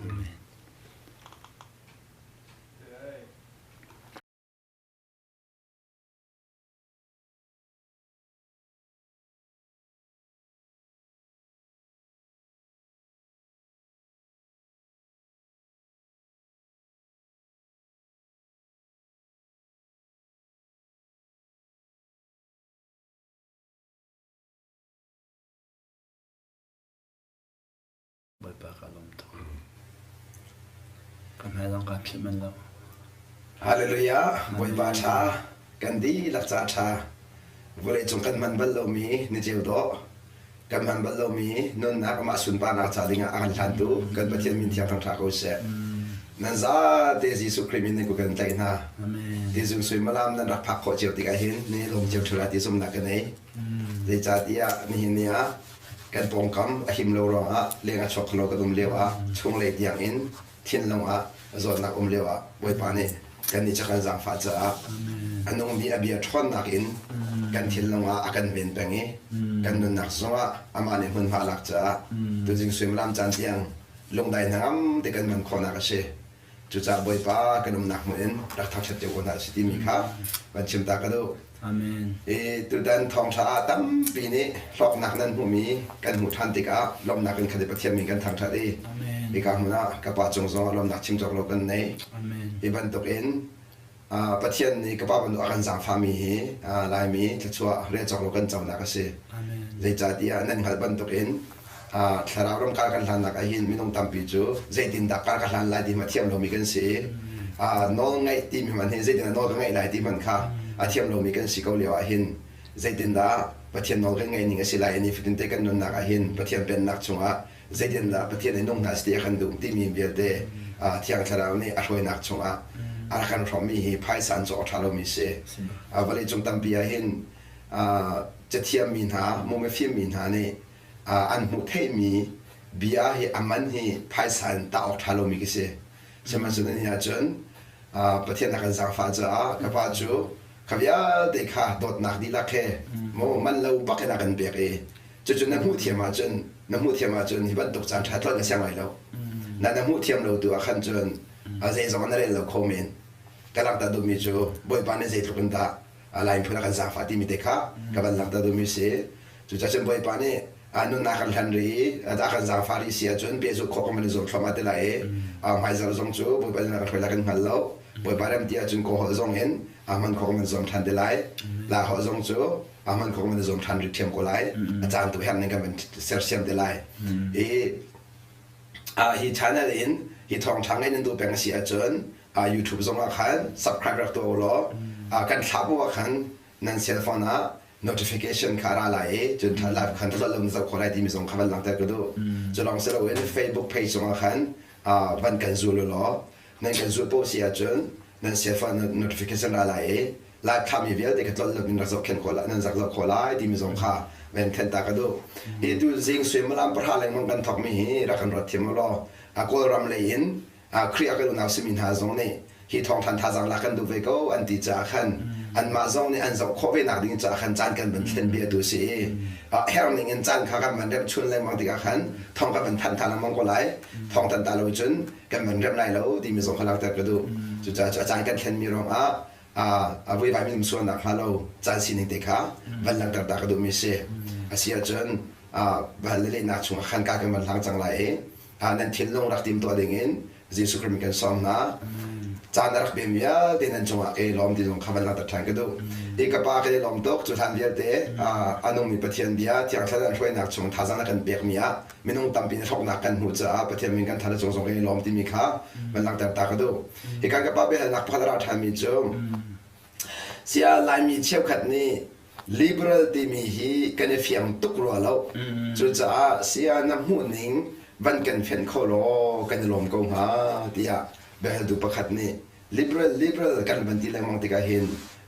Amen. Bawipa ka lawm tuk. Ka hmai zong kaa philh manh lo. Hallelujah! Bawipa ṭha, kan dihlak ca ṭha. Vawleicung kan hman bal lomi ni ceu dawh, kan hman bal lomi nunnak amah sunparnak ca dingah a kan hlantu kan Pathian min thiang thangṭha ko seh. Nan zate Jesuh Khrih min nan ku kan tlaih hna. Tizung suimilam nan rak phak khawh cio tikah hin ni lawm cio ṭhula ti zumhnak ka nei. Zeicahtiah nihin ni ah kan pawngkam a him lo ruangah leng a chuak kho kan um lio ah chunglei tiang in thinlung ah zawtnak um lio ah Bawipa nih kannih cu kan zaangfah caah a nungmi a bia ṭhawnnak in kan thinlung ah a kan ven peng i kan nunnak zongah amah nih hmunhma a lak caah tuzing suimilam caan tiang lungdai hnangam te kan hman khawhnak a si. Cucaah Bawipa kan umnak hmun in rak thangṭhat cio ko hna si timi kha van chim ta ka duh. Amen. I tutan thawngṭha ah tampi nih hlawknak nan hmuhmi kan hmuh ṭhan tikah lawmhnak in khat i Pathian min kan thangṭhat i hika hmun ah ka pa cung zong ah lawmhnak chim cawk lo kan nei. Amen. Hi bantukin Pathian nih ka pa bantuk a kan zaangfahmi hi Laimi thluachuah rel cawk lo kan conak a si. Zeicahtiah nan hngalh bantukin thlarau ram kar kan hlannak ah hin minung tampi cu zeitindah kar ka hlan lai ti hmanh a thiam lomi kan si i nawl ngaih timi hmanh hi zeitindah nawl ka ngaih lai ti hmanh kha a thiam lomi kan si ko lio ah hin zeitindah Pathian nawl kan ngaih ning a si lai i nifatin te kan nunnak ah hin Pathian pennak chungah zeitindah Pathian nih nung hna seh ti a kan duh timi vialte Thiang Thlarau nih a hruainak chungah a rak kan hrawmmi hi phaisa an cawk a ṭha lomi si. Vawleicung tampi ah hin cathiammi hna, mumifimmi hna nih an hmuh theihmi bia hi a man hi phaisa in tah awk ṭha lomi ka si. Sihmanhsehlaw ni ahcun Pathian a kan zaangfah caah ka pa cu kha vialte kha dawtnak dihlak he maw man lo bak in a kan pek i Cucu na hmuh thiam ahcun na hmuh thiam ahcun hi bantuk caan ṭha tlon na siang lai lo. Na na hmuh thiam lo tu ah khan cun a zeizong na rel lo kho men. Ka langhter duhmi cu Bawipa nih zeitluk in dah Lai miphun a kan zaangfah timi te kha ka van langhter duhmi si. Cucaah cun Bawipa nih nunnak kan hlan rih i a kan zaangfah rih si ahcun pehzulh khawh kan van i zuam thluahmah te lai i hmaizarh zong cu Bawipa nih a kan hruai lai kan hngal lo. Bawipa rem ti ahcun Kawl holh zong in hman khawh kan van zuam ṭhan te lai. Lai holh zong cu a hman kho kan zuam ṭhan rih ṭhiam ko lai a caan tu herh ning kan van sersiam te lai i hi channel in hi thawngṭha ngai nan duh peng a si ahcun YouTube zong ah khan subscribe rak tuah u law kan thlah bu ah khan nan cell phone ah notification kha ra lai i cun live khan tlol lo zoh khawh lai timi zong kha van langhter ka duh cu lawng si loin Facebook page zong ah khan van kan zul u law nan kan zul poh si ahcun nan cell phone notification ra lai i live thlahmi vialte kha tlolh in rak zohkhenh khawh lai nan rak zoh khawh lai timi zong kha ven thenh ta ka duh hi tu zing suimilam pahra lengmang kan thawkmi hi rak kan ruat thiam u law a kawlram lei in Khrih a kan unau simi hna zong nih hi thawngthan thazaang lak kan duh ve ko an ti caah khan anmah zong nih an zoh khawh ve nak ding caah khan caan kan van thlen bia tu si i herh ning in caan kha kan van remh chun lengmang tikah khan thawng kan van thanh tha lengmang ko lai thawng tan ta lo cun kan van remh lai lo timi zong kha langhter ka duh cucaah cu a caan kan thlenmi ruangah a vuivai minung sualnak hnga lo caan sining te kha van langhter ta ka duhmi si a si ahcun van le lehnak chungah khan ka kan van hlang cang lai i nan thinlung rak tim tuah ding in Jesuh Khrih kan sawm hna caan a rak pem vialte nan cungah ke lawm ti zong kha van langhter ṭhan ka duh i ka pa ka i lawm tuk cu hlan vialte a nungmi Pathian bia Thiang Thlarau an hruainak chung thazaang na kan pekmi ah minung tampi na hlawknak kan hmuh caah Pathian min kan than a cung zong kan i lawm timi kha van langhter ta ka duh. Hi kan ka pa biahalnak pakhat a ra ṭhanmi cu sia Laimi cheukhat nih liberal timi hi kan i fiang tuk rua lo. Cucaah sia na hmuh ning van kan fenh kho law kan i lawm ko hnga tiah biahaltu pakhat nih Liberal liberal kan van ti lengmang tikah hin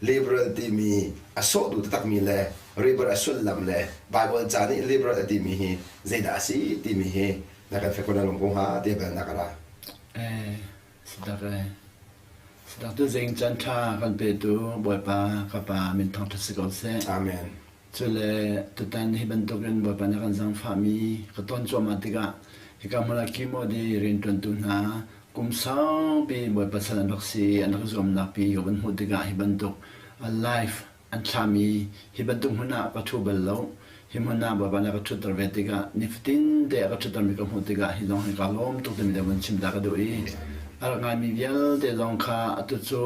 liberal timi a sawh duh taktakmi le liberal a sullam le Bible ca nih liberal a timi hi zeidah a si timi hi na kan fek ko na lung ko hnga ti balnak a ra. Eh, sidak eh. Sidak tu zing caan ṭha kan petu Bawipa ka pa min thangṭhat si ko seh. Amen. Cule tutan hi bantukin Bawipa nih a kan zaangfahmi ka ton cuahmah tikah. Hika hmun ah Kimodi rianṭuantu hna kum saupi Bawipa sal an rak si i an rak zuamnak pi ka vun hmuh tikah hi bantuk live an thlahmi hi bantuk hmun ah ka ṭhu bal lo. Hi hmun ah Bawipa nih a ka ṭhutter ve tikah nifatin te a ka ṭhuttermi ka hmuh tikah hi zong hi kaa lawm tuk timi le vun chim ta ka duh i a rak ngaimi vialte zong kha atu cu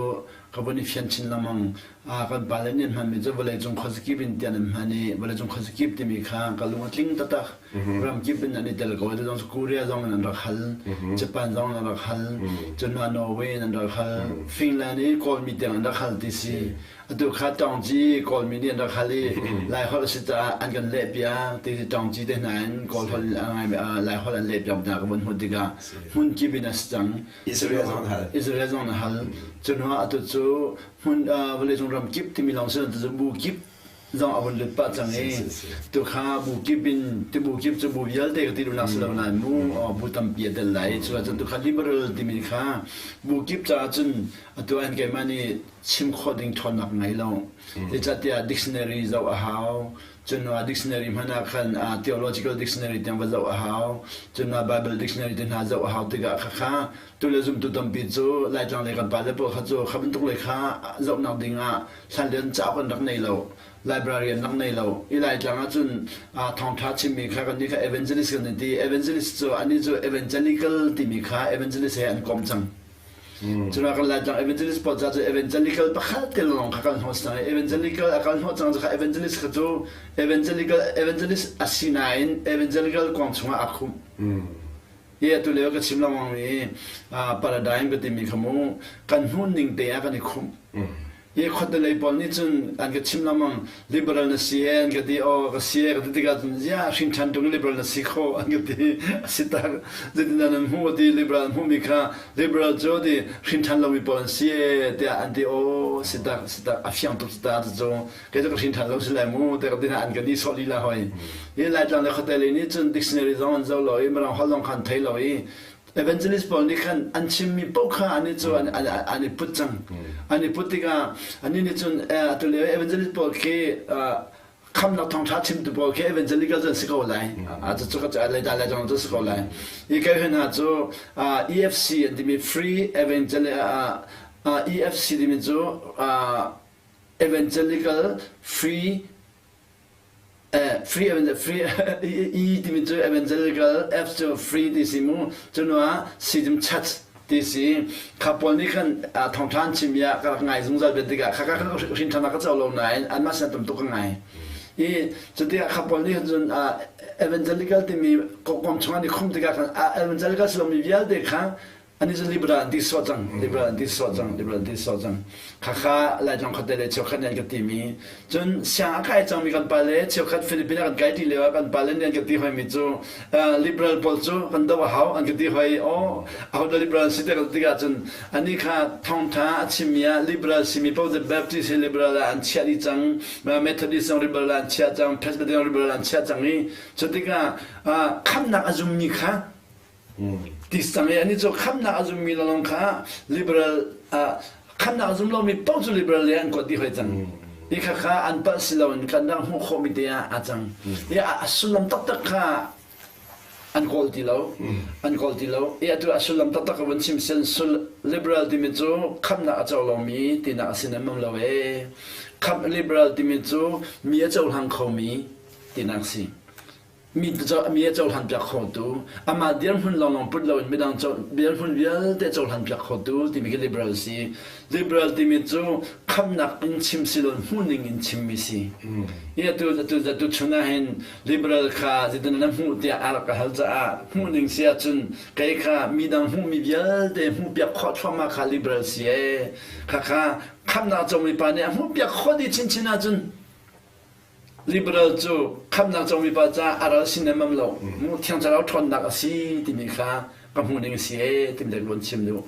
ka vun i fian chin lengmang. Kan pale nih an hmanmi cu vawleicung khuazakip in tiah an hman i vawleicung khuazakip timi kha ka lung a tling taktak. Ramkip in an i tel ko. Atu zong cu Korea zong in an rak hal, Japan zong in an rak hal, cun Norway in an rak hal, Finland i Kawlmi tiang an rak hal ti si. Atu kha Ṭawngci Kawlmi nih an rak hal i Laiholh a si caah an kan lehpiak ti si Ṭawngci te hna in Kawlholh Laiholh an lehpiak hna ka vun hmuh tikah hmunkip in a si cang. Israel zong an hal. Israel zong an hal. Cu hnu ah atu cu hmun vawleicung ram kip timi lawng si lo cu bu kip zong a vun lut pah cang i tu kha bu kip in ti bu kip cu bu vialte ka ti duhnak si lo nain mu bu tampi a tel lai cu ahcun tu kha liberal timi kha bu kip caah cun atu an keimah nih chim khawh ding ṭhawnnak ngei lo zeicahtiah dictionary zoh a hau cun dictionary hmanh ah khan theological dictionary tiang va zoh a hau cun Bible dictionary te hna zoh a hau tikah khakha tu le zumtu tampi cu Laitlang lei kan pale pawl kha cu kha bantuk lei kha zohnak ding ah hlanlio cauk an rak nei lo library an rak nei lo i Laitlang ah cun thawngṭha chimmi kha kan nih kha evangelist kan ti evangelist cu anih cu evangelical timi kha evangelist he an kom cang Cuna kan Laitlang evangelist pawl ca cu evangelical pakhat te lawng kha kal hnawh cang i evangelical a kal hnawh cang cu kha evangelist kha cu evangelical evangelist a si nain evangelical kuang chungah aa khumh. Hi atu lio ka chim lengmang mi paradigm ka timi kha mu kan hmuh ning te ah kan i khumh. Hi khuatelei pawl nih cun an ka chim lengmang liberal na si e an ka ti aw ka si e ka ti tikah cun ziah hrin ṭhan ṭung liberal na si kho an ka ti a si tak zeitindah nan hmuh ti liberal an hmuhmi kha liberal cu ti hrin ṭhan lomi pawl an si e tiah an ti aw si tak si tak a fiang tuk ta cu kei cu ka hrin ṭhan lo si lai mu tiah ka ti hna an ka nihsawh lila hoi hi Laitlang le khuatelei nih cun dictionary zong an zoh lo i Mirang holh zong kha an thei lo i Evangelist pawl nih khan an chimmi paoh kha an i cu an, an, an i put cang. An i put tikah annih nih cun atu lio evangelist pawl khi khamnak thawngṭha chimtu pawl khi evangelical cu an si ko lai. Cu cu ka lai lai zong cu si ko lai. Hi kai hna cu EFC an timi Free Evangel EFC timi cu Evangelical Free Free free E timi cu evangelical F cu free ti si mu cu ah C cu church ti si kha pawl nih khan thawngṭha an chim i ah ka rak ngai zungzal ve tikah kha ka hrin ṭhan ah ka co lo nain anmah sin tam tuk ka ngai i cutikah kha pawl nih cun evangelical timi kawm chung an i khum tikah khan evangelical si lomi vialte kha Ani cu Libra an ti sawh cang, Libra an ti sawh cang, Libra an ti sawh cang. Khakha Laitlang khuate le cheukhat nih an ka timi. Cun siang a kai cangmi kan pale cheukhat Philippines ah kan kai ti lio ah kan pale nih an ka ti hoimi cu liberal pawl cu kan doh a hau an ka ti hoi. Aw, ahodah liberal si te ka tikah cun ani kha thawngtha a chimmi ah liberal simi paoh cu Baptist hi liberal ah an chiah dih cang, Methodist zong liberal ah an chiah cang, Presbyterian liberal ah an chiah cang i cu tikah khamhnak a zummi kha Ti cang i anih cu khamhnak a zummi lawng kha liberal khamhnak a zum lomi paoh cu liberal le an kuat dih hoi cang. Hi kha kha an palh si loin kan rak hmuh khawhmi te ah aa cang. I a sullam taktak kha an kawl ti lo. An kawl ti lo. I atu a sullam taktak ka vun chim sen sul liberal timi cu khamhnak a co lomi tinak a si nemmam lo ee. Khamh liberal timi cu mi a cohlang khomi tinak si. Mi mi a cohlanpiak khotu, amah dirhmun lawnglawng put loin midang dirhmun vialte cohlanpiak khotu timi khi liberal si. Liberal timi cu khamnak in chim si lo hmuhning in chimmi si. Hi atu atu atu chun ah hin liberal kha zeitin na hmuh tiah a rak ka hal caah hmuhning si ahcun kei kha midang hmuhmi vialte hmuhpiak khawh thluahmah kha liberal si ee. Khakha khamnak comi pa nih a hmuhpiak khawh dih chinchin ahcun Liberal cu khamnak comi pa caah a ral sin nemam lo. Mu thiang thlarau ṭhawnnak a si timi kha ka hmuh ning a si ee timi le ruan chim duh.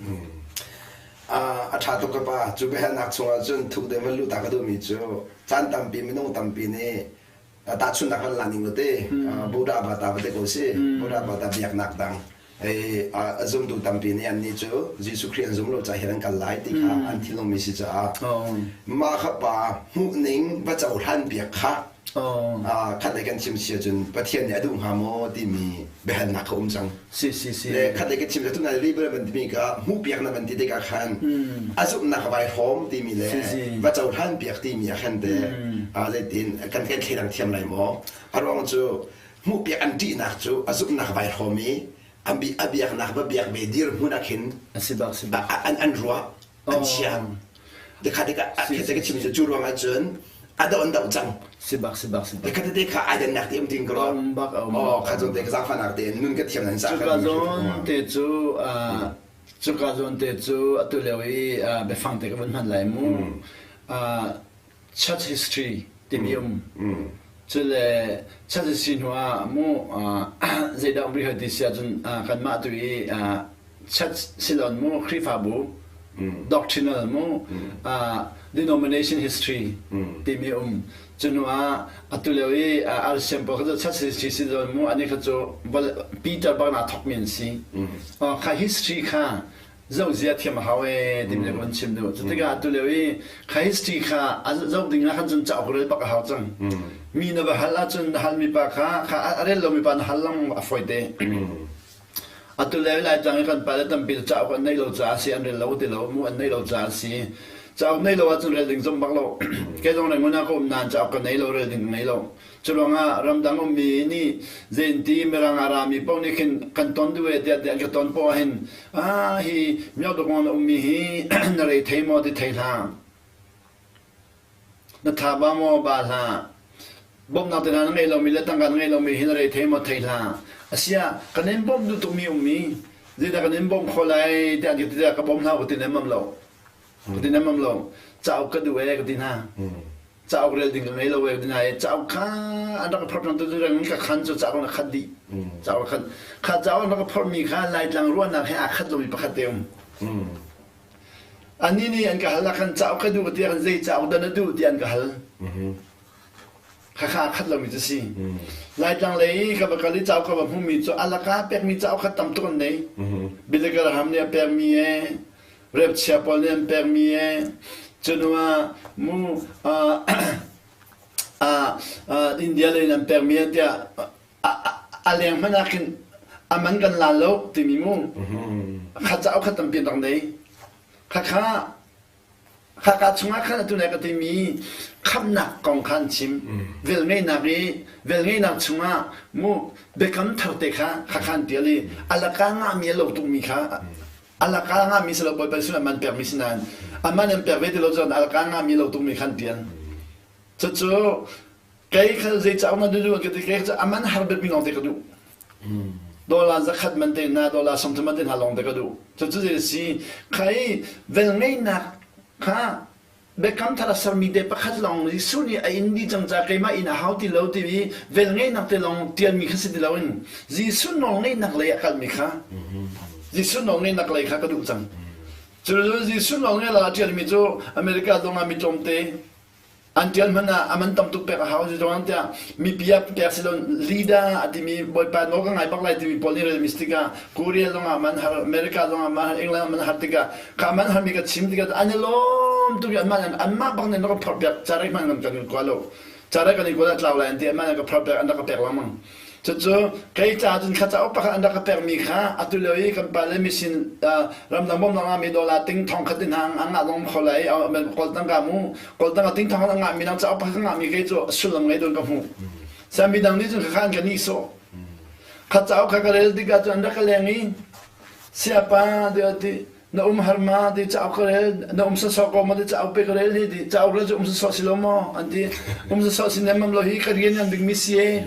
A ṭha tuk ka pa. Cu biahalnak chungah cun thuk deuh van luh ta ka duhmi cu caan tampi minung tampi nih tahchunhnak van la ning te Buddha bata va te ko si. Buddha bata biaknak dang a zumtu tampi nih annih cu Jesuh Khrih an zum lo caah hin an kal lai ti kha an thinlungmi si caah mah kha pa hmuhning va cohlan piak kha. Khat lei kan chim si ahcun Pathian nih a duh hnga maw timi biahalnak kha um cang. Si si si. Le khat lei kan chim tunai liberal ban timi ka hmuhpiak na ban ti tikah khan a zumhnak vai hrawm timi le va cohlan piak timi ah khan te zeitin kan kan thledang thiam lai maw? A ruang cu hmuhpiak an ṭihnak cu a zumhnak vai hrawm i a biaknak va biak ve dirhmun ah khin an an ruah an chia. Dekha deka ka chim cu ruang ah cun a do an do cang. Sibak sibak sibak. Dekha te kha ai dannak te um ting ko. Um bak um. Oh kha zon te ka zaangfahnak te nun ka thiam nan sa. Cuka zawn te cu cuka zawn te cu atu lio i biafang te ka vun hman lai mu. Church history timi um. Cule church history hnu ah mu zeidah um rih hoi ti si ahcun kanmah tu i church silon mu Khrihfabu doctrinal mu denomination history timi um. Cu hnu ah atu lio i RCM pawl kha cu church history silon mu ani kha cu Peter bak na thawkmi an si. Kha history kha zohzia thiam a hau ee timi le kan chim duh. Cu tikah atu lio i kha history kha a zoh ding ah khan cun cauk rel bak a hau cang. Mi na va hal ahcun na halmi pa kha kha a rel lomi pa na hal lengmang a fawi te. Atu lio Laitlang i kan pale tampi cu cauk an neih lo caah a si an rel lo ti lo mu an neih lo caah a si. Cauk neih lo ahcun rel ding zong bak lo. Kei zong Rangoon ah ka um nain cauk ka nei lo rel ding ka ngei lo. Curuangah ramdang ummi nih zeinti Mirang a rami paoh nih khin kan ton duh e tiah an ka ton poah hin ah hi Myaukdawkong na ummi hi na rei thei maw ti thei hlah. Na tha ba maw ba hlah. Bawmhnak te hna na ngei lomi le tangka na ngei lomi hi na rei thei maw thei hlah. Asiah kan in bawmh duh tukmi ummi zeidah kan in bawmh kho lai tiah an ka ti tikah ka bawm hlah ka ti lemmam lo. Ka ti lemmam lo. Cauk ka duh e ka ti hna. Cauk rel ding ka ngei lo e ka ti hna i cauk kha an rak ka phorh tu reng ka khan cu cauk an khat dih. Cauk khat kha cauk an rak ka phorhmi kha Laitlang ruahnak he aa khat lomi pakhat te um. Annih nih an ka hal ah khan cauk ka duh tiah khan zei cauk dah na duh tiah an ka hal. Khakha aa khat lomi cu si. Laitlang lei i ka va kal i cauk ka va hmuhmi cu alaka pekmi cauk kha tam tuk an nei. Billy Graham nih a pekmi e, Repchia pawl nih an pekmi e, cunu ah mu India lei in an pekmi e tiah a leng hmanh ah khin a man kan la lo timi mu. Kha cauk kha tampi an rak nei. Khakha Khaka chungah khan atu nai ka timi khamnak kong kha an chim. Velngeihnak i velngeihnak chungah mu biakam thar te kha khakha an tial i alaka ngahmi a lo tukmi kha alaka ngahmi si lo Bawipa sinah man pekmi si nain a man an pek ve ti lo cun alaka ngahmi lo tukmi kha an tial. Cucu kei kha zei cauk na duh ka ti kei cu a man har bikmi lawng te ka duh. Dollar zakhat man te hna dollar 30 man te hna lawng te ka duh. Cucu zei si khai velngeihnak kha biakam thar a sermi te pakhat lawng Jesuh nih a inn dih cang ca keimah inn a hau ti lo ti i velngeihnak te lawng tialmi kha si ti loin Jesuh nawlngeihnak lei a kalmi kha Jesuh nawlngeihnak lei kha ka duh cang. Cu Jesuh nawlngeihnak a tialmi cu America zong ah mi tlawmte An ṭial hmanh ah a man tam tuk pek a hau zeiruang tiah mipi ah pek si lo leader a timi bawipa nawl ka ngai bak lai timi pawl nih rel mis tikah Korea zong ah man har America zong ah man har England ah man har tikah kha man harmi ka chim tikah an i lawm tuk i anmah anmah bak nih an rak ka phorh piak carek hmanh kan kan kua lo carek kan i kuat ah tlau lai an ti anmah nih an ka phorh piak an rak ka pek lengmang Cucu kei ca cun kha cauk pakhat an rak ka pekmi kha atu lio i kan pale misin ramdang bawmnak ngahmi dollar ting thong khat in hang a ngah zong kho lai kawl tangka mu kawl tangka ting thong khat a ngahmi nang cauk pakhat ka ngahmi kei cu sullam ngei dun ka hmuh. Sa midang nih cun kha an ka nihsawh. Kha cauk kha ka rel tikah cun an rak ka leng i siapa tiah ti na um har ma ti cauk ka rel na um sawsawh ko ma ti cauk pe ka rel hi ti cauk rel cu um sawsawh si lo maw an ti um sawsawh si nemmam lo hi ka rian ngan bik mi si e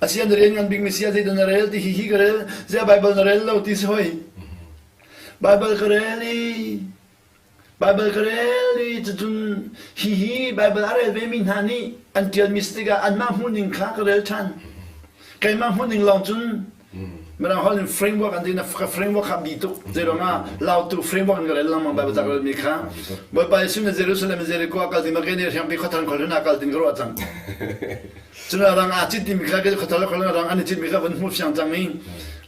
a si an rian ngan bik mi si a zeidah na rel ti hi hi ka rel zia Bible na rel lo ti si hoi Bible ka rel i Bible ka rel i cucun hi hi Bible a rel ve mi hna nih an tial mi si tikah anmah hmuhning kha ka rel ṭhan keimah hmuhning lawng cun Mirang holh in framework an ti na framework kha bi tuk zeiruangah lautu framework in ka rel lengmang Bible ca ka relmi kha Bawipa Jesuh na Jerusalem Jericho ah kal ding ma ke nih hriangpi khuathar khual ah kal ding ka ruah cang cun rang aa cit timi kha khuathar le khual rang an i citmi kha vun hmuh fiang cang i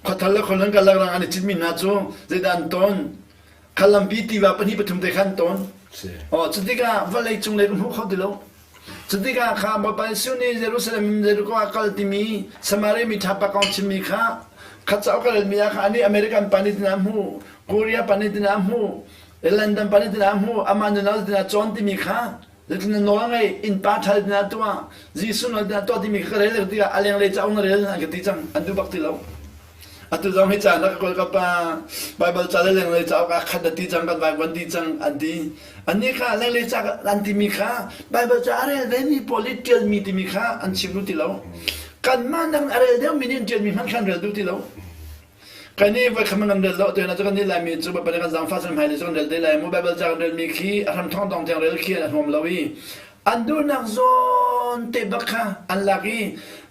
khuathar le khual kalak rang an i citmi hna cu zeidah an ton khalampi tiva pahnih pathum te kha an ton oh cu tikah vawlei cung lei ka hmu kho ti lo. Cutikah kha Bawipa Jesuh nih Jerusalem in Jericho ah kal timi Samaria mi ṭha pa kong chimmi kha kha cauk a relmi ah kha anih American pa nih tin a hmuh, Korea pa nih tin a hmuh, London pa nih tin a hmuh, amah nunau tin a cawn timi kha zeitin na nawl a ngeih, innpa ṭha tin a tuah, Jesuh nawl tin a tuah timi kha ka rel tikah a lenglei cauk na rel an ka ti cang, an duh bak ti lo. Atu zong hi ca na ka kawl ka pa Baibal ca le lenglei cauk ah khat na ti cang kan vaivuan ti cang an ti. Annih kha lenglei ca an timi kha Baibal ca a rel vemi pawl i ṭialmi timi kha an chim duh ti lo. Kanmah nang a rel deuhmi nih an ṭialmi hmanh kha an rel duh ti lo. Kan i voi khat kan rel lo tu cu kan nih Laimi cu Baibal kan zaangfah cun hmailei cu kan rel te lai mu Baibal ca kan relmi khi a hram thong dong tiang rel khi a nuam lo i an duhnak zawn te bak kha an lak i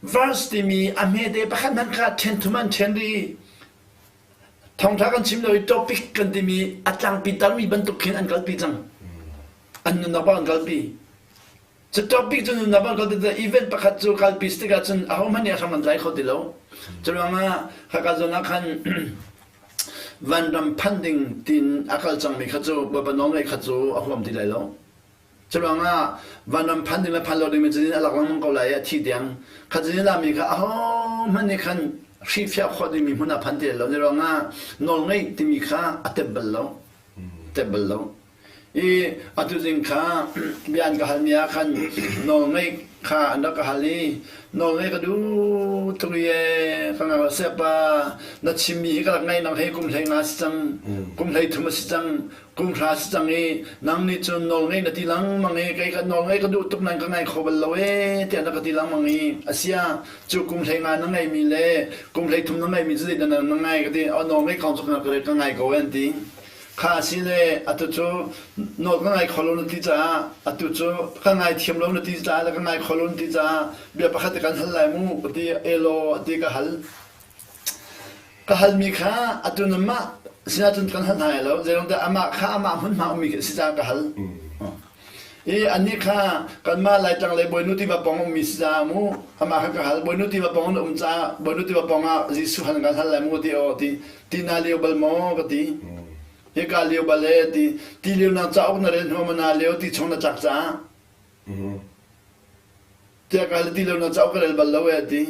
verse timi a hmete pakhat hmanh kha ṭhen thum an ṭhen rih i thawngṭha kan chim lo i topic kan timi a tlangpi tarmi bantuk khin an kalpi cang an nunnak bak an kalpi cu topic cu nunnak bak an kalpi event pakhat cu kalpi si tikah cun ahohmanh nih a hram an tlai kho ti lo cu ruangah khaka zawn ah khan vanram phan ding tin a kal cangmi kha cu Bawipa nawlngaih kha cu a huam ti lai lo Curuangah vanram phan ding le phan lo dingmi cazin a lak lengmang ko lai i a thi tiang kha cazin lami kha ahohmanh nih khan hrihfiah khawh dingmi hmun ah phan ti lo. Curuangah nawlngeih timi kha a tep bal lo. Tep bal lo. I atu zing kha bia an ka halmi ah khan nawlngeih kha an rak ka hal i nawlngeih ka duh tuk i ee ka ngak pa na chimmi hi ka rak ngaih nang hei kum hlei nga si cang kum hlei thum a si cang kum hra si cang i nang nih cun nawlngeih na ti lengmang i kei ka nawlngeih ka duh tuk nan ka ngai kho bal lo ee tiah na ka ti lengmang i asia cu kum hlei nga na ngeimi le kum hlei thum na ngeimi cu zeidah na ngai ka ti oh nawlngeih kong cu ka ngai ko an ti kha si le atu cu nawl ka ngai kho lo na ti caah atu cu ka ngai thiam lo na ti caah le ka ngai kho lo na ti caah bia pakhat kan hal lai mu ka ti elo ti ka hal Ka halmi kha atu namah sinah cun kan hal hna lai lo. Zeirungdah amah kha amah hmunhma ummi khi a si caah ka hal. I annih kha kanmah Laitlang le Bawinu tiva pawng ummi si caah mu amah kha ka hal. Bawinu tiva pawng na um caah Bawinu tiva pawng ah Jesuh hal kan hal lai mu ti aw ti ti na lio bal maw ka ti. Hika lio bal e ti ti lio na cauk na rel hnu ma na lio ti chung na tlak caah. Tiah ka hal ti lo na cauk ka rel bal lo e ti.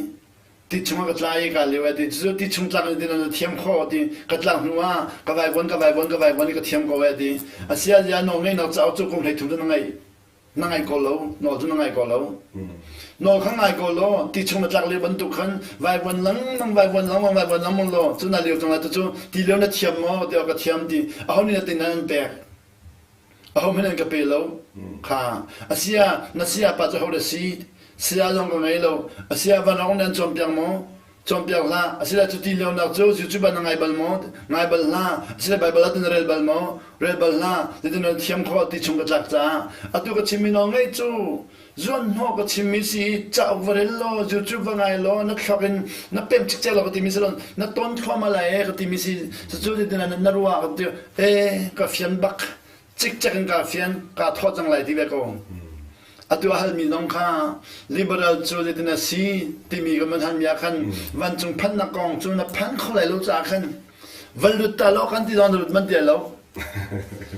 Ti chungah ka tla i ka lio e ti cu ti chung tlak in ti na thiam kho ti ka tlak hnu ah ka vaivuan ka vaivuan ka vaivuan i ka thiam ko e ti asia zia nawl ngeihnak cauk cu kum 13 cu na ngeih na ngai ko lo nawl cu na ngai ko lo nawl kha ngai ko lo ti chung na tlak lio bantuk khan vaivuan lengmang vaivuan lengmang vaivuan lengmang law cu na lio cang lai cu ti lio na thiam maw ti ka thiam ti aho nih na tin nan pek Ahohmanh an ka pe lo. Kha a sia na sia pa cu ho dah si? Sia zong ka ngei lo. A sia vanlawng nan cawnpiak maw? Cawnpiak hlah. Asila cu ti lionak cu YouTube ah na ngai bal maw? Ngai bal hlah. Asila Bible ah na rel bal maw? Rel bal hlah. Zeitin na thiam khawh ti chung ka tlak caah atu ka chimmi nawl ngeih cu zuanhnawh ka chimmi si cauk va rel law YouTube va ngai law na thluak in na pem cikcek law ka timi si lo na ton thluahmah lai e ka timi si cucu zeitin na ruah ka ti e ka fian bak cikcek in ka fian ka thawh cang lai ti ve ko atu a halmi zong kha liberal cu zeitin a si timi ka man halmi ah khan vancung phannak kong cu na phan kho lai lo caah khan van lut ta lo kan ti zong na lut man ti lo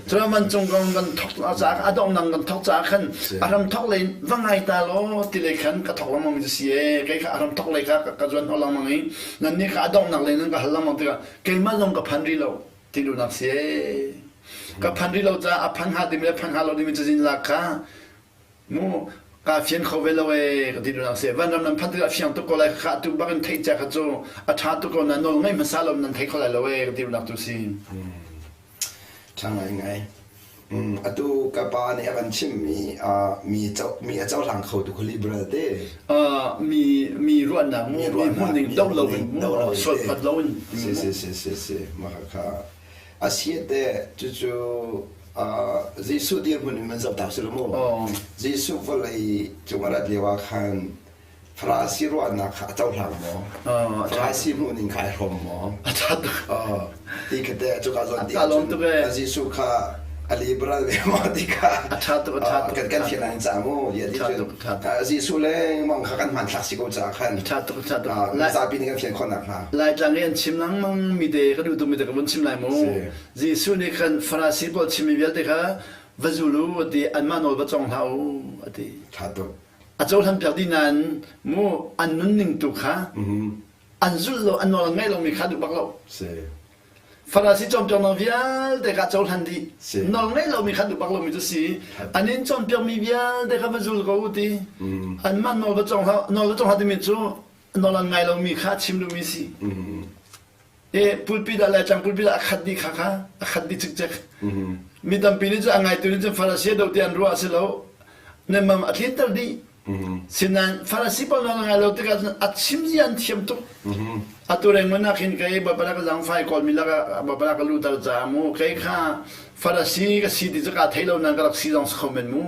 Cun vancung kong kan thok caah a donghnak kan thok caah khan a ram thok lei va ngai ta law ti lei khan ka thok lengmang mi si e kei kha a ram thok lei kha ka zuan hnawh lengmang i nan nih kha a donghnak lei nan ka hal lengmang tikah keimah zong ka phan rih lo ti duhnak si e ka phan rih lo caah a phan hnga ding le phan hnga lo ding mi cazin lak kha mu ka fian kho ve lo e ka ti duhnak si vanram nan phan tikah fiang tuk ko lai kha tu bak in theih cia kha cu a ṭha tuk ko na nawl ngai hmasa lo nan thei kho lai lo e ka ti duhnak tu si Ṭha ngaingai. Atu ka pa nih a kan chimmi mi mi a cohlang kho tu kha liberal te. Mi mi ruahnak mu mi hmuhning do lo in sualphat lo in. Si si si si si mah kha a si te cucu Jesuh dirhmun in man zoh ta si lo mu. Jesuh vawlei cung a rat lio ah khan Farasi ruahnak kha a cohlang maw? Farasi hmuhning kha ai hrawm maw? A ṭha tuk. Ti kha te cuka zawn ti ahcun Jesuh kha a liberal ve maw ti kha a ṭha tuk a ṭha tuk kan kan fian in ca mu ti cun Jesuh lengmang kha kan hmanthlak si ko caah khan ṭha tuk ṭha tuk zapi nih kan fian khawh nakhnga Laitlang i an chim lengmang mi te ka duh tuk mi te ka vun chim lai mu Jesuh nih khan Farasi pawl chimmi vialte kha va zul u a ti anmah nawl va cawng hlah u a ti ṭha tuk. A cohlan piak dih nain mu an nunning tu kha an zulh lo an nawl an ngaih lomi kha duh bak lo. Si. Farasi cawnpiaknak vialte kha cohlan dih. Si. Nawl ngaih lomi kha duh bak lomi cu si. An in cawnpiakmi vialte kha va zul ko u ti. Anmah nawl va cawng hlah nawl va cawng hlah timi cu nawl an ngai lomi kha chim duhmi si. E pulpit ah le tlang pulpit ah a khat dih kha kha a khat dih cikcek. Mi tampi nih cun a ngaitu nih cun Farasi a do ti an ruah a si lo. Nemmam a tlinter dih. Sinain Farasi pawl nawl a ngai lo tikah cun a chim zia an thiam tuk. Atu rengman ah khin kei Baibal ah ka zaangfai Kawlmi lakah Baibal ah ka luhter caah mu kei kha Farasi ka si ti cu kaa thei lo nain ka rak si zong si kho men mu.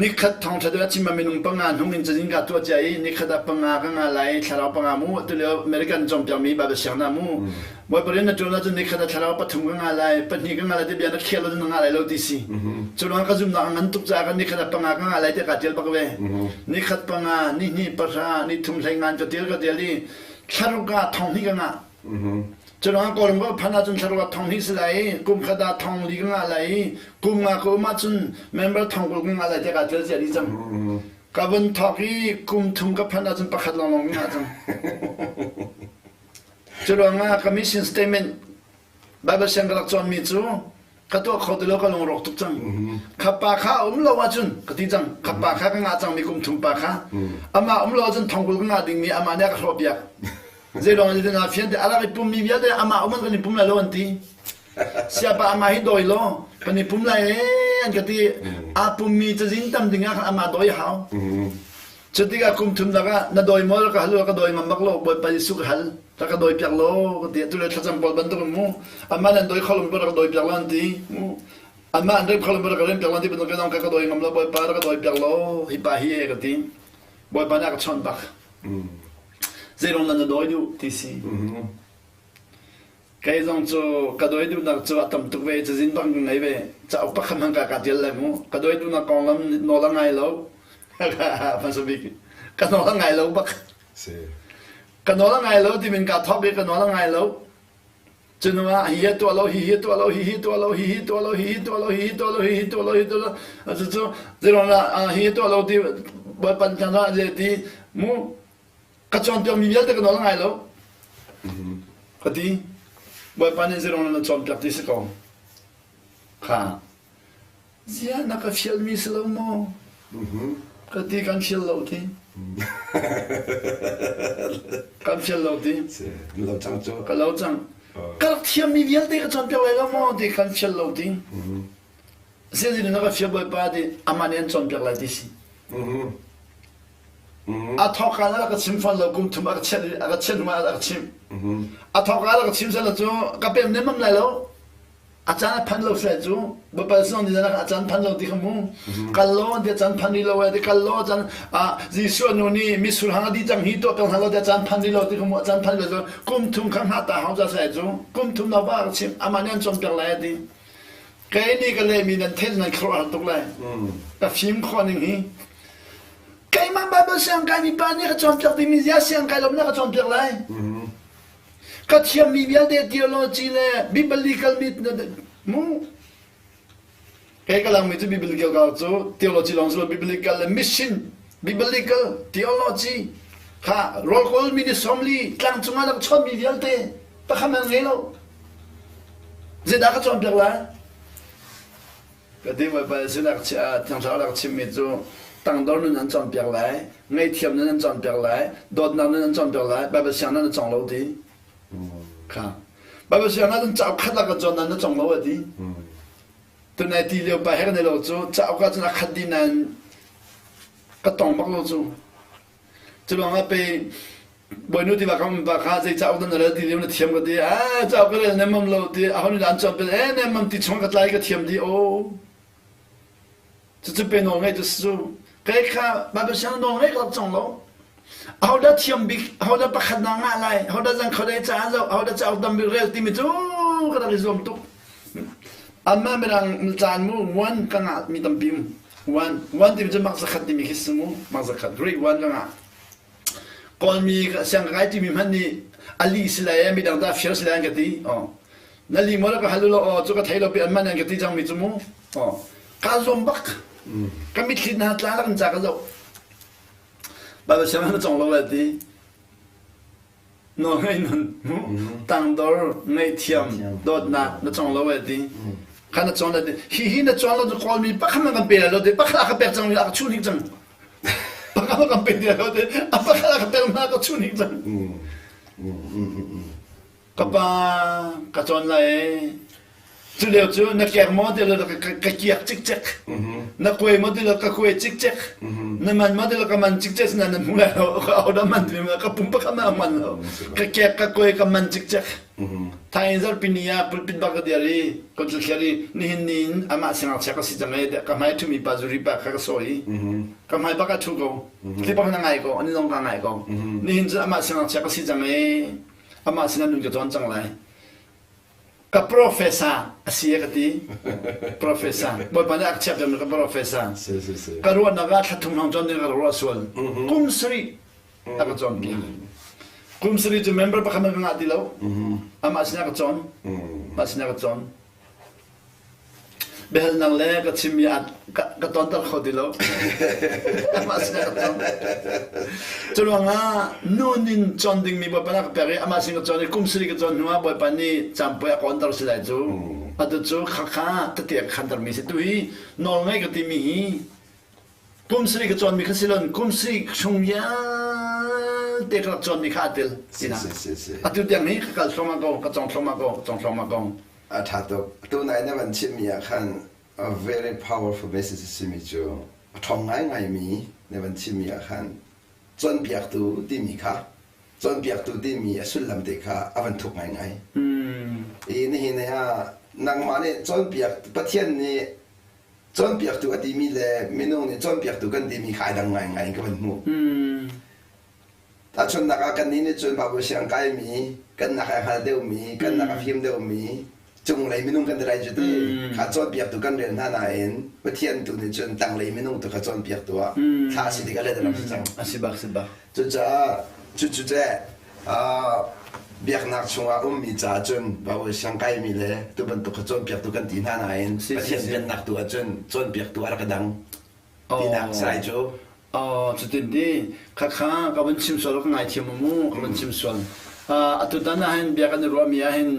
Nikhat thawngṭha deuh a chim ah minung panga hnung in cazin kaa tuah cia i nikhat ah panga ka nga lai thlarau panga mu tulio American cawnpiakmi Bible sianginn ah mu Bawipa rian na ṭuan ahcun nikhat ah thlarau pathum ka nga lai pahnih ka nga lai ti bia na khial lo na nga lai lo ti si cu ruangah ka zumhnak a ngan tuk caah kan nikhat ah panga ka nga lai tiah kaa ṭial bak ve nikhat panga nihnih pahra nithum hleingan ka ṭial ka ṭial i thlaruk ah thonghnih ka ngah Curuangah Kawlram ka phanh ahcun thlaruk ah thong hnih si lai i kum khat ah thong li ka ngah lai i kum nga ka um ahcun member thong 20 ka ngah lai tiah kaa ṭial cia dih cang. Ka vun thawk i kum thum ka phanh ahcun pakhat lawnglawng ka ngah cang. Curuangah ka mission statement Bible siang ka rak cawnmi cu ka tuah kho ti lo ka lungrawk tuk cang. Kha pa kha a um lo ahcun ka ti cang. Kha pa kha ka ngah cangmi kum thum pa kha. Amah um lo ahcun thongkul ka ngah dingmi amah nih a ka hrawhpiak. Zeiruang ah na fian te a rak i pummi vialte amah um an kan i pum lai lo an ti. Siapa amah hi dawi law kan i pum lai ee an ka ti. Aa pummi cazin tam ding ah khan amah dawi a hau. Cutikah kum thum lakah na dawi maw rak ka hal ka dawi ngam bak lo Bawipa Jesuh ka hal rak ka dawi piak law ka ti. Atu le thlacam pawl bantuk in mu amah nan dawi kho lo rak ka dawi piak lo an ti. Mu amah an rem kho lo rak ka rem piak lo an ti bantuk ka ka dawi ngam lo Bawipa rak ka dawi piak law hi pa hi e ka ti. Bawipa nih a ka chawnh bak. Zeiruang dah na dawi duh ti si. Kei zong cu ka dawi duhnak cu a tam tuk ve cazin bak ka ngei ve. Cauk pakhat hmanh ka ka tial lai mu. Ka dawi duhnak konglam nawl a ngai lo. Hmasa bik ka nawl a ngai lo bak. Si. Ka nawl a ngai lo timin kaa thawk i ka nawl a ngai lo. Cu ah hi hi tuah lo, hi hi tuah lo, hi hi tuah lo, hi hi tuah lo, hi hi tuah lo, hi hi tuah lo, hi hi tuah lo, hi tuah lo. Cucu zeiruang dah hi hi tuah lo ti Bawipa nih ah zei ti mu ka cawnpiakmi vialte ka nawl ngai lo. Ka ti. Bawipa nih zeiruang na cawnpiak ti si ko. Kha. Ziah na ka fialmi si lo maw? Ka ti kan fial lo ti. Kan fial lo ti. Lo cang cu. Ka lo cang. Ka rak thiammi vialte ka cawnpiak lai lo maw ti kan fial lo ti. Siazin na ka fial bawipa ti amah nih an cawnpiak lai ti si. A thawk ah ka chim fawn lo kum thum a ka chiah a ka chiah hnu ah a ka chim. A thawk ah ka chim sel cu ka pem nemam lai lo. A caan a phan lo seh cu Baibal sinong ni a caan phan lo ti kha mu kal lo an ti a caan phan rih lo e ti kal lo caan Jesuh nu nih mitsur hang a dih cang hi tuah peng hna lo ti a caan phan rih lo ti kha mu a caan phan lo cu kum thum kha hngah ta hau ca seh cu kum thum na va ka chim amah nih an cawnpiak lai a ti kei nih ka lehmi nan theih nan khuaruahhar tuk lai ka fim khawh ning hi keimah Baibal siang kai mi pa nih ka cawnpiak timi zia siang kai lo na ka cawnpiak lai Ka thiammi vialte theology le biblical mi mu kei ka langmi cu biblical ka cu theology lawng si lo biblical le mission biblical theology kha rawlkawl mi ni sawmli tlang cungah na ka chawnmi vialte pakhat hmanh ngei lo zeidah ka cawnpiak lai Ka ti Bawipa sinah Thiang Thlarau rak chimmi cu tangdor nun an cawnpiak lai, ngaihthiam nun an cawnpiak lai, dawtnak nun an cawnpiak lai, Baibal siang nan cawng lo ti. Kha. Baibal siang nan cauk khat la kan cawn nan na cawng lo a ti. Tunai ti lio pa he kan lo cu cauk ah cun a khat dih nain ka tong bak lo cu. Cu lawng ah pe Bawinu tiva kam pa kha zei cauk dah na rel ti lio na thiam ka ti. Ah cauk ka rel nemmam lo ti. Aho nih dah an cawn pel eh nemmam ti chung ka tlai ka thiam di o. Cucu pe nawl ngeih tu si cu. Kai kha Bible siang nawl ngeih ka rak cong lo. Aho dah thiam bik, aho dah pakhat na ngah lai, aho dah zang khodei ca zoh, aho dah cauk tam bik rel timi cu ka rak i zuam tuk. Anmah mirang caan mu one ka ngah mi tampi mu. One, one timi cu mak zakhat timi khi si mu. Mak zakhat, Greek one ka ngah. Kawlmi siang ka kai timi hmanh nih a lih si lai e midang dah fir si lai an ka ti. Oh. Na li maw ka hal lo aw cu ka thei lo pi an man an ka ti cang mi cu mu. Oh. Ka zuam bak. Ka mitthli hna tla kan ca ka zoh. Bible siang na cawng lo lai ti. Nawl ngei nun tangdor ngaihthiam dawtnak na cawng lo ai ti. Kha na cawng lai ti. Hi hi na cawng lo cu Kawlmi pakhat man kan pe lai lo ti. Pakhat a ka pek cang mi a ka chuh hnik cang. Pakhat man kan pe ti lo ti. A pakhat a ka pek ma ka chuh hnik cang. Ka pa ka cawn lai ee. Cu lio cu na kek maw ti lo ka kiak cikcek. Na kuai maw ti lo ka kuai cikcek. Na man maw ti lo ka man cikcek sinain na hmu lai lo. Ka dah man ti ka pum pakhat ma man lo. Ka kek ka kuai ka man cikcek. Thain zarhpi ni ah pulpit bak ka dir i ka thliar i nihin ni in amah siangngakchia ka si cang i ka hmai ṭhumi pa zuri pa kha ka sawi i ka hmai bak ah ṭhu ko. Thli bak na ngai ko, ani zong ka ngai ko. Nihin cu amah siangngakchia ka si cang i amah sinah nun ka cawn cang lai. Ka professor a si ka ti. Professor. Bawipa nih a ka chiah ka professor. Ka ruahnak ah thla thum hrawng cawn ding ka ruah sual. Kum sarih a ka cawnpiak. Kum sarih cu member pakhat man ka ngah ti lo. Amah sinah ka cawn. Amah sinah ka cawn. Biahalnak le ka chimmi ka tonter kho ti lo. Amah sinah ka cawn. Cu ruangah nun in cawn dingmi Bawipa nih a ka pek i amah sin ka cawn i kum sarih ka cawn hnuah Bawipa nih caanpuai a ka onter si lai cu. Atu cu khakha tete a ka khantermi si. Tu hi nawlngaih ka timi hi kum sarih ka cawnmi kha si loin kum sarih chung vialte ka rak cawnmi kha aa tel. Atu tiang hi ka kal thluahmah ko, ka cawng thluahmah ko, ka cawng thluahmah ko. A ṭha tuk. Tunai na van chimmi ah khan a very powerful message a simi cu a ṭhawng ngaingaimi na van chimmi ah khan cawnpiaktu timi kha cawnpiaktu timi a sullam te kha a van thuk ngaingai. I nihin ah nangmah nih cawnpiak Pathian nih cawnpiaktu a timi le minung nih cawnpiaktu kan timi kha ai dang ngaingai in ka van hmuh. Tahchunhnak ah kannih nih cun Baibal siang kaimi, kan nak a hngal deuhmi, kan nak a fim deuhmi, cunglei minung kan ti lai cu ti. Kha cawnpiaktu kan rel hna nain Pathian tu nih cun tanglei minung tu kha cawnpiaktu ah thlah a si tikah let a rak si cang. A si bak si bak. Cucaah cucu cu biaknak chungah ummi caah cun Baibal siang kaimi le tu bantuk kha cawnpiaktu kan ti hna nain Pathian biaknak tu ah cun cawnpiaktu a rak dang. Tinak sai cu. Oh, cutin ti khakha ka van chim sual ka ngaithiam mu ka van chim sual. Atu tan ah hin bia kan i ruahmi ah hin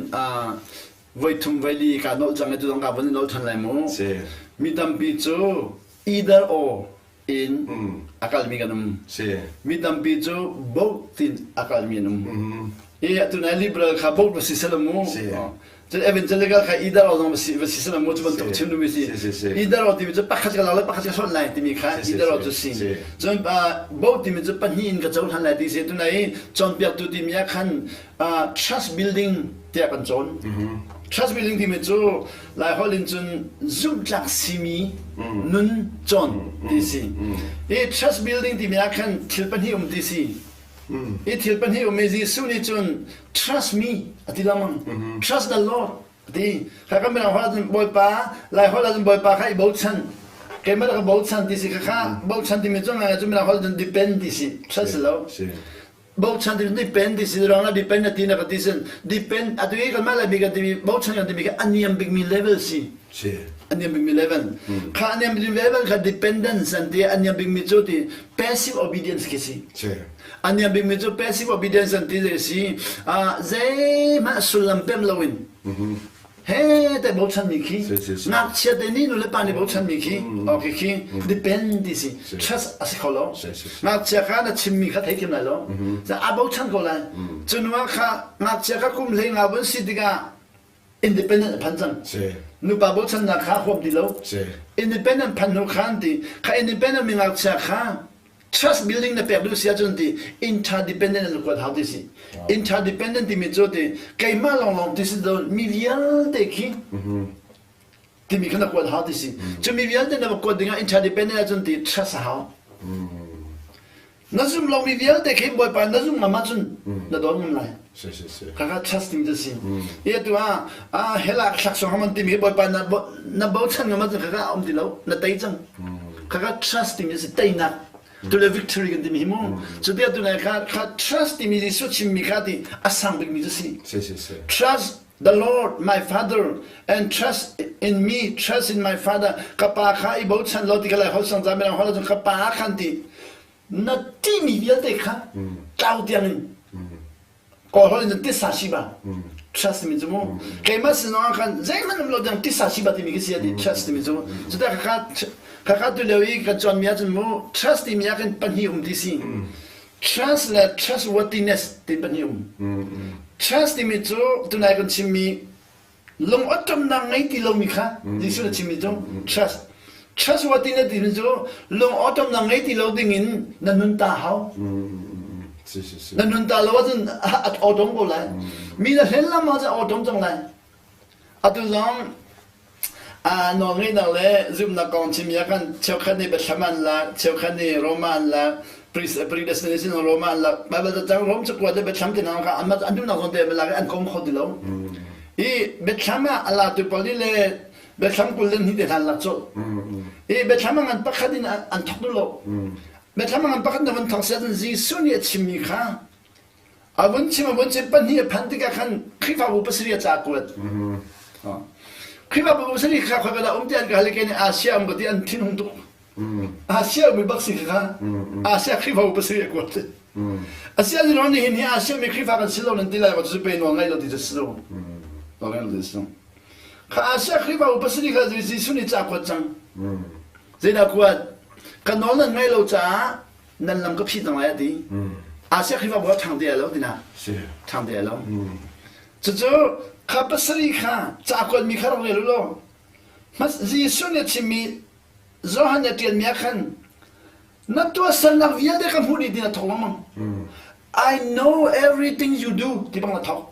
voi thum voi li ka nolh cang i tu zong ka van i nolh than lai mu. Mi tampi cu either or in a kalmi kan um. Mi tampi cu both in a kalmi an um. I atu nai liberal kha both va si sel mu. Cun evangelical kha either or zong va si sel mu cu bantuk chim duhmi si. Either or timi cu pakhat ka lak lai pakhat ka hlonh lai timi kha either or cu si. Cun both timi cu pahnih in ka cohlan lai ti si. Tunai cawnpiaktu timi ah khan trust building tiah kan cawn. Trust building timi cu Lai holh in cun zumhtlak simi nun cawn ti si. I trust building timi ah khan thil pahnih um ti si. Hi thil pahnih um i Jesuh nih cun trust me a ti lengmang. Trust the Lord a ti. Kha kan mirang holh ahcun Bawipa, Lai holh ahcun Bawipa kha i bochan. Keimah ka bochan ti si kha kha bochan timi cu ngai cu mirang holh ahcun depend ti si. Trust si lo. Bochan ti depend ti si ruang la depend na ti na ka ti sin depend atu i kanmah Laimi kan timi bochan kan timi kha a niam bikmi level si. A niam bikmi level. Kha a niam bikmi level kha dependence an ti a niam bikmi cu ti passive obedience khi si. A niam bikmi cu passive obedience an ti zei si zeihmanh sullam pem loin he te bochanmi khi ngakchia te nih nu le pa nih bochanmi khi okay khi depend ti si trust a si kho lo ngakchia kha na chimmi kha theithiam lai lo a bochan ko lai cu nu ah kha ngakchia kha kum hlei nga vun si tikah independent a phan cang nupa bochannak kha huam ti lo independent phan hnu khan ti kha independent mi ngakchia kha trust building na pek duh si ahcun ti interdependent an kuat hau ti si interdependent timi cu ti keimah lawnglawng ti si lo mi vialte khi timi kha na kuat hau ti si cu mi vialte na va kuat dingah interdependent ahcun ti trust a hau Na zum lomi vialte khi Bawipa na zum ngam ahcun na dawn ngam lai. Khakha trust ding cu si. I atu ah ah hell ah thlaksawng ham an timi Bawipa na na bochan ngam ahcun khakha a um ti lo. Na tei cang. Khakha trust ding cu si teinak. Tu le victory kan timi hi mu. Cu ti atu nai kha kha trust timi Jesuh chimmi kha ti a sang bikmi cu si. Trust the Lord my Father and trust in me, trust in my Father. Ka pa kha i bochan lo ti ka lai hol sang za mirang hol ahcun ka pa khan ti. Na ṭihmi vialte kha tlau tiangin Kawlholh in tisa shiba trust timi cu mu keimah sin zongah khan zeihmanh um lo tiang tisa shiba timi khi si a ti trust timi cu cuta kha kha tu lio i kan cawnmi ahcun mu trust timi ah khan pahnih um ti si trust le trustworthiness ti pahnih um trust timi cu tunai kan chimmi lung awṭamnak ngei ti lomi kha Jesuh na chimmi cu trust trustworthy na timi cu lung awṭamnak ngei ti lo dingin na nun ta hau na nun ta lo ahcun a awṭom ko lai mi na hlen lam ahcun a awṭom cang lai atu zong nawlngeihnak le zumhnak kong chimmi ah khan cheukhat nih biathlam an lak cheukhat nih Roma an lak predestination Roma an lak Bible cacang Rom cakuat le biathlam te hna kha an duhnak zawn te an lak i an kom kho ti lo i biathlam ah a latu pawl nih le biathlam 22 te hna an lak colh i biathlam ah ngan pakhat in an thok duh lo biathlam ah ngan pakhat na van thok siah cun Jesuh nih a chimmi kha A vun chim a vun chim pahnih a phanh tikah khan Khrihfabu pasarih a ca kuat. Khrihfabu pasarih kha khoi dah um ti an ka hal i kei nih Asia um ka ti an thin hung tuk. Asia ummi bak si kha Asia Khrihfabu pasarih a kuat. Asia ni ron nihin hi Asia mi Khrihfa kan si lo nan ti lai ma cu pe nawl ngai lo ti cu si lo. Nawl ngai lo ti si lo. Kha Asia Khrihfabu pasarih kha Jesuh nih ca kuat cang. Zeidah kuat? Ka nawl nan ngai lo caah nan lam ka phih cang lai a ti. Asia Khrihfabu ah ṭhang te lo tina. Ṭhang te lo. Cucu kha pasarih kha ca kuatmi kha rak rel u law Jesuh nih a chimmi Johan nih a ṭialmi ah khan na tuahsernak vialte ka hmuh dih ti na thawk lengmang. I know everything you do ti bang na thawk.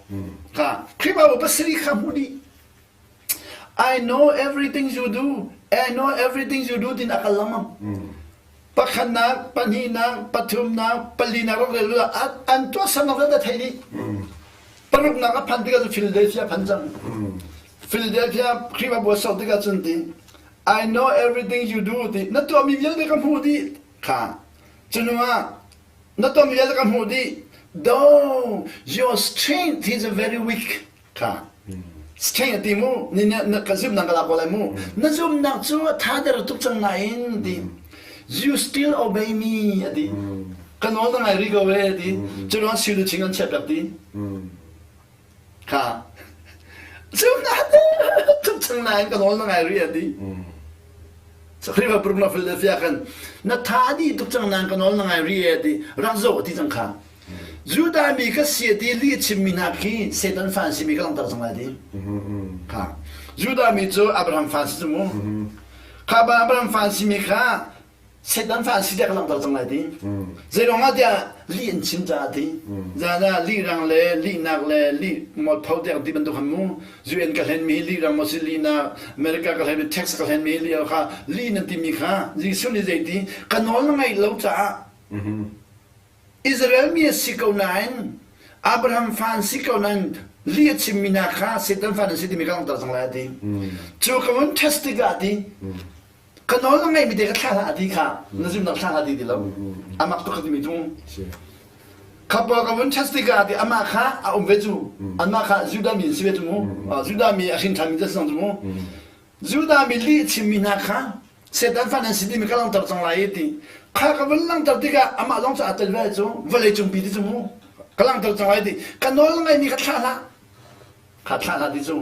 Kha Khrihfabu pasarih kha hmuh dih. I know everything you do. I know everything you do tin a kal lengmang. Pakhatnak, pahnihnak, pathumnak, palinak rak rel an tuahsernak vialte thei dih. Paruknak a phan tikah cu Philadelphia phan cang. Philadelphia Khrihfabu a sok tikah cun ti I know everything you do ti na tuahmi vialte ka hmuh dih kha. Cunungah na tuahmi vialte ka hmuh dih. Though your strength is very weak. Kha strength a ti mu ni na ka zumnak ka lak ko lai mu na zumnak cu a tha der tuk cang nain ti you still obey me a ti ka nawl na ngai ri ko e ti cu ruang silu ching an chiat piak ti kha zumnak tuk cang nain ka nawl na ngai ri a ti Khrihfa puruk na Philadelphia khan na tha dih tuk cang nain ka nawl na ngai ri e ti rak zoh ti cang kha Judah mi ka si ti li chimmi hna khi Satan fa an simi ka langhter cang lai ti. Kha. Judah mi cu Abraham fa si cu mu. Kha ba Abraham fa an simi kha Satan fa an si tiah ka langhter cang lai ti. Zei ruangah tiah lih an chim caah ti. Zana lih rang le lihnak le lih mualpho tiah ti bantuk han mu. UN ka hlen mi lih rang maw si lihnak America ka hlen mi tax ka hlen mi lih kha lih nan timi kha Jesuh nih zei ti ka nawl na ngaih lo caah Israel mi a si ko nain Abraham fa an si ko nain lih a chimmi hna kha Satan fa an si timi ka langhter cang lai a ti. Cu ka vun test tikah a ti. Ka nawl na ngeihmi te ka thlah hlah a ti kha na zumnak thlah hlah ti ti lo. Amak tuk ka timi cu. Kha pa ka vun test tikah a ti amah kha a um ve cu. Anmah kha Judah mi an si ve cu mu. Judah mi a hrin ṭhanmi te si cu mu. Judah mi lih chimmi hna kha Satan fa nan si timi ka langhter cang lai i ti. Kha ka vun langhter tikah amah zong cu aa tel ve cu vawlei cungpi ti cu mu. Ka langhter cang lai ti. Ka nawl na ngeihmi kha thlah hlah. Kha thlah hlah ti cu.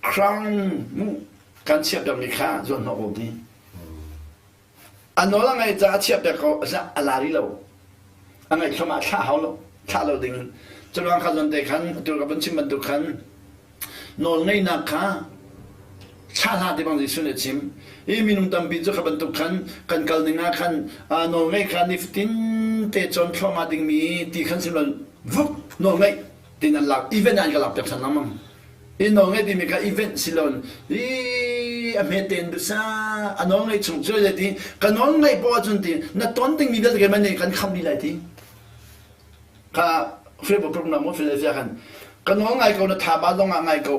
Crown mu kan chiah piakmi kha zuan hnawh ko ti. A nawl a ngaih caah a chiah piak ko a la rih lo. A ngaih thluahmah thlah hau lo. Thlah lo ding in. Cu ruang kha zawn te khan atu ka vun chim bantuk khan nawlngeihnak kha thlah hlah ti bang Jesuh nih a chim. Hi minung tampi cu kha bantuk khan kan kal ning ah khan nawlngeih kha nifatin te cawn thluahmah dingmi ti khan sim lo vuk nawlngeih tin an lak event ah an ka lak piak ṭhan lengmang. I nawlngeih timi kha event si lo i a hmet tein dusa a nawlngeih chung cu ti ka nawlngeih poah cun ti na ton dingmi vialte keimah nih kan kham dih lai ti. Kha February paruk na maw Philadelphia khan ka nawl ngai ko na tha ba zong ah ngai ko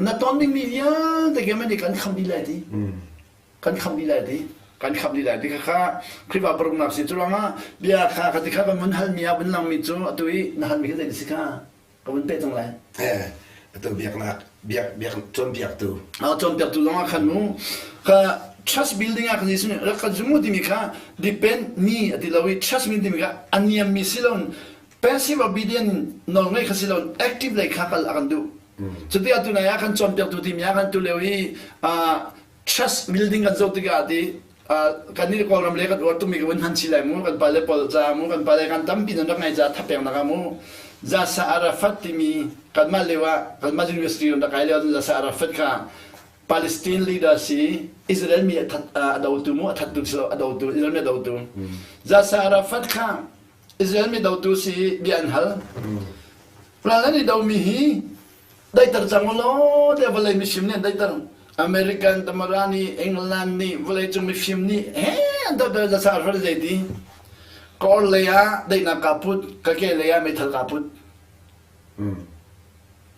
na ton dingmi vialte keimah nih kan kham dih lai ti kan kham dih lai ti kan kham dih lai ti kha kha Khrihfa paruknak si cu ruangah bia kha kha ti kha kan vun halmi ah vun langmi cu atu i na halmi khi zei si kha ka vun peh cang lai eh atu biaknak biak biak cawnpiaktu ah cawnpiaktu zong ah khan mu kha. trust building ah kan Jesuh nih rak kan zum u timi kha depend mi a ti lo i trust building timi kha a niammi si lo passive obedient nawl ngei kha si lo active lei kha kal a kan duh. Cuti ah tunai ah kan cawnpiaktu timi ah kan tu lio i trust building kan zoh tikah ti kan nih Kawlram le kan uar tukmi ka vun hman chih lai mu kan pale pawl ca mu kan pale kan tampi nan rak ngai ca thapeng nak ah mu Yasser Arafat timi kanmah lio ah kanmah university ram rak kai lio ah Yasser Arafat kha Palestine leader si Israel mi a that a dotu mu a thattu si lo a dotu Israel mi a dotu Yasser Arafat kha Israel mi dotu si bia an hal ral an i domi hi daihter cang u law tiah vawlei mifim nih an daihter. American tamara nih England nih vawleicung mifim nih he an dohter zasa hral zei ti. Kawl lei ah daihnak kaa put, ka ke lei ah meithal kaa put.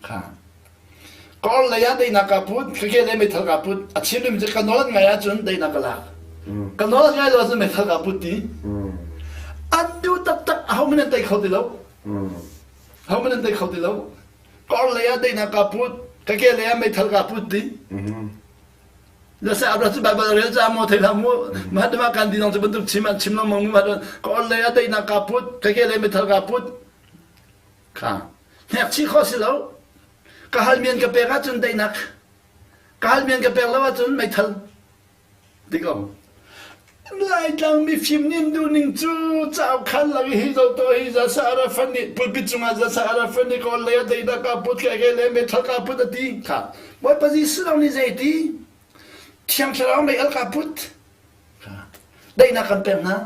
Kha. Kawl lei ah daihnak kaa put, ka ke lei meithal kaa put. A chim mi cu ka nawl an ngai ahcun daihnak ka lak. Ka nawl an ngai lo ahcun meithal kaa put ti. An duh taktak aho hmanh an tei kho ti lo. Ho hmanh an tei kho ti lo. Kor lei ah daihnak kaa put, ka ke lei ah meithal kaa put ti. Na se abra cu Bible rel ca maw thei hlah mu. Mahatma Gandhi zong cu bantuk chim an chim lengmang mu. Kor lei ah daihnak kaa put, ka ke lei meithal kaa put. Kha. Hnek chih khawh si lo. Ka hal mian ka pek ahcun daihnak. Ka hal mian ka pek lo ahcun meithal. Ti ko. Laitlang mifim nih an duhning cu cauk khan lak i hi zo to hi za sa arafat nih pulpit cungah za sa arafat nih kawl lei ah zeidah kaa put ke ke le meithal kaa put a ti kha Bawipa Jesuh zong nih zei ti Thiang Thlarau mei al kaa put daihnak kan pek hna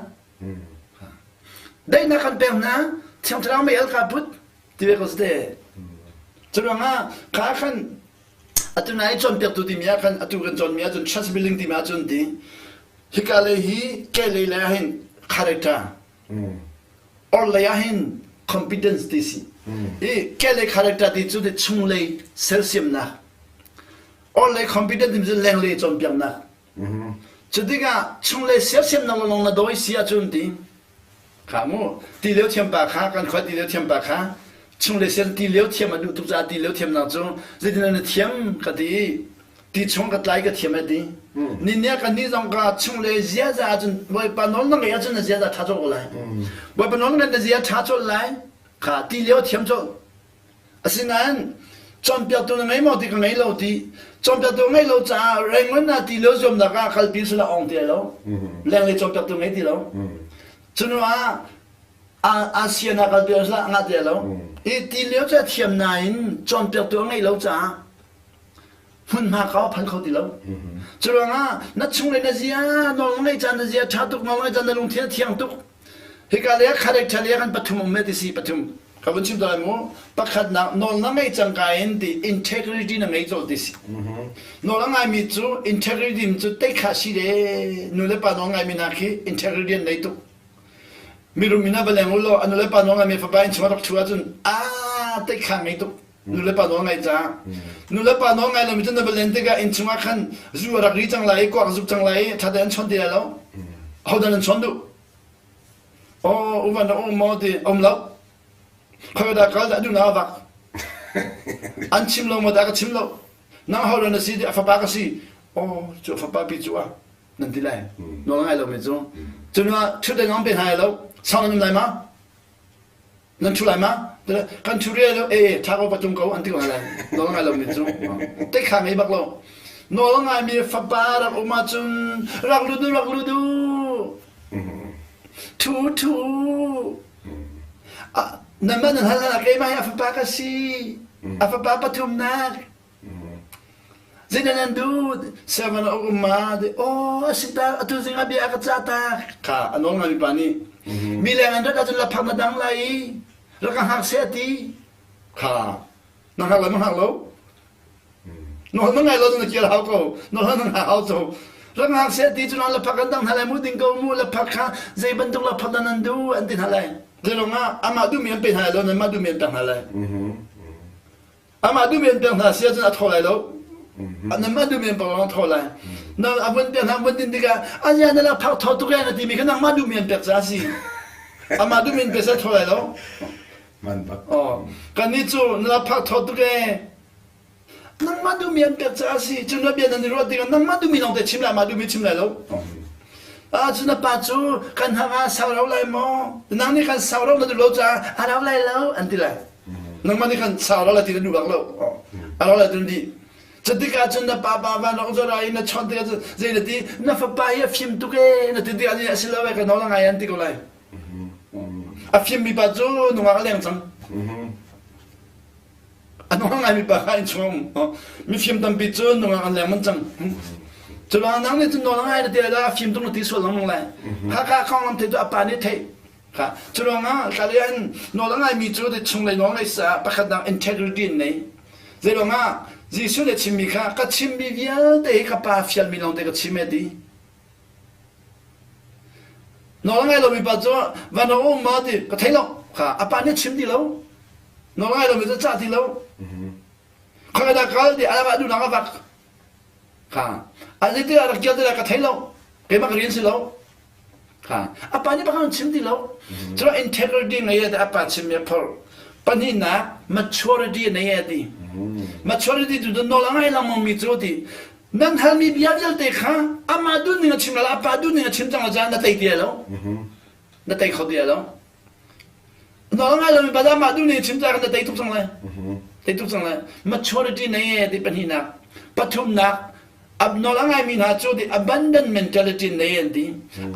daihnak kan pek hna Thiang Thlarau mei al kaa put ti ve ko si te cu ruangah kha khan Atu nai cawnpiaktu timi ah khan atu kan cawnmi ahcun trust building timi ahcun ti hika lei hi ke lei lei ah hin character or lei ah hin competence ti si i ke lei character ti cu ti chunglei sersiamnak or lei competence timi cu lenglei cawnpiaknak cu tikah chunglei sersiamnak lawng na dawi si ahcun ti Kha mu ti lio thiam pa kha kan khua ti lio thiam pa kha chung le sian ti lio thiam a duh tuk caah ti lio thiamnak cu zeitin na thiam ka ti i ti chung ka tlai ka thiam a ti. Ni nia kan nih zong ka chung le ziaza ahcun Bawipa nawl na ngeih ahcun na ziaza ṭha colh ko lai. Bawipa nawl na ngeih na zia ṭha colh lai. Kha ti lio thiam colh. Asinain cawnpiaktu na ngei maw ti ka ngei lo ti cawnpiaktu ngei lo caah Rangoon ah ti lio zuamnak ah kalpi sila ong ti lo lenglei cawnpiaktu ngei ti lo cunu ah ASEAN ah kalpi sila ngah ti lo i ti lio cu a thiam nain cawnpiaktu a ngeih lo caah hmunhma ka phan kho ti lo cu ruangah na chung le na zia nawl na ngeih caan na zia ṭha tuk nawl na ngeih caan na lungthin a thiang tuk hika le character le kan pathum um ti si pathum ka vun chim lai mu pakhatnak nawl na ngeih cangka in ti integrity na ngei colh ti si nawl a ngaimi cu integrity cu teikha si le nu le pa nawl ngaimi hna khi integrity an nei tuk mirum in a va leng u law a nu le pa nawl ngaimi fapa in chung a rak thu ahcun a teikha ngei tuk nu le pa nawl ngai ca nu le pa nawl ngai lomi cu na va len tikah inn chungah khan zu a rak ri cang lai i kuak zuk cang lai i ṭha an chawn ti lai lo hodah nan chawn duh aw uvan rak um maw ti um lo khoi dah kal dah duh na vak an chim lo maw dah ka chim lo nang ho na si ti a fapa ka si aw cu a fapa pi cu a nan ti lai nawl ngai lo mi cu cu nu ah ṭhut ding pe hna lo sang nan um lai ma Nan ṭhu lai ma? Kan ṭhu re lo e ṭha ko patung ko an ti ko lai. Nawl ngai lomi cu te kha ngei bak lo. Nawl ngaimi fapa rak um ahcun rak lut u rak lut u. Ṭhu ṭhu. Nanmah nan hal hal keimah hi a fapa ka si. A fapa pathumnak. Zeidah nan duh? Sianginn a um ma? Aw, a si tak, atu zing ah bia a ka cah tak. Kha a nawl ngaimi pa nih mi leng an rat ahcun laphak na dang lai i rak ka hngak seh a ti. Kha na hngak lo na hngak lo. Nawl na ngai lo na kir hau ko. Nawl na hngak hau co. Rak hngak seh a ti cu laphak kan dang hna lai mu ding ko mu laphak kha zei bantuk laphak dah nan duh an ti hna lai. Zeilong ah amah duhmi an pe hna lai lo nanmah duhmi an pek hna lai. Amah duhmi an pek hna si ahcun a thaw lai lo. Anamah duhmi an pek lawng a thaw lai. Na a vun pek hna vun din tikah aya na lak phak thaw tuk na timi kha nangmah duhmi an pek caah a si. Amah duhmi an pek sa thaw lai lo. Man bak. Oh, kannih cu na lak phak thaw tuk ee. Nangmah duhmi an pek caah a si. Cun na bia nan i ruah tikah nangmah duhmi lawng te chim lai, mah duhmi chim lai lo. Ah cun na pa cu kan hang ah sau rau lai maw? Nang nih khan sau rau na duh lo caah a rau lai lo an ti lai. Nangmah nih khan sau rau lai ti na duh bak lo. A rau lai tu na dih. Cutikah cun na pa pa van rong zora i na chawnh tikah cun zei na ti na fapa hi a fim tuk ee na ti tikah a si lo ee ka nawl a ngai an ti ko lai. A fimmi pa cu nungak a leng cang. A nungak ngaimi pa kha innchung mifim tampi cu nungak an leng man cang. Cu ruang nang nih cun nawl a ngai na ti lai a fim tuk na ti sual lengmang lai. Kha kha konglam thei cu a pa nih theih. Kha cu ruangah hlale an nawl a ngaimi cu chunglei nawl ngei sa pakhat dang integrity an nei. Zei ruangah Jesuh nih a chimmi kha ka chimmi vialte hi ka pa fialmi lawngte ka chim e ti. Nawl a ngai lomi pa cu van a um maw ti ka thei lo. Kha a pa nih a chim ti lo. Nawl a ngai lomi cu a cah ti lo. Khoi dah kal ti a duhnak a vak. Kha a zei a rak kial ti ka thei lo. Keimah ka rian si lo. Kha a pa nih pakhat an chim ti lo. Cu integrity ngei a pa chimmi a phorh. Pahnihnak maturity nei a ti. Maturity cu nawl a ngai lengmang mi cu ti. Nan halmi bia vialte kha amah duhning a chim la a pa duhning a chim cang lo caah na tei ti lo. Na tei kho ti lo. Nawl ngai lomi pa amah duhning a chim caah na tei tuk cang lai. Tei tuk cang lai. Maturity nei ti pahnihnak. Pathumnak nawl a ngaimi hna cu the abundant mentality nei an ti.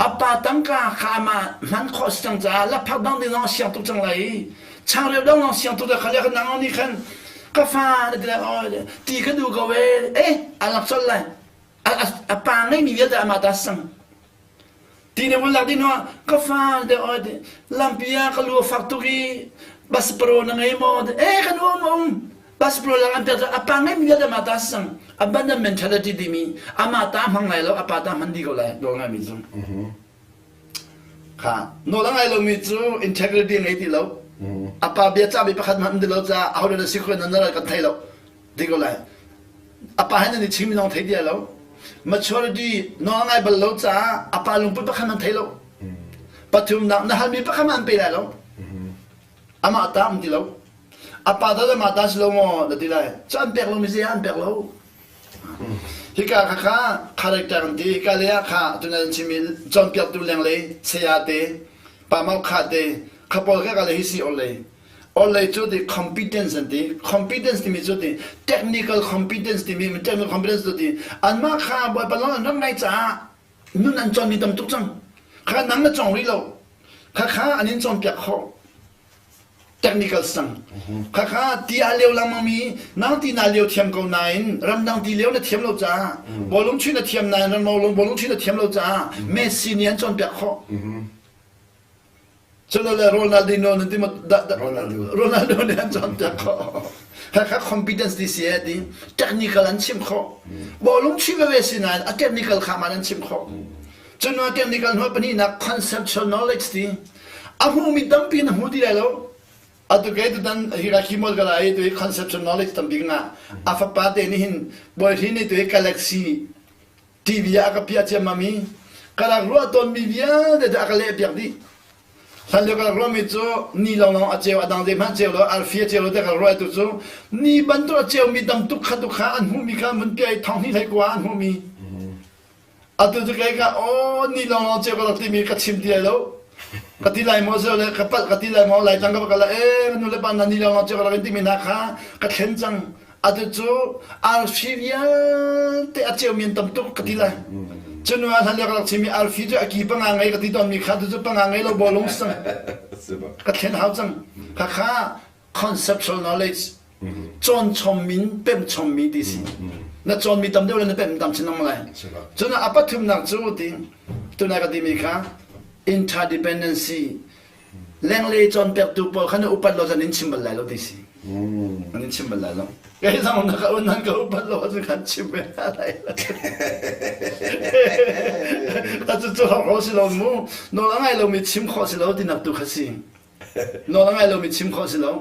A pa tangka kha amah hman khawh si cang caah lapphak dang ding zong a siang tuk cang lai i changreu dang zong siang tuk kha le nang nih khan ka fa na ti lai oh ti ka duh ko e eh a lak colh lai a pa ngeimi vialte amah ta sang ti ne mun lak ding hnuah ka fa de oi lampi ah ka lu a fak tuk i bus pro na ngei maw eh kan um um bus pro lang an pek a pa ngeimi vialte amah ta sang abundant mentality timi amah ta hmang lai lo a pa ta hman di ko lai dol ngaimi zung Kha nawl a ngai lomi cu integrity a ngei ti lo. A pa bia cahmi pakhat hmanh um ti lo caah ahodah na si khun na ral kan thei lo. Ti ko lai. A pa he nan i chimmi zong thei ti lo. Maturity nawl a ngai bal lo caah a pa lungput pakhat hmanh thei lo. Pathumnak na halmi pakhat hmanh an pe lai lo. Amah ta um ti lo. A pa ta amah ta si lo maw na ti lai. Cu an pek lomi zei ah an pek lo. Hika kha kha character an ti. Hika lei ah kha tuna an chim i cawnpiaktu lenglei saya te, pa mau kha te, kha pawl kha ka le hi si orlei. Orlei cu ti competence an ti. Competence timi cu ti technical competence timi technical competence cu ti anmah kha Bawipa lawng an rak ngai caah nun an cawnmi tam tuk cang. Kha nang na cawng rih lo. Kha kha an in cawnpiak khawh. technical sang khakha ti a lio lengmang mi nang ti na lio thiam ko nain ramdang ti lio na thiam lo caah bawlung chuih na thiam nain ramdang bawlung chuih na thiam lo caah Messi nih an cawnpiak khawh Cun le Ronaldinho nan ti Ronaldo nih an cawnpiak khawh khakha competence ti si ti technical an chim khawh bawlung chuih veve si nain a technical kha man an chim khawh Cun technical hnuai pahnihnak conceptual knowledge ti a hmumi tampi na hmu ti lai lo. Atu ke tutan hi ra khimol ka lai tu hi conceptual knowledge tampi nga a fapa te nih hin bawi nih tu hi galaxy TV ah a ka piah ciammam i ka rak ruah tawnmi vialte cu a ka leh piak dih. Hlan lio ka rak ruahmi cu ni lawnglawng a ceu a dang zeihmanh ceu lo arfi a ceu lo te ka ruah tu cu ni bantuk a ceumi tam tuk kha tu kha an hmuhmi kha mun piah i thong hnih hlei kua an hmuhmi Atu cu kei ka aw ni lawnglawng cio ka rak timi ka chim ti lai lo. Ka ti lai maw le ka palh ka ti lai maw lai tang ka ka la e nu le pa na ni lawnglawng cio ka rak in timi hna kha ka thlen cang. Atu cu arfi vialte a ceu mi an tam tuk ka ti lai. Cu nu ah hlan lio ka rak chimmi arfi cu a ki panga ngei ka ti tawnmi kha tu cu panga ngei lo bawlung sang. Ka thlen hau cang. Kha kha conceptual knowledge cawn chom min pemh chommi ti si na cawnmi tam deuh le na pemh tam chin lengmang lai cun a pathumnak cu ti tunai ka timi kha interdependency lenglei cawnpiaktu pawl kha na upat lo zan in chim bal lai lo ti si an in chim bal lai lo kei zong na ka un nan ka upat lo ahcun kan chim ve lai a cu cu ho si lo mu nawl a ngai lomi chim khawh si lo tinak tu kha si Nawl a ngai lomi chim khawh si lo.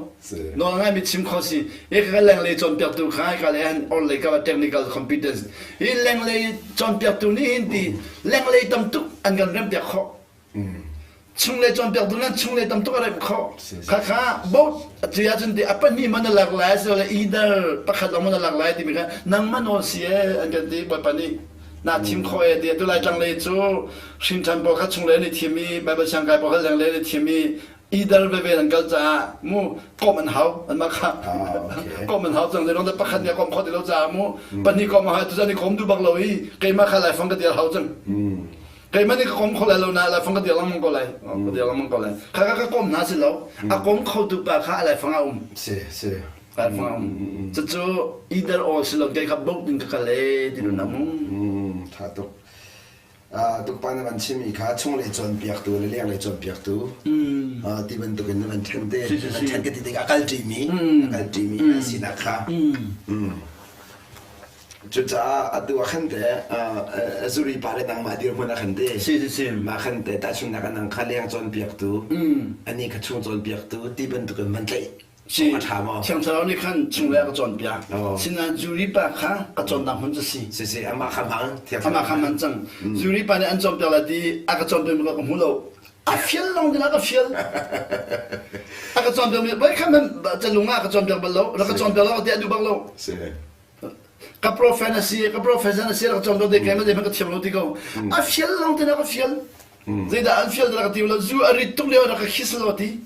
Nawl a ngaimi chim khawh si. Hi ka lenglei cawnpiaktu kha hika le han orhlei ka technical competence. Hi lenglei cawnpiaktu nih hin ti lenglei tam tuk an kan rempiak khawh. Chunglei cawnpiak tu nan chunglei tam tuk a remh khawh. Khakha both atu ahcun ti a pahnih man a lak lai so le either pakhat lawng man a lak lai timi kha nangmah nawl si e an kan ti Bawipa nih na thim khawh e ti atu lai tlang lei cu hrinṭhan pawl kha chunglei an i thim i Baibal siangkai pawl kha lenglei an i thim i either veve an kal caah mu komh an hau anmah kha komh an hau cang zei dah pakhat nih a komh khawh ti lo caah mu pahnih komh a hau tu cun i kom duh bak lo i keimah kha laifang ka dir hau cang keimah nih ka kom kho lai lo na laifang ka dir lengmang ko lai ka dir lengmang ko lai kha ka kom hna si lo a kom kho tu pa kha a laifang a um si si laifang a um cucu either or si lo kei kha boat in ka kal e ti nun amu tha tuk Tukpa na van chimmi kha chunglei cawnpiaktu le lenglei cawnpiaktu ti bantukin na van ṭhen te van ṭhen ka ti tikah a kal ṭimi a kal ṭimi an sinak kha cucaah atu ah khan te zuri pa le nangmah dirhmun ah khan te mah khan te tahchunhnak ah nang kha leng cawnpiaktu ani kha chung cawnpiaktu ti bantukin van tlaih Si, Thiang Thlarau nih khan chunglei a ka cawnpiak. Sinain Juri pa kha ka cawnnak hmun cu si. Si si, amah kha hmang. Amah kha hman cang. Juri pa nih an cawnpiak lai ti a ka cawnpiak mi ka hmu lo. A fial lawng ding ah ka fial. A ka cawnpiak mi voi khat hmanh calung ah a ka cawnpiak bal lo. Rak ka cawnpiak lo ti a duh bak lo. Si. Ka prophet a si, ka prophet a si, rak ka cawnpiak te keimah zeihmanh ka thiam lo ti ko. A fial lawng te ka fial. Zeidah an fial dah ka ti lo. Zu a rit tuk lio rak ka khis lo ti.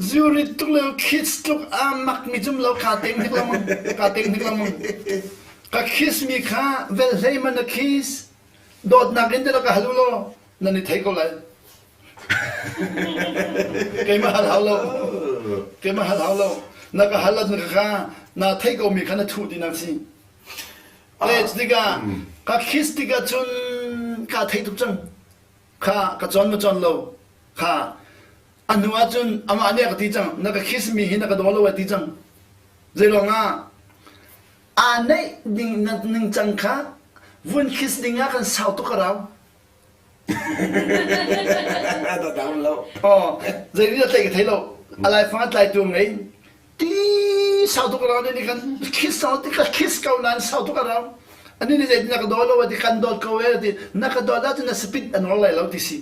Zurit tuk le kiss tluk aa makmi cum lo kaa teng hnik lengmang. Kaa teng hnik lengmang. Ka kiss mi kha velhlei man na kiss. Dawtnak in te ka hal u law nan i thei ko lai. Keimah hal hau lo. Keimah hal hau lo. Na ka hal ahcun ka kha na theih ko mi kha na thuh ti nak si. Le tikah ka kiss tikah cun kaa thei tuk cang. Kha ka cawn ma cawn lo. Kha a hnu ahcun amah nih a ka ti cang na ka kiss mi hi na ka daw lo a ti cang zei ruangah aa neih ding na ningcang kha vun kiss ding ah kan sau tuk a rau lo. Oh, zei nih a tlaih ka thei lo. A laifang a tlaitu ngei. Ti sau tuk a rau nih kan kiss sau ti ka kiss ko nain sau tuk a rau. Ani nih zei na ka daw lo a ti kan dawt ko e ti na ka dawt ahcun na speed an ngol lai lo ti si.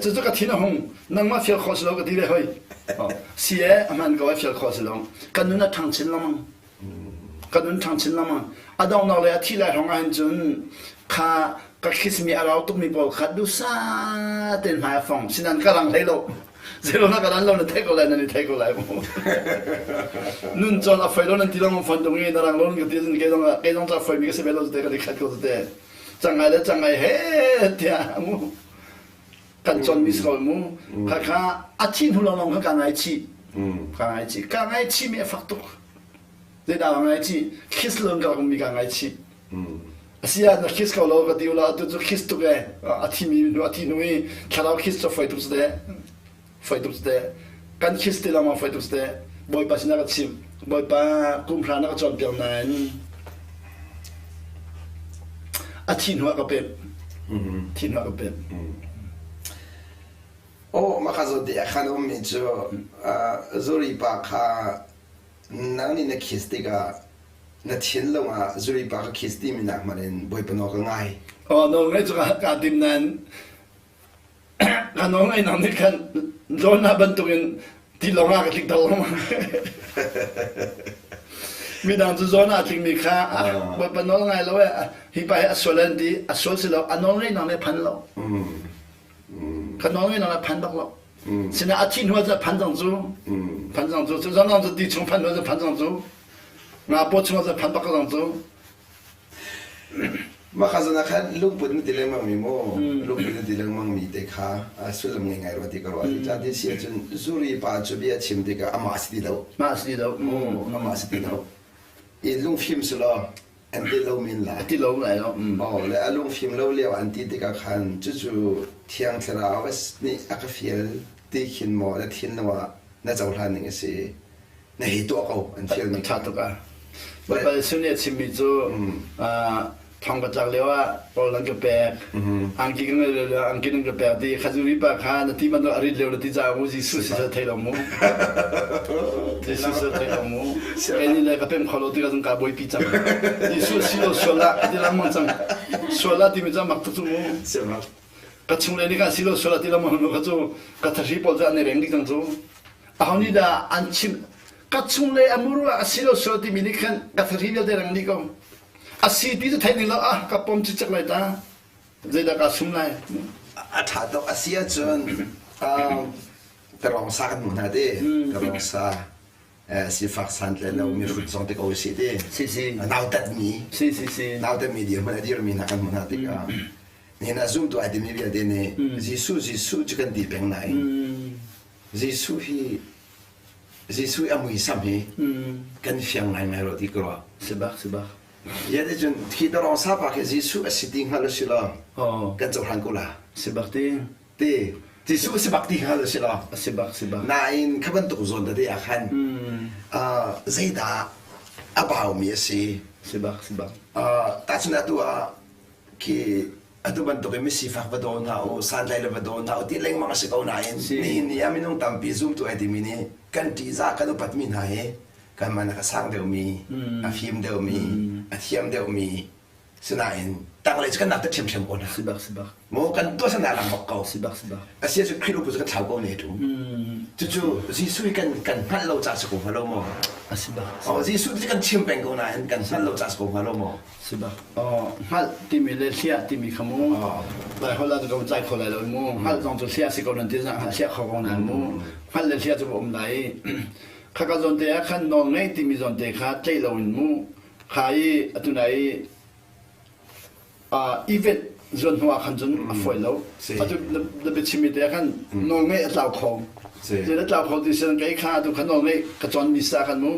Cucu ka thin a hung. Nangmah fial khawh si lo ka ti ve hoi. Si e, a hman ko ai fial khawh si lo. Kan nun a ṭhang chin lengmang. Kan nun ṭhang chin lengmang. A donghnak le a thih lai hrawng ahhin cun kha ka khismi a rau tukmi pawl kha dusa tein hmai a fong. Sinan ka rang hlei lo. Zeilo na ka ran lo na theih ko lai nan i thei ko lai mu. Nun cawn a foi lo nan ti lengmang fawn tung i na rang lo nan ka ti cun kei zong kei zong cu a foimi ka si ve lo te ka i khat ko te. Cangai le cangai he tiah mu kan cawnmi si ko mu khakha a thi hnu lawnglawng kha kaa ngaichih kaa ngaichih kaa ngaichih mi a fak tuk zeidah kaa ngaichih kiss lon ka rak mi kaa ngaichih asiah na kiss ko lo ka ti ula atu cu kiss tuk e a thi mi a thi hnu i thlarau kiss cu foi tuk te foi tuk te kan kiss ti lengmang foi tuk te bawipa sinah ka chim bawipa kum hra na ka cawnpiak nain a thi hnu ah ka pemh thi hnu ah ka pemh Oh, maka zo te khan ummi cu zuri pa kha nang nih na kiss tikah na thinlung ah zuri pa ka kiss timi nak hmanh in Bawipa nawl ka ngai. Oh, nawl ngai cu ka tim nain Ka nawlngaihnak nih khan Jonah bantukin tilawng ah ka tlikter lengmang. Midang cu Jonah a tlikmi kha Bawipa nawl ngai lo eh hi pa hi a sual an ti a sual si lo a nawlngaihnak nih a phan lo. Ka nawlngaihnak nih a phan bak lo. Sinah a thih hnu ah cun a phan cang cu. Phan cang cu. Cu zong cu ti chung phan hnu ah cun phan cang cu. Nga paw chung ah cun phan bak cang cu. Mah kha zan ah khan lungput na ti lengmang mi maw lungput na ti lengmang mi te kha sullam ngei ngai rua ti ka ruah. Cucaah si ahcun zuri pa cu bia chim tikah amah si ti lo. Mah si ti lo. Amah si ti lo. I lungfim si law an ti lo men lai. A ti lo lai lo. Oh, le a lungfim lo lio an ti tikah khan cucu Thiang Thlarau nih a ka fial ti khin maw na thinlung ah na cohlan ning a si. Na hi tuah ko an fialmi ṭha tuk ah Bawipa Jesuh nih a chimmi cu thong ka tlak lio ah rawl nan ka pek angki ka ngeih lio angki nan ka pek ti khazuri pa kha na ti bantuk a rit lio na ti caah mu Jesuh si thei lo mu Jesuh si thei lo mu kei nih le ka pem kho lo ti ka zung ka buaipi cang Jesuh si lo sual ah ka ti lengmang cang. Sual ah timi cu mak tuk cu mu. Ka chung le nih kan si lo sual ah ti lo mo nu kha cu ka thahri pawl cu an i reng dih cang cu. Aho nih dah an chim ka chung le a muru ah a si lo sual timi nih khan ka thahri vialte reng dih ko. A si ti cu theih ning lo ah ka pom cicek lai ta. Zeidah kaa sum lai? A ṭha tuk a si ahcun tarong sa kan hmuh hna ti. Tarong sa sifak santlai lo mihrut zong te ko si ti. Si si. Nautatmi. Si si si. Nautatmi dirhmun a dirmi hna kan hmuh hna tikah nihin ah zumtu ai timi vialte nih Jesuh Jesuh cu kan ti peng nain Jesuh hi Jesuh a muisam hi kan fiang ngaingai rua ti ka ruah. Si bak si bak. Ya ti cun khi tarong sapa khi Jesuh a si ti hngal si law kan cohlan ko la. Si bak ti. Ti Jesuh a si bak ti hngal si law. A si bak si bak. Nain kha bantuk zawn tete ah khan zeidah a baumi a si. Si bak si bak. Tahchun atu ah khi atu bantuk in misifak va daw hna u, santlai le va daw hna u ti lengmang a si ko nain nihin ni ah minung tampi zumtu ai timi nih kan ṭihzah kan upatmi hna hi kanmah nak a sang deuhmi, a fim deuhmi, a thiam deuhmi sinain tanglei cu kan nak te ṭhiamṭhiam ko hna. Sibak sibak. Maw kan tuah sana lang bak ko. Sibak sibak. Asia cu Khrih cu kan thlau ko ne tu. Cucu Jesuh hi kan kan hngalh lo ca si ko hnga lo maw? A si bak. Oh Jesuh cu kan chim peng ko nain kan hngalh lo ca si ko hnga lo maw? Si bak. Oh hngalh timi le hliah timi kha mu. Lai holh ah cu ka tlai kho lai lo mu. Hngalh zong cu hliah si ko nan ti zang hliah kho ko nan mu. Hngalh le hliah cu um lai. Khaka zawn te ah khan nawl ngei timi zawn te kha tleih lo in mu kha i atu nai i event zuan hnu ah khan cun a fawi lo. Atu na biachimmi te ah khan nawl ngeih a tlau kho. Zei a tlau kho ti sin kei kha atu kha nawl ngeih ka cawn mi sa khan mu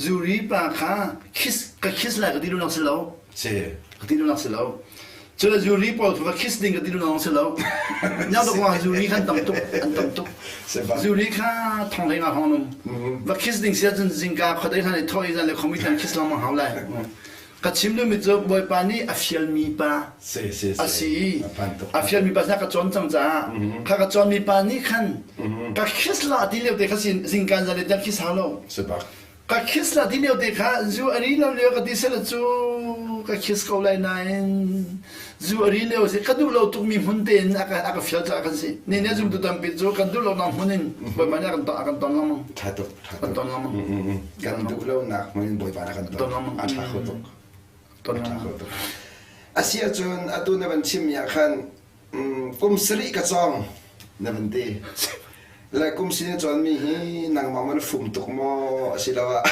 zuri pa kha kiss ka kiss lai ka ti lu si lo. Ka ti lu si lo. Cun zuri pawl cu kiss ding ka ti lawng si lo. Nyang tuk wa zuri khan tam tuk an tam tuk. Zuri kha thong hlei nga hong num. Va kiss ding sia cun zingka khodei hlan i thoi zan le khomi hlan kiss lengmang hau lai. Ka chim duhmi cu Bawipa nih a fialmi pa a si i a fialmi pa sinah ka cawn cang caah kha ka cawnmi pa nih khan ka kiss la ti lio te kha zingka zan le tiang kiss hau lo. Ka kiss la ti lio te kha zu a ri lo lio ka ti sela cu ka kiss ko lai nain zu a ri lio si ka duh lo tukmi hmun tein a ka a ka fial caah kan si. Ni ne zumtu tampi cu kan duh lo nak hmun in Bawipa nih a kan ton a kan ton lengmang. Tha tuk tha Kan ton lengmang. Kan duh lo nak hmun in Bawipa nih a kan ton. lengmang. A tha kho tuk. Ton lengmang. kho tuk. A si ahcun atu na van chimmi ah khan kum sarih ka cawng na van ti. Le kum sin na cawnmi hi nangmah man fum tuk maw asiloah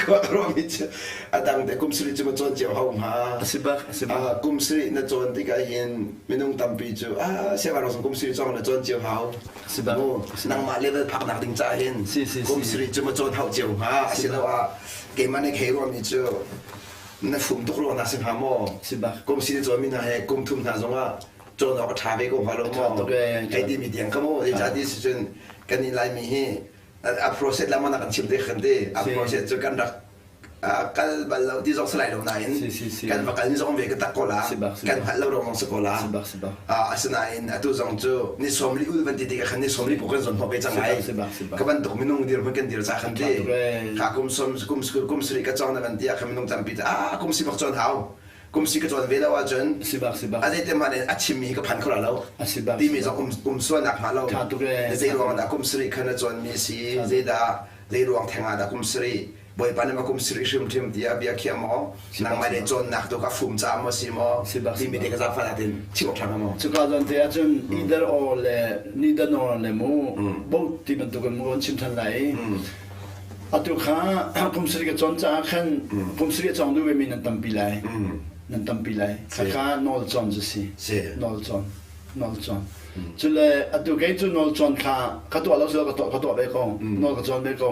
khua ruahmi cu a dang te kum sarih cu ma cawn cio hau hnga. A si bak, a si bak. Kum sarih na cawn tikah hin minung tampi cu ah siangngakchia zong kum sarih cawng na cawn cio hau. Si bak. Nangmah level phaknak ding caah hin kum sarih cu ma cawn hau cio hnga asiloah keimah nih khei ruahmi cu na fum tuk ruang na si hnga maw? Si bak. Kum si na cawnmi hna he kum thum hna zongah cawn awk a ṭha ve ko hnga lo maw? Hei timi tiang ka maw? Zeicah ti si cun kan i Laimi hi a process lam ah kan chim te khan ti. A process cu kan rak kal bal lo ti zong si lai lo nain kan va kal ni zong ve ka tak ko la. Kan hngalh lo ruang zong si ko la. Asinain atu zong cu ni 40 ul van ti tikah khan ni 40 puk kan zon hnawh ve cang ai. Ka bantuk minung dirhmun kan dir ca khan ti. Kha kum som kum kum sarih ka cawng na van ti ah khan minung tampi ah kum si bak cawn hau. Kum si ka cawn ve lo ahcun sibak sibak a zei hmanh in a chimmi hi ka phan kho lo. Sibak timi zong um um sualnak hnga lo. Tha tuk ee. Zei ruang dah kum sarih khan na cawnmi si zeidah zei ruang theng ah dah kum sarih Bawipa nih ma kum sarih hrimhrim tiah bia khiah maw nangmah le cawnnak tu ka fum caah maw si maw timi te ka zaangfah natin chim awk ṭha hnga maw Cuka zawn te ahcun either or le neither nor le mu both ti bantuk in mu an chim ṭhan lai i atu kha kum sarih ka cawn caah khan kum sarih a cawng duh vemi nan tampi lai nan tampi lai khakha nawl cawn cu si nawl cawn nawl cawn cule atu kei cu nawl cawn kha ka tuah lo silo ka tuah ka tuah ve ko nawl ka cawn ve ko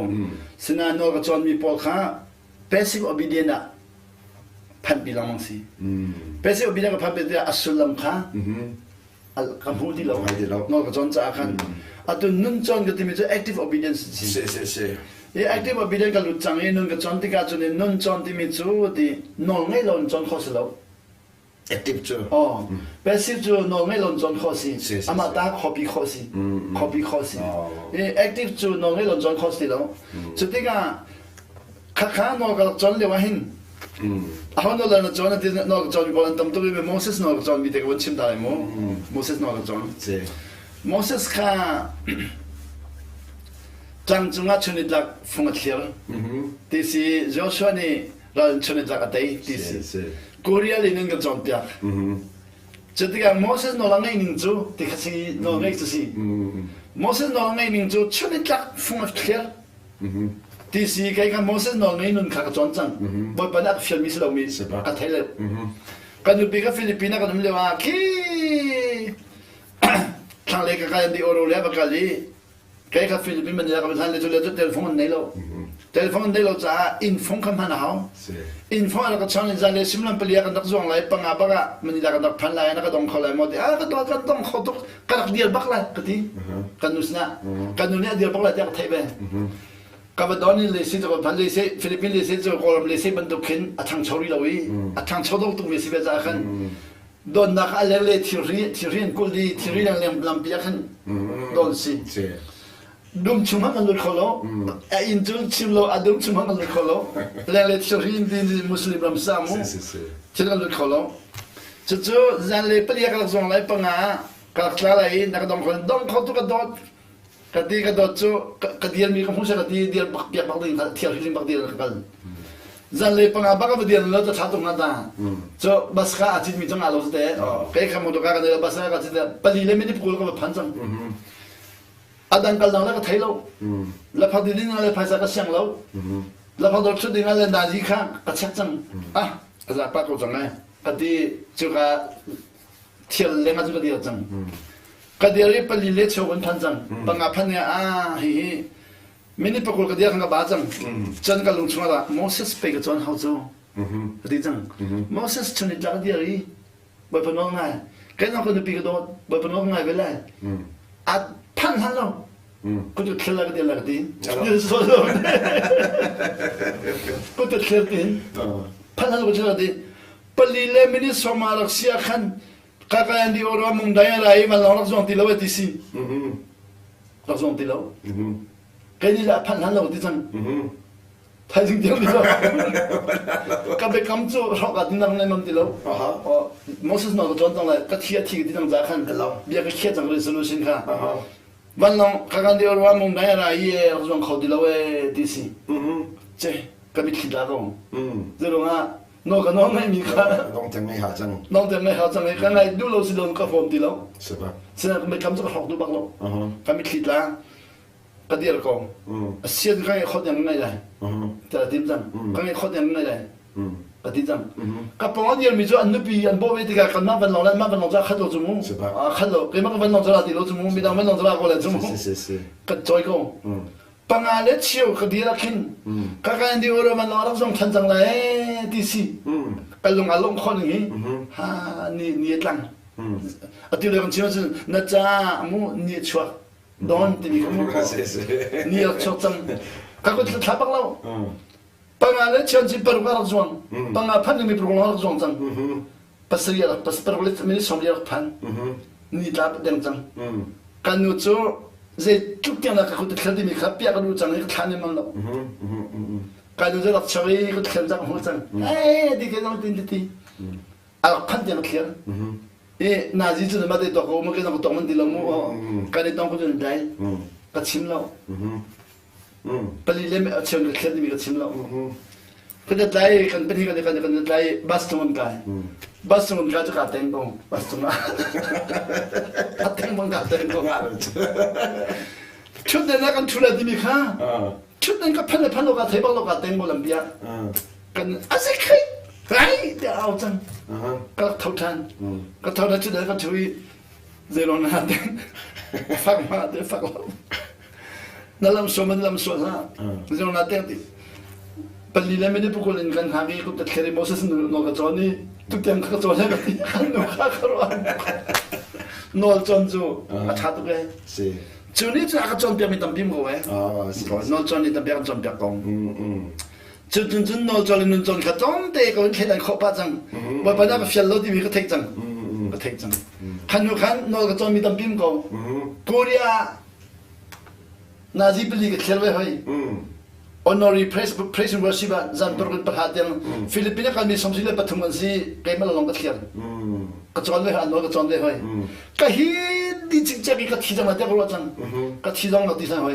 sinain nawl ka cawnmi pawl kha passive obedient ah phanpi lengmang si passive obedient ka phanpi tiah a sullam kha ka hmu ti lo nawl ka cawn caah khan atu nun cawn ka timi cu active obedience si si si i active obedience ka lut cang i nun ka cawn tikah cun nun cawn timi cu ti nawl ngei lo in cawn kho si lo active cu oh passive cu nawl ngei lo in cawn kho si amah ta copy kho si copy kho si i active cu nawl ngei lo in cawn kho si lo cu tikah khakha nawl ka cawn lio ah hin. Aho nawl na cawn ti nawl ka cawn mi pawl an tam tuk i Moses nawl ka cawn mi te ka vun chim ta lai mu. Moses nawl ka cawn. Moses kha tlang cungah chunitlak fung a thlir ti si Joshua nih ral in chunitlak a tei ti si. Korea lin in kan cawnpiak. Cutikah Moses nawl a ngeih ning cu ti kha si nawl ngeih cu si. Moses nawl a ngeih ning cu chunitlak fung a thlir ti si kei kha Moses nawl ngei nun kha ka cawn cang. Bawipa nih a ka fialmi si lomi ka thei lo. Ka nupi ka Philippines ah kan um lio ah khi thlanglei ka kai an di oro le va kal i kei kha Philippines Manila ka hlan le cu le cu telephone an nei lo. Telephone an nei lo caah inn phone kha hman a hau. Inn phone a ka chang in zan le simlam palia kan rak zuang lai panga bak ah Manila kan rak phan lai na ka dong kho lai maw ti ah ka dong kan dong kho tuk ka rak dir bak lai ka ti. Kan nu sinah kan nu nih a dir bak lai tiah ka theih ve. Ka va don in le si cu phan le si Philippines le si cu Kawlram le si bantuk khin a thangcho rih lo i a thangcho dok tuk mi si ve caah khan donnak a leng le thirri thirri an kulh di thirri leng leng lampi ah khan don si dum chung hmanh kan lut kho lo a inn cu chim lo a dum chung hmanh kan lut kho lo leng le thirri in tin muslim ram sa mu thil kan lut kho lo cucu zan le palia ka rak zong lai panga ka rak tla lai i na ka dong kho dong kho tu ka dawt Ka ti ka dawt cu ka dialmi ka hmu ka ti dial bak piak bak ding thial hling bak dial ka kal. Zanlei panga bak va dial lo ta tha tung na ta. Cho bus ka a cit mi chang a lo te. Kai kha motor ka ka ne bus ka cit pali le minute kul ka va phan cang. Adang kal dang le ka thei lo. La phak ding le phaisa ka siang lo. La phak dor thut ding le nazi kha ka check cang. Ah aza pa ko cang ai. Ka ti cu ka thial leng ah cun ka dir cang. Ka dir i pali le cheu kan phan cang. Panga phan ne ah hi hi minute pakul ka dir kan ka ba cang. Cun ka lung chungah Moses pe ka cawn hau cu. Ka ti cang. Moses chun i tlak dir i Bawipa nawl ngai. Kai nong ka nupi ka dawt. Bawipa nawl ngai ve lai. A phan hlan lo. Ka tu thlir lai ka dir lai ka ti. Ka tu thlir tin. Phan hlan lo ka thlir ka ti. Pali le minute sawma rak si ah khan kakayan di oro mung dai ra i vanlawng rak zuang ti lo ti si. Rak zuang ti lo. Kai ni la phan hlan lo ti cang. Thaizing tiang ti lo. Ka biakam cu hrawk ah dinang le mam ti lo. Moses nawl ka cawn cang lai ka thi a thi ka ti cang za khan bia ka khiah cang resolution kha. Vanlawng kakan di oro mung dai ra i rak zuang kho ti lo e ti si. Ce ka mitthli tla ko. Zerong ah No ka nawl ngaihmi kha Dong teng ngai ha cang. Dong teng ngai ha cang i ka ngai duh lo si lo ka hrawm ti lo. Sina ka mitthlam cu ka hrawk duh bak lo. Ka mitthli tla ka dir ko. A sian ka ngai khot yang ngai lai. Ta tim cang. Ka ngai khot yang ngai lai. Ka ti cang. Ka pawng a dirmi cu an nupi an bawh ve tikah kanmah van long le anmah van long cu a khat lo cu mu. A khat lo. Keimah ka van long cu la ti lo cu mu. Midang van long cu la ko le cu mu. Ka cawi ko. Panga le cheu ka dir ah khin ka kan di oro man rak zong than cang lai ti si ka lung a lawmh khawh ning hi ha ni ni tlang atu le kan chim ahcun na ca mu ni chuak don timi ka mu ni rak chuak cang ka kut thla bak lo panga le cheu ci paruk rak zuang panga phan mi paruk rak zuang cang pasarih rak pasaruk le minute sawm rak phan ni tla deng cang kan nu cu zeitluk tiang ka kut thlen timi kha piah ka duh cang i ka thlan man lo kan nu cu rak char i ka thlen cang hmu cang eh ti ke zong tin ti a rak phan tiang ka thlir i nazi cu ma te tok ko ma ke zong tok man ti lo mu kan i tong ko cun dai ka chim lo Pali le a cheu na thlen timi ka chim lo. Kan tlai kan pahnih kan kan kan tlai bus cung an kai. Bus cung an kai cu ka teng ko. Bus cung ah. Ka teng bang ka teng ko. Thutden ah kan thu lai timi kha. Thutden ka phan le phan lo ka thei bak lo ka teng ko lampi ah. Kan a si khai. Rai te au cang. Ka tho than. Ka tho than thutden ka thu i zeilong na teng. Fak ma te fak lo. Na lam sual man lam sual hlah. Zong na teng ti. Pali le mini pukul in kan hang i kut thleri Moses nawl ka cawn i tutiang ka cawn he ka ti kan nu kha ka ruah. Nawl cawn cu a ṭha tuk e. Si. Cu nih cun a ka cawnpiak mi tampi ko e. Nawl cawn nih tampi a kan cawnpiak ko. Cu cun cun nawl cawn le nun cawn kha tlawmte ko in thleidan khawh pah cang. Bawipa nih a ka fial lo timi ka theih cang. Ka theih cang. Khan hnu khan nawl ka cawn mi tampi ko. Korea Nazi pali ka thlir ve hoi. Honorary praise and worship ah zan paruk in pahra tiang Philippines a kalmi 73 an si keimah lawng ka thliar. Ka cawn ve an nawl ka cawn ve hoi. Ka hi di cikcek i ka thi cang la tiah ka ruah cang. Ka thi zong lo ti san hoi.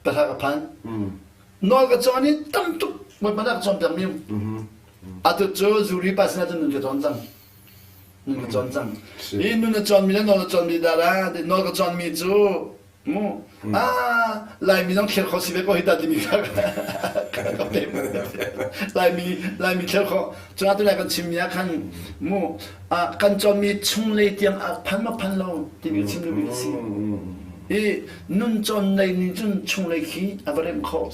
Pahra ka phan. Nawl ka cawn i tam tuk Bawipa nih a ka cawnpiak mi. Atu cu zuri pa sinah cun nun ka cawn cang. Nun ka cawn cang. Hi nun na cawnmi le nawl na cawnmi dah la nawl ka cawnmi cu mu ah Laimi zong thler kho si ve ko hi ta timi kha ka pe Laimi Laimi thler kho cun atu lai kan chimmi ah khan mu kan cawnmi chunglei tiang a phan ma phan lo timi chim duhmi ka si i nun cawn lei nih cun chunglei khi a va remh khawh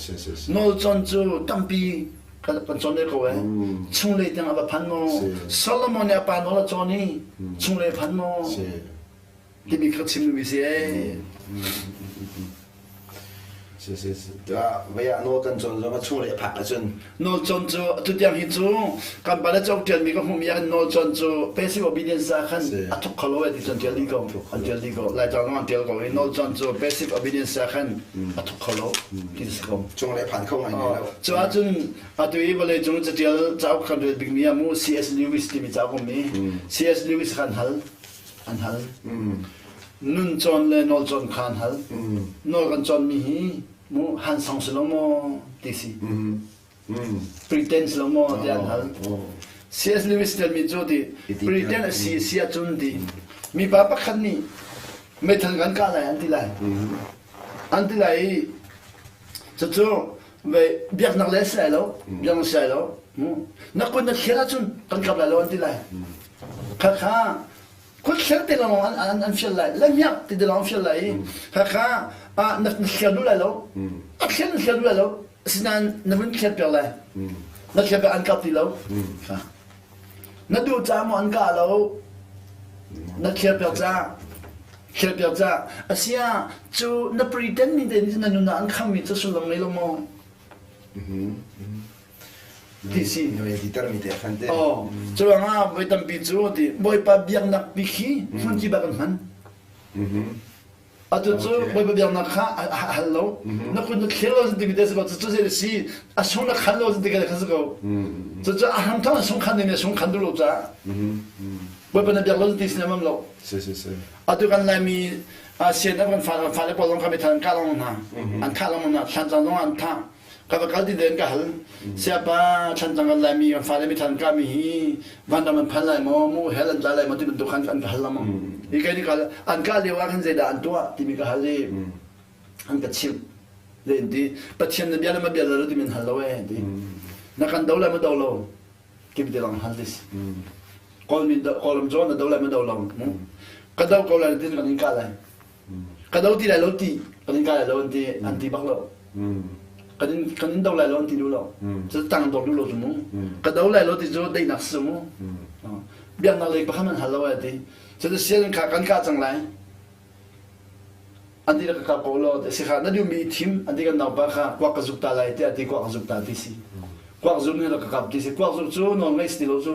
nawl cawn cu tampi kan cawn ve ko eh chunglei tiang a va phan maw Solomon nih a pa nawl a cawn i chunglei a phan maw timi kha chim duhmi si ee. Si si si. Vei ah nawl kan cawn zong a chunglei a phak ahcun. Nawl cawn cu tutiang hi cu kan pale cauk ṭialmi ka hmuhmi ah nawl cawn cu passive obedience ah khan a thuk kho lo eh ti cu an ṭial dih ko. An ṭial dih ko. Laitlang zong an ṭial ko i nawl cawn cu passive obedience ah khan a thuk kho lo ti si ko. Chunglei a phan kho ngai ngai lo. Cu ahcun atu i vawleicung caṭial cauk kan rel bikmi ah mu C.S. Lewis timi cauk um i C.S. Lewis kha an hal. an hal. Nun cawn le nawl cawn kha an hal. Nawl kan cawnmi hi mu han song si lo maw ti si. Pretend si lo maw ti an hal. C.S. Lewis telmi cu ti pretend a si si ahcun ti mipa pakhat nih meithal kan kah lai an ti lai. An ti lai i cucu biaknak le si lai lo, biaknak si lai lo. Na kut na thlial ahcun kan kap lai lo an ti lai. Khakha kut thlial te lawng an, an, an fial lai. Lamiak ti te lawng an fial lai i khakha ah na thlial duh lai lo. A thlial na thlial duh lai lo. Asinain na vun thlial piak lai. Na thlial piak an kap ti lo. Kha. Na duh caah maw an kah lo? Na thlial piak caah. Thlial piak caah. Asiah cu na pretend mi te nih na nun ah an khammi cu sullam ngei lo maw? Ti si. Noi ti te khan te. Oh, curuangah voi tampi cu ti Bawipa biaknak pi khi hmun ki bak an hman. Atu cu Bawipa biaknak kha a hal lo. Na kun na thlir lo timi te si ko. Cu zei si a sung na khan lo ti ka kha si ko. Cu cu a ham thong a sung khan ding a sung khan duh lo caah. Bawipa na biak lo ti si na mam lo. Si si si. Atu kan Laimi sian kan fa kan fale pawl zong kha mithal an kah lengmang hna. An thah lengmang hna. Thlan zong an thah. Ka va kal ti den ka hal. Siapa Thlantlang kan Laimi kan fale mithal an kahmi hi vanram an phan lai maw, mu hell an tla lai maw ti bantuk khan an ka hal lengmang. Hi kai nih an kah lio ah khan zeidah an tuah timi ka hal i an ka chimh. Zei an ti Pathian na bia le ma bia lo timi an hal lo ee ti. Na kan do lai ma do lo timi te lawng hal this. Kawlmi Kawlram cu na do lai ma do lo. Ka do ko lai tin kan in kah lai. Ka do ti lai lo ti kan in kah lai lo an ti an ti bak lo. Kan in kan in do lai lo an ti duh lo. Cu tang dor duh lo cu mu. Ka do lai lo ti cu daihnak si mu. Biaknak lei pakhat an hal lo ai ti. Cu sian kha kan kah cang lai. An ti ka kap ko lo ti si kha na duhmi i thim an ti kan naupa kha kuak ka zuk ta lai tiah ti kuak ka zuk ta ti si. Kuak zuk nih ka kap ti si. Kuak zuk cu nawl ngei si ti lo cu.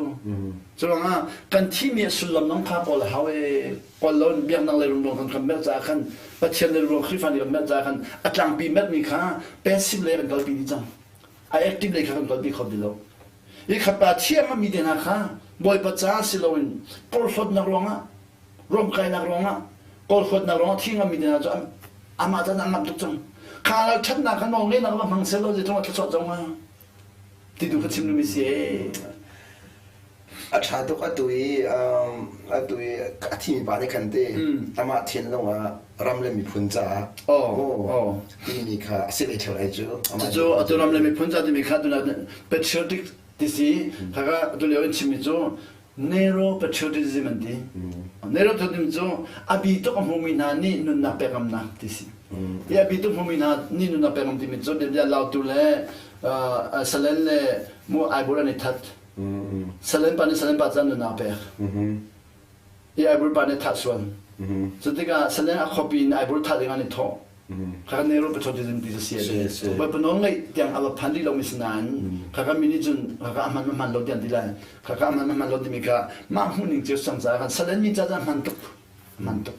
Cu ruangah kan thimi a sullam nong kha kawl a hau ee. Kawl lo in biaknak lei rumro kan kan merh caah khan Pathian lei rumro Khrihfa nih kan merh caah khan a tlangpi merhmi kha passive lei kan kalpi dih cang. A active lei kha kan kalpi kho ti lo. Hi khat pa thiam mi te hna kha Bawipa ca si loin porhlawtnak ruangah ruamkainak ruangah kawlhuatnak ruangah thi ngammi te hna cu amah can an ngamh tuk cang. Kha ralṭhatnak kha nawl ngeihnak va hmang seh law zeitluk ah thluachuah cang hnga ti tu kha chim duhmi si ee. A ṭha tuk atu i atu i a thimi pa nih khan te amah thinlung ah ram le miphun caah oh timi kha a si ve ṭheo lai cu. Cucu atu ram le miphun ca timi kha tuna patriotic ti si khaka atu lio in chimmi cu narrow patriotism an ti. Narrow patriotism cu a bi tuk a hmumi hna nih nunnak pek ngamnak ti si. Hi a bi tuk hmumi hna nih nunnak pek ngam timi cu bia lautu le salen le mu aibur an i that. Salen pa nih salen pa ca nunnak a pek. I aibur pa nih thah sual. Cu tikah salen a khuapi in aibur thah ding an i thawh. Khaka Nehru patriotism ti cu si a si. Bawipa nawl ngeih tiang a va phan rih lomi si nain khaka mi nih cun khaka a hman ma hman lo tiang ti lai. Khaka a hman ma hman lo timi kha mah hmuhning cio sang caah khan salen mi ca cu a hman tuk. A hman tuk.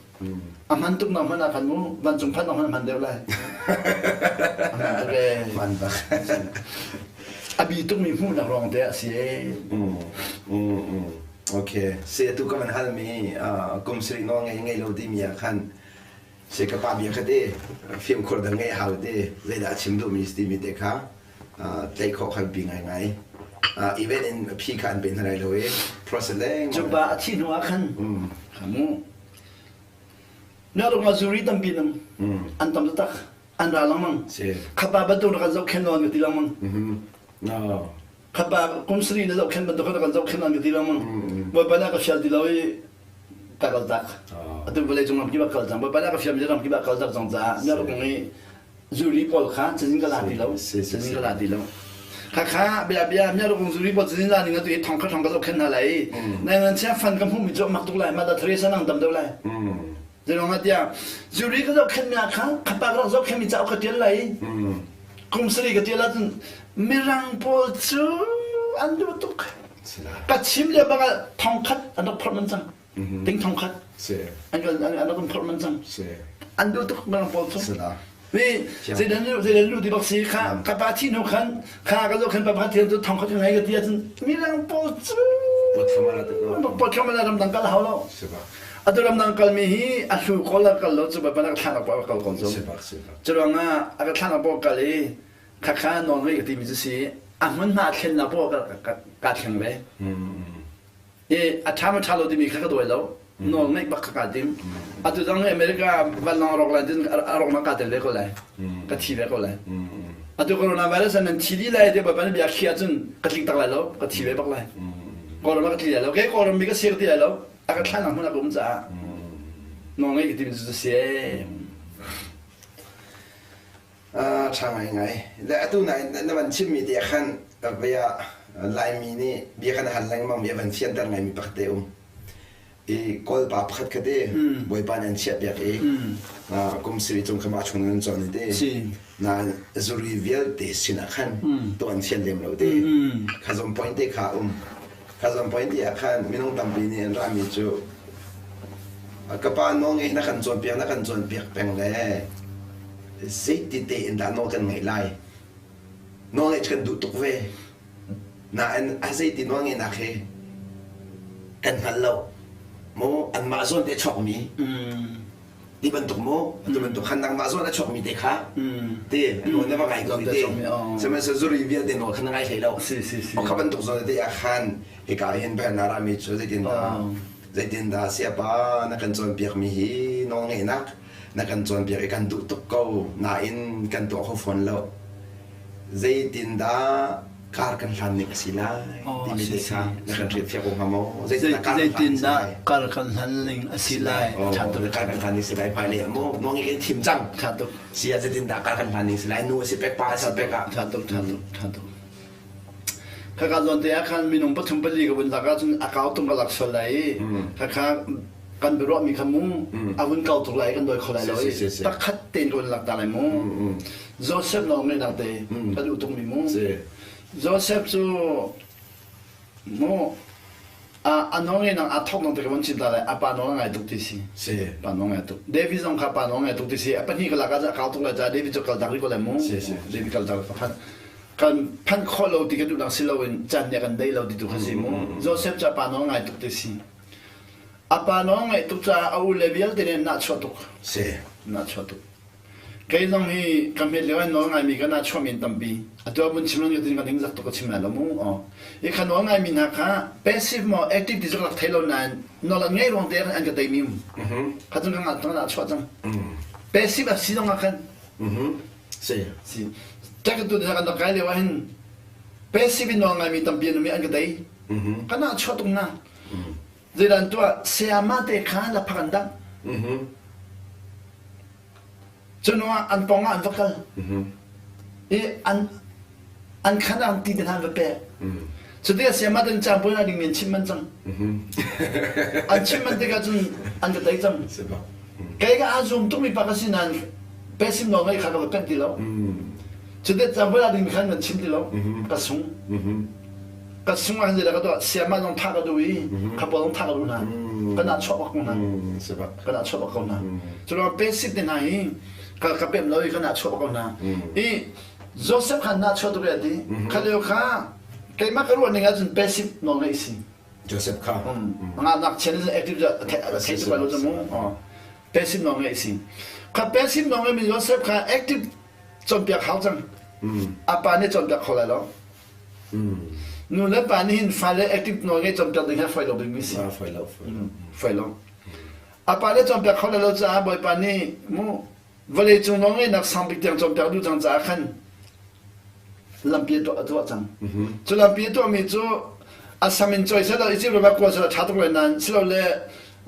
A hman tuk nak hmanh ah khan mu vancung phanh nak hmanh a hman deuh lai. A hman tuk ee. Hman bak. A bi tukmi hmuhnak ruang te a si ee. Mm, mm, mm. Okay. Si atu ka man halmi kum sarih nawl ngei ngei lo timi ah khan si ka pa bia kha te fimkhur dang ngei hau te zeidah a chim duhmi si timi te kha tlaih khawh kha biapi ngaingai. Event in phi kha an pe hna lai lo i process lengmang. Cu pa a thih hnu ah khan kha mu na rung ah zuri tampi nam an tam tak an ra lengmang. Kha pa bantuk na kan zohkhenh nawn ka ti lengmang. No. Kha pa kum sarih na zohkhenh bantuk na kan zohkhenh nawn ka ti lengmang. Bawipa na ka fial ti lo i ka kal tak. Atu vawlei cung ram kip ah kal cang. Bawipa na ka fial mi ram kip ah kal tak cang caah na rung i zuri pawl kha cazin ka la ti lo cazin ka la ti lo khakha bia bia mia rung zuri pawl cazin la ning atu i thong kha thong ka zohkhenh hna lai nai nan chia fan ka hmuh mi cu mak tuk lai ma da Teresa nang dam deuh lai Zeirong ah tiah zuri ka zohkhenh mi ah kha khapa ka rak zohkhenh mi cauk ka tial lai kum sarih ka tial ahcun mirang pawl cu an duh tuk ka chim le bang ah thong khat an rak phorh man cang ting thong khat an an rak phorh man cang an duh tuk mirang pawl cu mi zeidan zeidan lu ti bak si kha ka pa thi hnu khan kha ka zo khan pa pakhat thian cu thong khat ngai ka ti ahcun mirang pawl cu pot thlam ala ramdang kal hau lo atu ramdang kal mi hi a hlu kol a kal lo cu ba ka thlan pa kal ko cu cu ruangah a ka thlan pa kal i kha kha nawl ngei ka ti mi cu si a hmun hma thlen na po ka ka thleng ve i a ṭha ma ṭha lo timi kha ka dawi lo nawl ngeih bak kha kaa tim atu zong America vanlawng a rawk lai tin a rawk kaa tel ve ko lai ka thi ve ko lai atu coronavirus an nan thi dih lai ti bawipa nih bia khiah cun ka tling tak lai lo ka thi ve bak lai Kawlram ah ka tli lai lo kei Kawlram mi ka si ka ti lai lo a ka thlan hmun ah ka um caah nawl ngeih ka tim cu si Ṭha ngaingai. Le atu na na van chimmi te ah khan bia Laimi nih bia kan hal lengmang mi a van fianter ngaimi pakhat te um. I Kawlpa pakhat kha te Bawipa nih an chiahpiak i kum sarih cung kha mah chung nan cawn i te na zuri vialte sinah khan tuah an fian lem lo te. Kha zong point te kha um. Kha zong point te ah khan minung tampi nih an rami cu ka pa nawl ngeih na kan cawnpiak na kan cawnpiak peng le zeiti tein dah nawl kan ngeih lai nawl ngeih kan duh tuk ve nain a zeiti nawl ngeihnak hi kan hngal lo mu anmah zawn te chuakmi ti bantuk mu atu bantuk khan nangmah zawn a chuakmi te kha ti nawl na va ngai ko ti sihmanhsehlaw zuri vialte nawl kha na ngai hlei lo o kha bantuk zawn te ah khan hika hin na rami cu zeitindah zeitindah siapa na kan cawnpiakmi hi nawl ngeihnak na kan cawnpiak i kan duh tuk ko nain kan tuah kho fawn lo zeitindah kar kan hlan ning a si lai timi te kha na kan hrilhfiah ko hnga maw zeitindah kar kan hlan ning a si lai kar kan hlan ning si lai hmailei ah maw nawl ngeih kan thim cang tha tuk si ah zeitindah kar kan hlan ning si lai nu a si pek pa a si pek ah tha tuk tha tuk tha tuk Khaka zawn te ah khan minung pathum pali ka vun lak ahcun a kau tung ka lak sual lai i khakha kan biaruahmi kha mu a vun kau tuk lai i kan dawi kho lai lo i pakhat tein ka vun lak ta lai mu. Joseph lawng ngeihnak te ka duh tukmi mu. Joseph cu mu a nawl ngeihnak aa thawk nang te ka vun chim ta lai a pa nawl a ngai tuk ti si. Pa nawl ngai tuk. David zong kha pa nawl ngai tuk ti si. A pahnih ka lak ah a kau tuk lai caah David cu kal tak rih ko lai mu. David kal tak pakhat kan phanh khawh lo ti kan duhnak si loin caan nih a kan dei lo ti tu kha si mu Joseph cu a pa nawl ngai tuk ti si a pa nawl ngaih tuk caah a u le vialte nih nahchuah tuk si nahchuah tuk kei zong hi ka hmet lio in nawl ngaimi ka nahchuah men tampi atu ah vun chim lo tin ka ningzak tuk ka chim lai lo mu aw i kha nawl ngaimi hna kha passive maw active ti cu ka rak thei lo nain nawl an ngaih ruang te an ka deimi um kha cun ka ngah nahchuah cang passive a si zong ah khan Si. Si. Ṭek tu kan rak kai lio ah hin passive in nawl ngaimi tampi an um i an ka tei. Kan ah chuah tung na. Zeidan tuah sayama te kha laphak an dangh. Cunu ah an pong ah an va kal. I an an khan ah an ti te hna an va pek. Cuti a sayama ten caan puai na ding mi an chimh man cang. An chimh man tikah cun an ka tei cang. Kei ka aa zum tukmi pa ka si nain pesim nawl ngeih kha ka va panh ti lo. Cutet caan voi ding khan kan chim ti lo. Ka sung. Ka sung ah zeidah ka tuah siama zong thah ka duh i khapaw zong thah ka duh hna. Ka nah chuah bak ko hna. Ka nah chuah bak ko hna. Curuang pesip te hna hi ka ka pem lo i ka nah chuah bak ko hna. I Joseph kha na chuah tuk e ti. Kha lio kha keimah ka ruah ning ahcun passive nawl ngeih si. Joseph kha. Nga nak chian in active thei tuk lo mu. Passive nawl ngeih si. Kha passive nawl ngeih mi Joseph kha active cawnpiak hau cang. A pa nih cawnpiak kho lai lo. Nu le pa nih hin fale active nawl ngeih cawnpiak ding hi a fawi lo bikmi si. Fawi lo. Fawi lo. A pa nih cawnpiak kho lai lo caah Bawipa nih mu vawleicung nawlngeihnak sangbik tiang cawnpiak duh cang caah khan lampi a tuah, a tuah cang. Cu lampi a tuahmi cu a sam in cawi selaw Egypt ram ah kual selaw ṭha tuk lai nain silole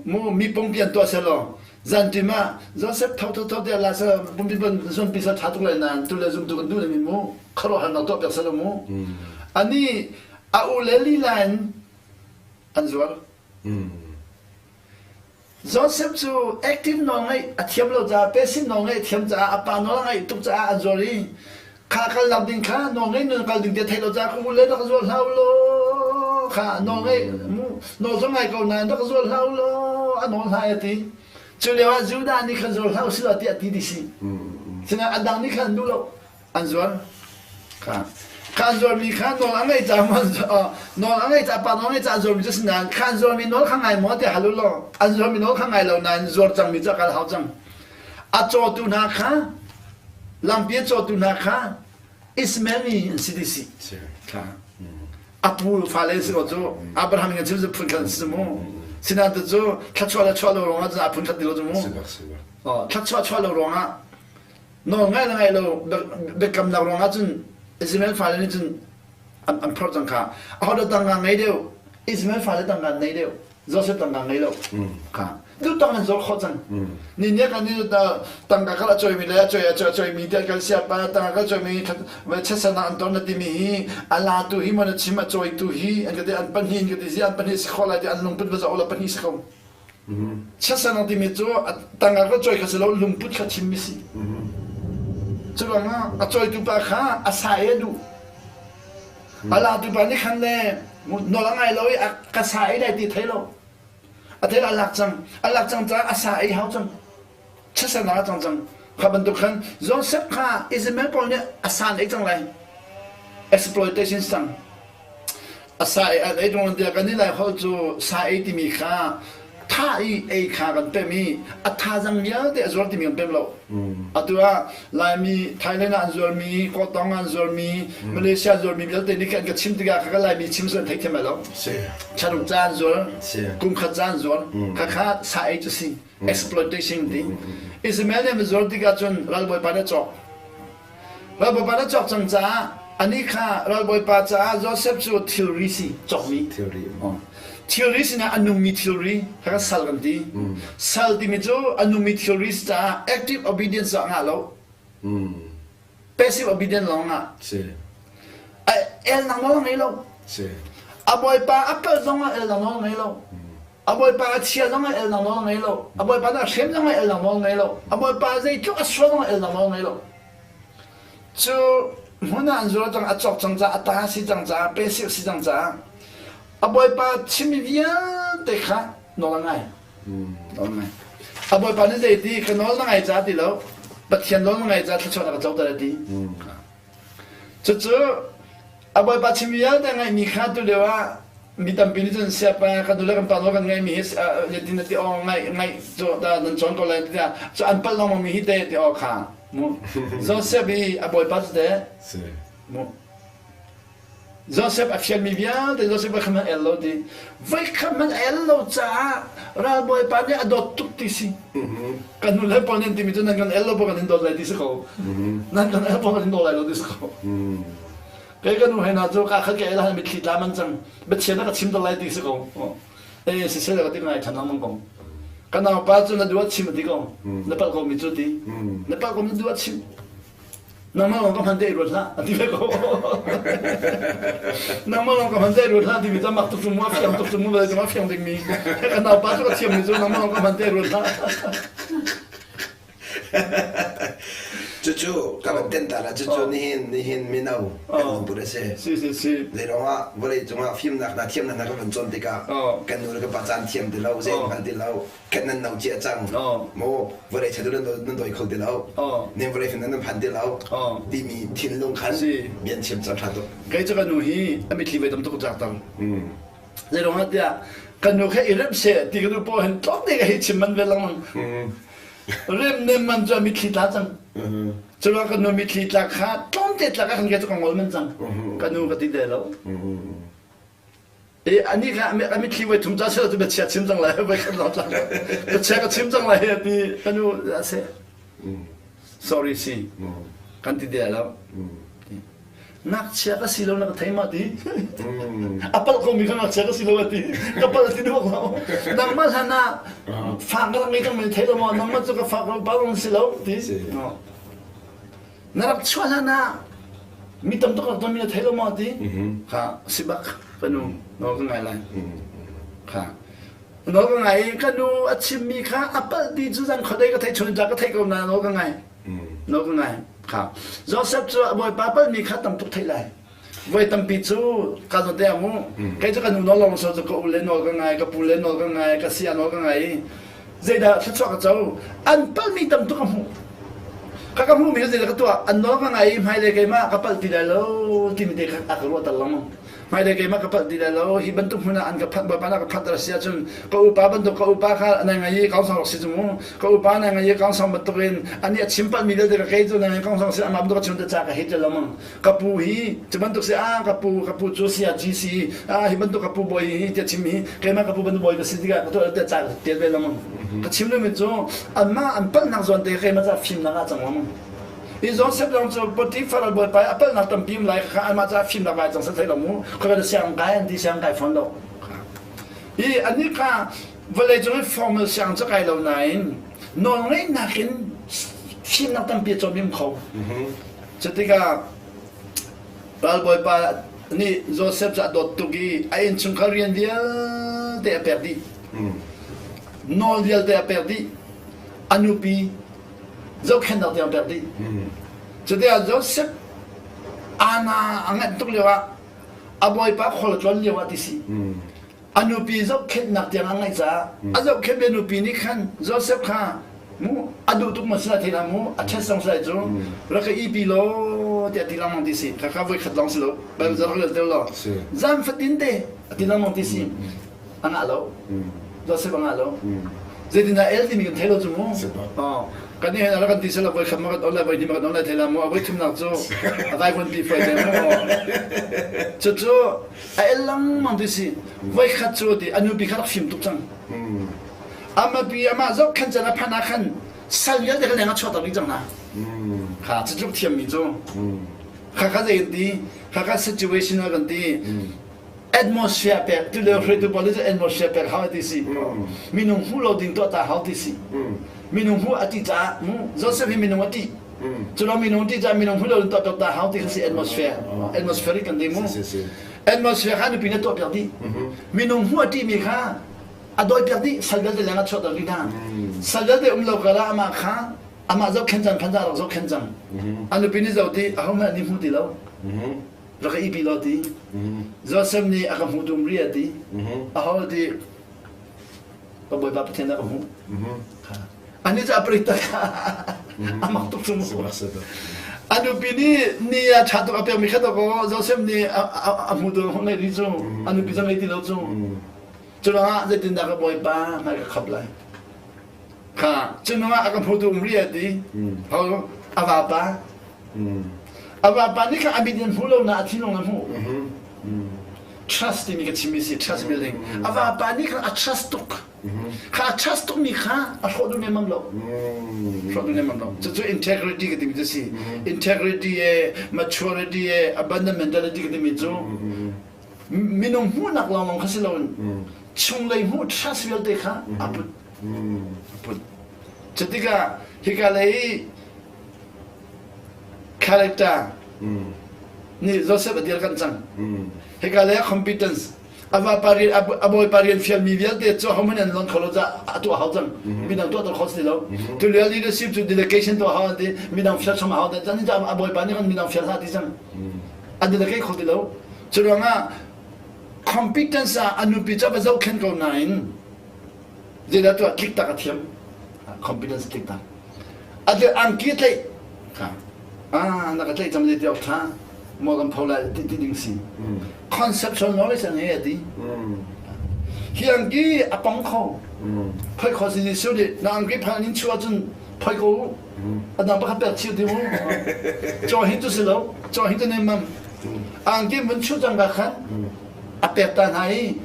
mu mi pungpi an tuah selaw zanṭim ah Joseph tho tho tho tiah la selaw pumpi ban zunpi selaw ṭha tuk lai nain tu le zumtu kan duh mi mu khuaruahharnak tuah piak selaw mu ani a u le lila in an zuar. Joseph cu active nawl ngeih a thiam lo caah passive nawl ngeih a thiam caah a pa nawl a ngaih tuk caah an zuar i kha kal nak ding kha nawl ngei nun kal ding ti a theih lo caah ka ule rak zuar hlah u law kha nawl ngei nawl zong ngai ko nain rak zuar hlah u law a nawl hna a ti. Cu lio ah Judah nih khan zuar hlah u sih law tiah ti ti si. Sinain a dang nih khan an duh lo. An zuar. Kha kha an zuarmi kha nawl a ngeih caah nawl a ngeih caah pa nawl ngeih caah an zuarmi cu si nain kha an zuarmi nawl kha ngai maw tiah hal u law an zuarmi nawl kha ngai lo nain zuar cangmi cu a kal hau cang. A cawtu hna kha lampi a cawtu hna kha Ishmael mi an si ti si. Kha a pu fale si ko cu Abraham in chim phun khat si mu. Sinain tu cu thluachuah le chuah lo ruangah cun a phun khat ti lo cu mu. Thluachuah chuah lo ruangah nawl ngai le ngai lo biakamnak ruangah cun Israel fale nih cun an phorh cang kha ahodah tangka ngei deuh Israel fale tangka nei deuh Joseph tangka ngei lo kha duh tang an zor khawh cang ni ne kan ni tangka kal a coimi le a coi a coi a coimi te kan siap pa tangka kal coimi chesan an ton na timi hi a la tu hi mon a chim a cawi tu hi an ka ti an pahnih an ka ti zi an pahnih si kho lai ti an lungput va zoh la pahnih si ko Chiatsernak timi cu tangka ka cawi kha si lo lungput kha chimmi si. Cu ruangah a cawitu pa kha a sa i a duh. A latu pa nih khan le nawl a ngai lo i a ka sa ei lai ti a thei lo. A thei lo a lak cang. A lak cang caah a sa ei hau cang. Chiatsernak a cang cang. Kha bantuk khan Joseph kha Ishmael pawl nih a sa an ei cang lai. Exploitation cang. A sa ei an ei ṭung tiah kan i Lai holh cu sa ei timi kha tha i ei kha kan pem i a thazang vialte a zuar timi kan pem lo. Atu ah Laimi Thailand ah an zuarmi, Kawtong ah an zuarmi, Malaysia an zuarmi vialte nih khan ka chim tikah kha kan Laimi chim cu an theithiam lai lo. Thlaruk ca an zuar, kum khat ca an zuar, khakha sa ei cu si. Exploitation ti. Ismael nih an zuar tikah cun ralbawipa nih a cawk. Ralbawipa na cawk cang caah anih kha ralbawipa caah Joseph cu thilri si cawkmi. Thilri. Thilri sinah a nungmi thilri kha sal kan ti. Sal timi cu a nungmi thilri si caah active obedience ah ngah lo. Passive obedience lawng ngah. Si. El nang nawl ngei lo. Si. A bawipa a kal zong ah el nang nawl ngei lo. A bawipa a chia zong ah elnak nawl ngei lo. A bawipa nih a hrem zong ah elnak nawl ngei lo. A bawipa zeitluk a sual zong ah elnak nawl ngei lo. Cu hmun ah an zuar cang, a cawk cang caah, a ta si cang caah, pesih si cang caah, a bawipa chimmi vialte kha nawl a ngai. Nawl a ngai. A bawipa nih zei ti, ka nawl na ngai caah ti lo, Pathian nawl na ngai caah thluachuah na ka coter a ti. Cucu a bawipa chim vialte ngaihmi kha tu lio ah mi tampi nih cun siapa kan nule kan pa nawl kan ngaihmi hi zetin na ti aw ngaih ngaih cu ta nan cawn ko lai tiah cu an palh lengmang mi hi te ti aw kha mu Joseph i a bawipa cu te mu Joseph a fialmi vialte Joseph kha man el lo ti voi kha man el lo caah ralbawipa nih a dawt tuk ti si kan nu le pawl nih an timi cu nan kan el lo pawl kan in dawt lai ti si ko nan kan el pawl kan in dawt lai lo ti si ko kei ka nu he hna cu ka khat ka el han mitthli tla man cang biachia na ka chim dal lai ti si ko eh si sel ka ti ngai than mang kong ka naupa cu na duat chim ti ko na palh ko mi cu ti na palh ko mi duat chim Nangmah lawng ka hman te ruat hlah a ti ve ko. Nangmah lawng ka hman te ruat hlah timi cu mak tuk cu mu a fiang tuk cu mu vawlei cung a fiang dingmi ka naupa cu ka thiammi cu nangmah lawng ka hman te ruat hlah. Cucu ka van ten ta la cucu nihin nihin mino kan lungput a si. Si si si. Zeirong ah vawlei cungah fimnak hna thiamnak hna kan van cawn tikah kan nu le kan pa caan thiam ti lo, zei hngal ti lo, khat nan no cia cang. Maw vawlei chatu nan nan dawi kho ti lo. Nem vawlei fin nan phan ti lo. Timi thinlung khan bian chim cang tha tuk. Kei cu ka nu hi a mitthli voi tam tuk jak tang. Zeirong ah tiah kan nu kha i remh seh ti ka nu paw hin tlawm te ka hei chim man ve lengmang. Rem nem man cu a mitthli tla cang. Curuang kan nu mitthli tla kha tlawmte tla kha kan ke cu ka ngol man cang. Ka nu ka ti te lo. E ani kha a mitthli voi thum ca sel cu biachia chim cang lai voi khat lawng tla. Biachia ka chim cang lai ti ka nu a seh. Sorry si. Kan ti te lo. Ngakchia ka si lo na ka thei ma ti. A palh ko mi kha ngakchia ka si lo a ti. Ka palh ti duak lo. Nangmah hlan ah fak ka rak ngei cang mi thei lo maw? Nangmah cu ka fak lo pa si lo ti. Na rak chuah hlan ah mi tam tuk rak ton mi na thei lo maw ti. Kha si bak ka nu nawl ka ngai lai. Kha nawl ka ngai i ka nu a chimmi kha a palh ti cu zan khuadei ka thei chun ka thei ko na nawl ka ngai. No ka ngai. Kha. Joseph cu a bawipa palmi kha tam tuk theih lai. Voi tampi cu ka zawn te mu. Kei cu ka nu nawl lawng so cu ka u le nawl ka ngai, ka pu le nawl ka ngai, ka sia nawl ka ngai i zeidah thluachuah ka co. An palmi tam tuk ka hmuh. Ka ka hmuhmi zeidah ka tuah. An nawl ka ngai i hmailei keimah ka palh ti lai lo timi te kha a ka ruahter lengmang. Hmailei keimah ka palh ti lai lo. Hi bantuk hmun ah an ka phanh bawipa na ka phanh ter a si ahcun ka upa bantuk ka upa kha nai ngai i kaung sang rak si cu mu. Ka upa nai ngai i kaung sang bantuk in ani a chim palhmi vialte ka kei cu nai ngai kaung sang si amah bantuk a chim te ca ka hei tel lengmang. Ka pu hi cu bantuk si ah ka pu ka pu cu sia ci si ah hi bantuk ka pu bawi hi tiah chim hi keimah ka pu bantuk bawi ka si tikah ka tuah te ca ka tel ve lengmang. Ka chim lomi cu anmah an palhnak zawn te keimah ca fimnak ah cang lengmang. I Joseph zong cu Potiphar bawipa i a palhnak tampi um lai kha amah caah fimnak vai cang thei lo mu khawvel siang kai an ti siang kai fawn lo i anih kha vawlei cung i formal siang cu kai lo nain nawlngeihnak in fimnak tampi a cawm kho cutikah ralbawipa nih Joseph cu a dawt tuk i a innchungkhar rian vialte a pek dih nawl vialte a pek dih a nupi zohkhenhnak tiang pek dih. Cutikah Joseph ana a nganh tuk lio ah a bawipa khual a tlawn lio ah ti si. A nupi zohkhenhnak tiang a ngeih caah a zohkhenhmi nupi nih khan Joseph kha mu a duh tuk ma si lai thei hlah mu a test zong si lai cu rak ka ipi law tiah ti lengmang ti si. Khakha voi khat lawng si lo. Bible rak rel tel law. Zan fatin te a ti lengmang ti si. A ngah lo. Joseph a ngah lo. Zeitindah el timi kan thei lo cu mu. Kan nih hen kan ti sela voi khat ma kan on lai voi hnih ma kan on lai thei la mu. A voi thumnak cu a vai pi foi te mu. Cucu a el lengmang ti si. Voi khat cu ti a nupi kha rak fim tuk cang. Amapi amah zohkhenh can a phanh ah khan sal vialte kha leng a chuahter dih cang hna. Kha cutluk thiammi cu. Kha kha zei kan ti? Kha kha situational kan ti. Atmosphere pek tu le hruaitu pawl nih atmosphere pek hau ti si. Minung hmuh lo ding tuah ta hau ti si. Minung hmuh a ti caah Joseph hi minung a ti. Cu lo minung ti caah minung hmuh lo ding tuah piak ta hau ti kha si atmosphere. Atmospheric kan ti mu. Atmosphere kha nupi na tuah piak dih. Minung hmuh a ti mi kha a dawi piak dih sal vialte leng a chuahter dih hna. Sal vialte um lo kar ah amah kha amah zohkhenh cang phan rak zohkhenh cang. A nupi nih zoh ti ahohmanh nih hmu ti lo. Rak ka ipi law ti. Joseph nih a ka hmuh dum ri a ti. Aho ti ka Bawipa Pathian a ka hmuh. Ani cu a prit tak a mak tuk chung. A nupi nih ni a ṭha tuk a pekmi kha ko Joseph nih a hmu tu ngei rih cu a nupi zong ngei ti lo cu. Cu ruangah zeitindah ka Bawipa hmai ka khap lai. Kha cu hnuah a ka hmutu um rih a ti. Ho a vapa. A vapa nih kha a mit in hmu lo na a thinlung a hmuh. Trust timi ka chimmi si trust building. A vapa nih kha a trust tuk. Kha a trust tukmi kha a hrawh duh lemmang lo. Hrawh duh lemmang lo. Cucu integrity ka timi cu si. Integrity e maturity e abundant mentality ka timi cu minung hmuhnak lawnglawng kha si loin chunglei hmuh trust vialte kha a put. A put. Cutikah hika lei character nih Joseph a dirkanh cang. Hika lei ah competence. A vapa rian a bawipa rian fialmi vialte cu ahohmanh an lonh kho lo caah a tuah hau cang. Midang tuah ter kho si lo. Tu lio leadership cu delegation tuah hau an ti. Midang fial chom hau cang. A bawipa nih kan midang fial hlah ti cang. A delegate kho ti lo. Cu ruangah competence ah a nupi cu a va zohkhenh ko nain zeidah tuah tlik tak a thiam. Competence tlik tak. A angki tlaih ah na ka tlaih cang ti awk tha maw kan pho lai ti ding si. Conceptual knowledge an ngei a ti. Hi angki a pang kho. Phoi kho si Jesuh nih na angki phan in chuah cun phoi ko u. A dang pakhat pek chih ti mu. Caw hi tu si lo. Caw hi tu ne mam. Angki mun chuh cang ka khan a pek ta hna i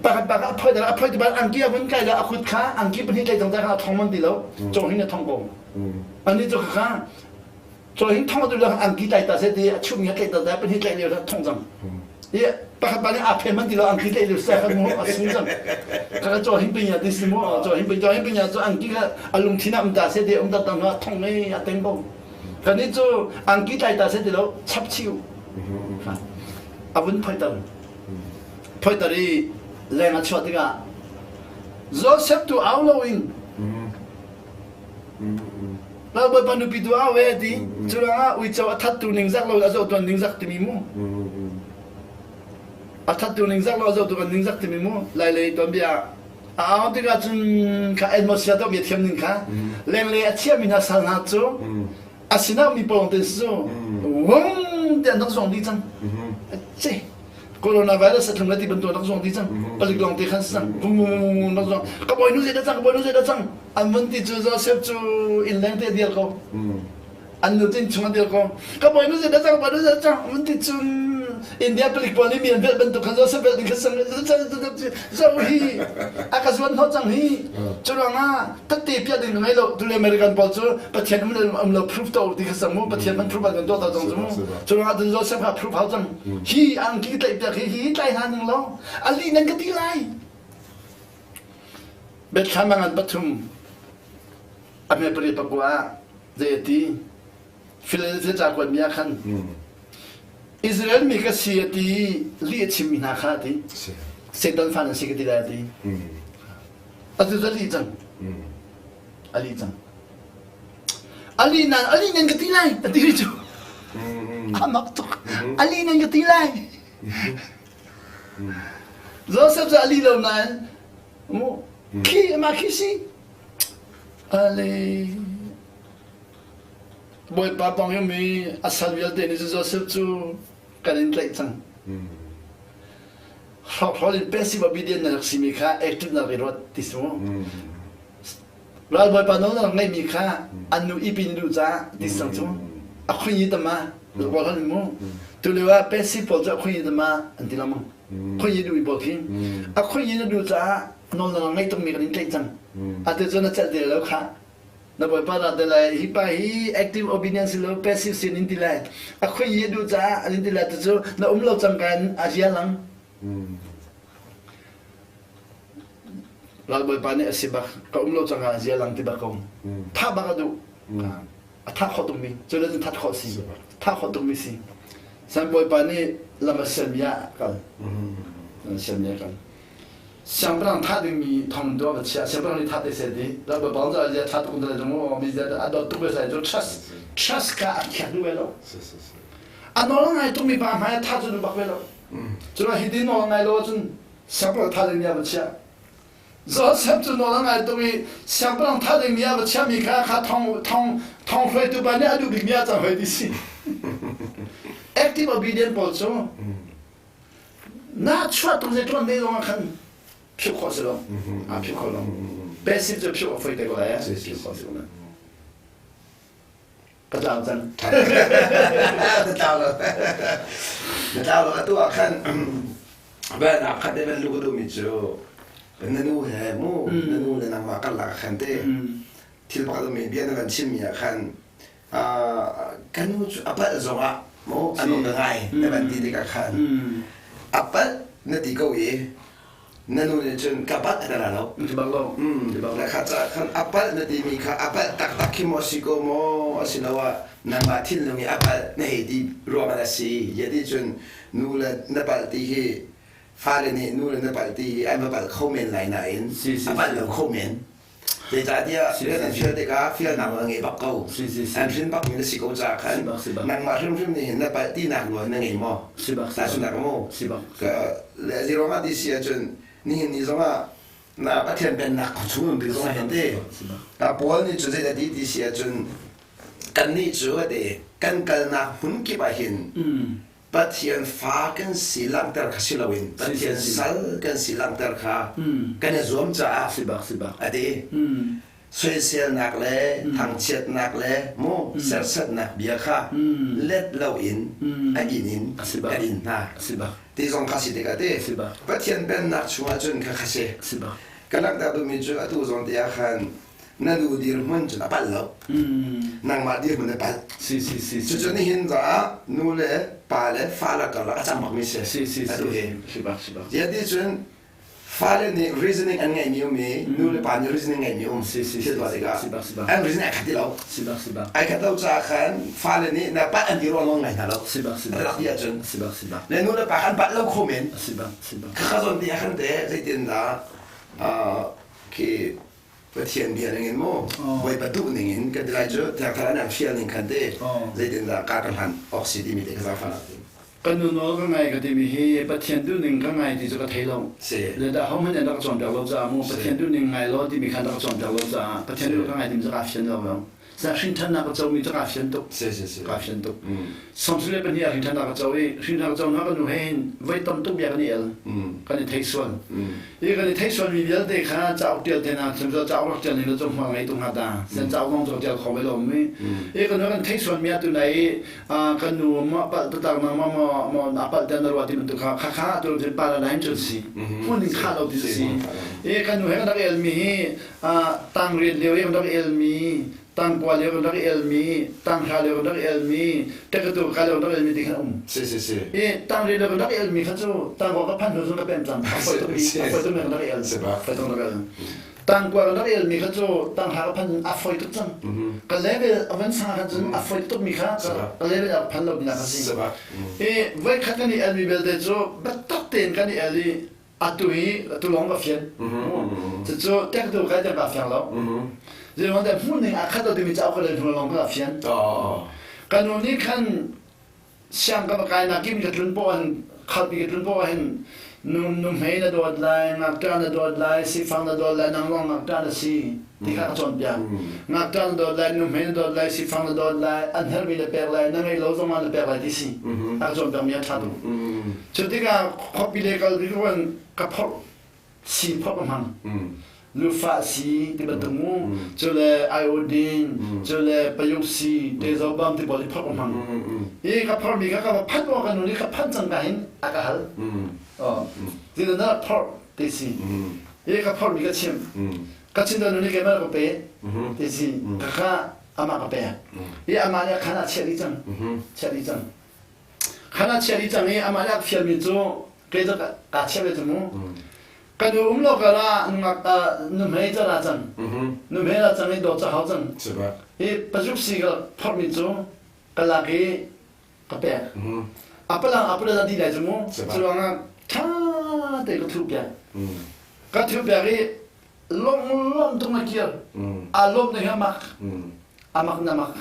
pakhat pakhat a phoi a phoi ti bal angki a vun kai la a kut kha angki pahnih tlai cang ta kha a thong man ti lo. Caw hi na thong ko. Ani cu kha Cu hin thong tu lang angki tlai ta se ti a chum ya tlai ta ta pahnih tlai lio thong cang. I pakhat pa nih a phen man ti lo angki tlai lio sa kan mu a sung cang. Ka cho hin pinya ti si mu cho hin pinya hin pinya cu angki kha a lungthin ah um ta se ti um ta ta nga thong me a teng ko. Kan ni cu angki tlai ta se ti lo chap chiu. A vun phoi tar. Phoi tar i leng a chuah tikah Joseph tu au lo in Bawipa nupi tu au e ti cu ruangah uico a thattu ningzak lo a zohtu an ningzak timi mu a thattu ningzak lo a zohtu kan ningzak timi mu lailei tuanbia a au tikah cun kha atmosphere to bia thiam ning kha lenglei a chiami hna sal hna cu a sinah mi pawng te cu wung ti an rak zuang dih cang ce coronavirus a tlung le ti bantuk rak zuang dih cang palik lawng te khan si cang vung vung rak zuang ka bawinu zei dah cang ka bawinu zei dah cang An vun ti cu Joseph cu inn leng te dir ko. An nu tin chung a dir ko. Ka bawinu zei dah cang, bawinu zei dah cang. Vun ti cun India palik pawl nih mi an velh bantuk khan Joseph velh ding kha sang zo hi a ka zuan hnawh cang hi. Cu ruangah tette piah ding ka ngei lo. Tule American pawl cu Pathian um le um lo proof to ti kha sang mu. Pathian man proof an kan tuah to cang cu mu. Cu ruangah cun Joseph kha proof hau cang. Hi angki tlaih piak hi hi tlai hna ning lo. Ali nan ka ti lai. Biathlam a ngan pathum a hme pari pakua ah zei a ti? Philadelphia ca kuatmi ah khan Israel mi ka si a ti i lih a chimmi hna kha a ti. Satan fa nan si ka ti lai a ti. Atu cu a lih cang. A lih cang. A lih nan a lih nan ka ti lai a ti cu. A mak tuk. A lih nan ka ti lai. Joseph cu a lih lo nain Khi mah khi si. Ale Bawipa pawng i mi a sal vialte nih Joseph cu kan in tlaih cang. Hrawkhrol in passive obedient na rak simi kha active na rak i ruat ti si mu. Ralbawipa nawl na rak ngeihmi kha an nu ipi na duh caah ti si cang cu. A khui i tama rawl hon mu. Tu lio ah passive pawl cu a khui i tama an ti lengmang. Khoi i duh i pawl khi. A khoi i na duh caah nawl na ngeih tukmi kan in tlaih cang. Atu cu na celh ti lo kha. Na bawipa dah ti lai hi pa hi active obedience si lo passive sin in ti lai. A khoi i a duh caah an in ti lai tu cu na um lo cang ka in a zia lang. Ralbawipa nih a si bak ka um lo cang ah a zia lang ti bak ko. Thah bak a duh. A thah khawh tukmi cu le that khawh si thah khawh tukmi si san bawipa nih lam a sialmi ah kal sialmi ah kal siangpahrang thah dingmi thong tu a chia siangpahrang nih thah te seh ti ral bawipa cu zia tha tuk le jong o mi zia a dawt tuk ve sai cu trust trust ka a khiak duh ve lo a nawl ngai tukmi pa hmai tha cu bak ve lo cu hi ti nawl ngai lo cun siangpahrang thah dingmi a va chiah Joseph cu nawl a ngai tuk i siangpahrang thah dingmi ah va chiahmi kha kha thong thong thong hruaitu pa nih a duh bikmi ah cang hoi ti si. Active obedient pawl cu na chuah tuk zei tuan ne zong ah khan phiuh khawh si lo. Aa phiuh kho lo. Passive cu phiuh a foi te ko lai. Phiuh khawh si ko. Ka tlau cang. Na tlau lo. Na tlau lo. Atu ah khan ben ah khat ben lu ka duhmi cu na nu he mu na nu le nangmah karlak ah khan te thil pakhat ummi bia na van chimmi ah khan ka nu cu a palh zong ah mu a nu ka ngai na van ti tikah khan a palh na ti ko i na nu nih cun ka palh na ra lo. Ti bak lo. Na kha caah khan a palh na timi kha a palh taktak khi maw si ko maw asiloah nangmah thinlung i a palh na hei ti ruangah na si. Yati cun nu le na palh ti hi Fale nih nu le na palh ti an va palh kho men lai nain a palh lo kho men. Zeicahtiah rian an fial tikah fialnak nawl a ngei bak ko. An hrin bakmi na si ko caah khan nangmah hrimhrim nih hin na palh tinak nawl na ngei maw? Tahchunhnak maw? Le zeiruangah ti si ahcun nihin ni zongah na Pathian pennak chung um ti zongah hin ti Paul nih cu zeidah ti ti si ahcun kannih cu a ti kan kalnak hmun kip ah hin Pathian fa kan si langhter kha si loin Pathian sal kan si langhter kha kan i zuam caah a ti. Soiselnak le thangchiatnak le mu serhsatnak bia kha let loin a inn in kan in hna. Ti zong kha si tikah ti Pathian pennak chungah cun kha kha si. Ka langhter duhmi cu atu zong te ah khan na nu dirhmun cun a palh lo nangmah dirhmun na palh si si si cucu nihin caah nu le pa le fa le karlak a cang bakmi si si si atu hi si bak si bak ziah ti cun fale nih reasoning an ngeihmi um i nu le pa nih reasoning ngeihmi um si si thil tuah tikah si bak si bak an reasoning ai khat ti lo si bak si bak ai khat lo caah khan fale nih na palh an ti ruang nawl ngai hna lo si bak si bak rak ti ahcun si bak si bak le nu le pa kan palh lo kho men si bak si bak khakha zawn ti ah khan te zeitin dah khi Pathian bia ning in mu Bawipa duh ning in kan ti lai cu Thiang Thlarau nih an fial ning khan te zeitindah ka ka hlan awk si timi te ka zaangfah Kan nu nawl ka ngai ka timi hi Pathian duh ning ka ngai ti cu ka thei lo. Si. Le dah hohmanh nih an rak cawnpiak lo caah mu Pathian duh ning ngai law timi kha an rak cawnpiak lo caah Pathian duh ka ngai timi cu kaa fian lo lo. Sa hrinṭhannak ka comi cu kaa fian tuk. Si si si. Kaa fian tuk. 32 ah hrinṭhannak ka co i hrinṭhan ka co hna ka nu he hin voi tam tuk bia kan i el. Kan i thei sual. I kan i theih sualmi vialte kha cauk ṭial te hna cun cauk rak ṭial ning cu hmual ngei tuk hnga ta. Sen cauk zong cu ṭial kho ve lo mi. I kan kan theih sualmi ah tunai i kan nu maw palh taktak na maw maw maw a palh te na ruah ti bantuk kha kha kha tu cun paradigm cu si. Hmun in khah lo ti si. I kan nu he kan rak elmi hi tang rian lio i kan rak elmi tangkua lio kan rak i elmi, tanghra lio kan rak i elmi, tekatu ka lio kan rak elmi ti khan um. Si si si. I tangri lio kan rak i elmi kha cu tangkua ka phan hnu cun ka pem cang. A foi tuk i a foi tuk mi kan rak i el. Foi tuk rak el. Tangkua kan rak i elmi kha cu tanghra ka phan a foi tuk cang. Ka level a van sang khan cun a foi tuk mi kha ka level a phan lo mi kha si. I voikhat kan i elmi belte cu biatak tein kan i el i atu hi atu lawng ka fian cucu tek tu kai tiang ka fiang lo zeiruang dah hmuh ning aa khat lo timi cauk ka rel hnu lawng ka fian ka nu nih khan siang ka va kai nak kim ka tlun poh hin khalpi ka tlun poh hin nu nu hmei na dawt lai ngakṭah na dawt lai sifang na dawt lai nang lawng ngakṭah na si ti kha ka cawnpiak ngakṭah na dawt lai nu hmei na dawt lai sifang na dawt lai an herhmi na pek lai na ngei lo zong ah na pek lai ti si a ka cawnpiak mi a ṭha tuk Cu tikah khuapi lei kal bik ruan ka phorh si phorh ka hmang. Lufa si ti bantuk mu, cu le iodine, cu le payuk si, tezobam ti pawl hi phorh ka hmang. I ka phorhmi kha ka va phanh wa ka nu nih ka phanh cang ka hin a ka hal. Oh. Zeidah na rak phorh ti si. I ka phorhmi ka chimh. Ka chim nu nih keimah ka pe ti si. Ka kha amah ka pek. I amah nih a khan ah chiah dih cang. Chiah dih cang. Khan a chiah dih cang i amah nih a fialmi cu kei cu kaa chiah ve cu mu. Ka nu um lo kar ah nungak nuhmei ca ra cang. Nuhmei ra cang i dawt ca hau cang. Hi pazuk si ka phorhmi cu ka lak i ka pek. A palang a palang dih lai cu mu. Cu ruangah ṭha te ka thuh piak. Ka thuh piak i lawm tung a kir. Aa lawm ning hi a mak. A mak na mak.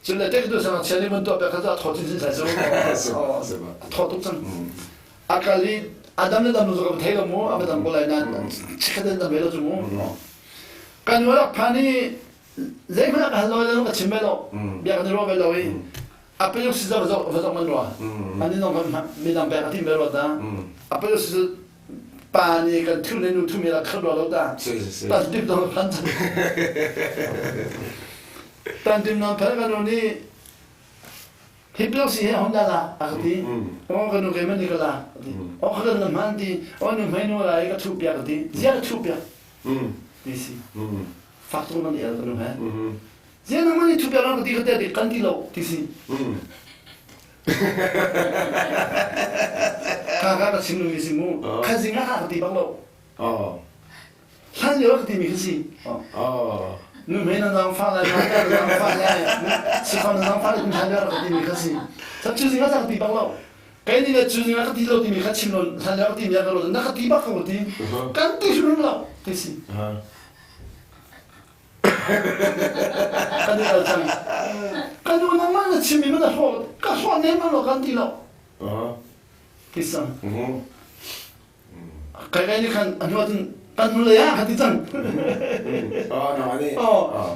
Cun le tek tu sang chian i mun tuah pek kha cu a thaw chinchin sai cu. A thaw tuk cang. A kal i a dam le dam lo cu ka thei lo mu, a va dam ko lai nain chikhat in dam ve lo cu mu. Kan nu rak phan i zeihmanh a ka hal lo le ka chim ve lo. Bia kan i ruah ve lo i a payuk si va zoh man rua. Ani nong kan midang pek a tim ve rua ta. A payuk si pa nih kan thu le nu thu mi la khat lo ta tan dim dong phan tan dim non phan kan nu nih hi pil si he hon da la a ka ti o ka nu ke man ni ka la o ka kan man ti o nu hmai nu lai ka thu piak ka ti zia ka thu piak ti si fak tung nan el ka nu he zia na man ni thu piak ka ti ka te kan ti lo ti si Kha kha ka chim mi si mu. Kha zing ah ka ti bak lo. Hlan lio ka ti mi kha si. Nu hme na zang fa lai, na ta na zang fa lai, sifang na zang fa lai, hlan lio ka ti mi kha si. Sa cu zing ah ka ti bak lo. Kai ni le cu na ka ti lo timi kha chim lo hlan le ti mi ka lo na ka ti bak ko ti. Kan ti hrim lo ti si. Kan i al cang. Ka nu nangmah na chimmi ma na hrawh ka hrawh nem lo kan ti lo. Ti sang. Kai kai nih khan a hnu ahcun kan hnulei ah khan ti cang.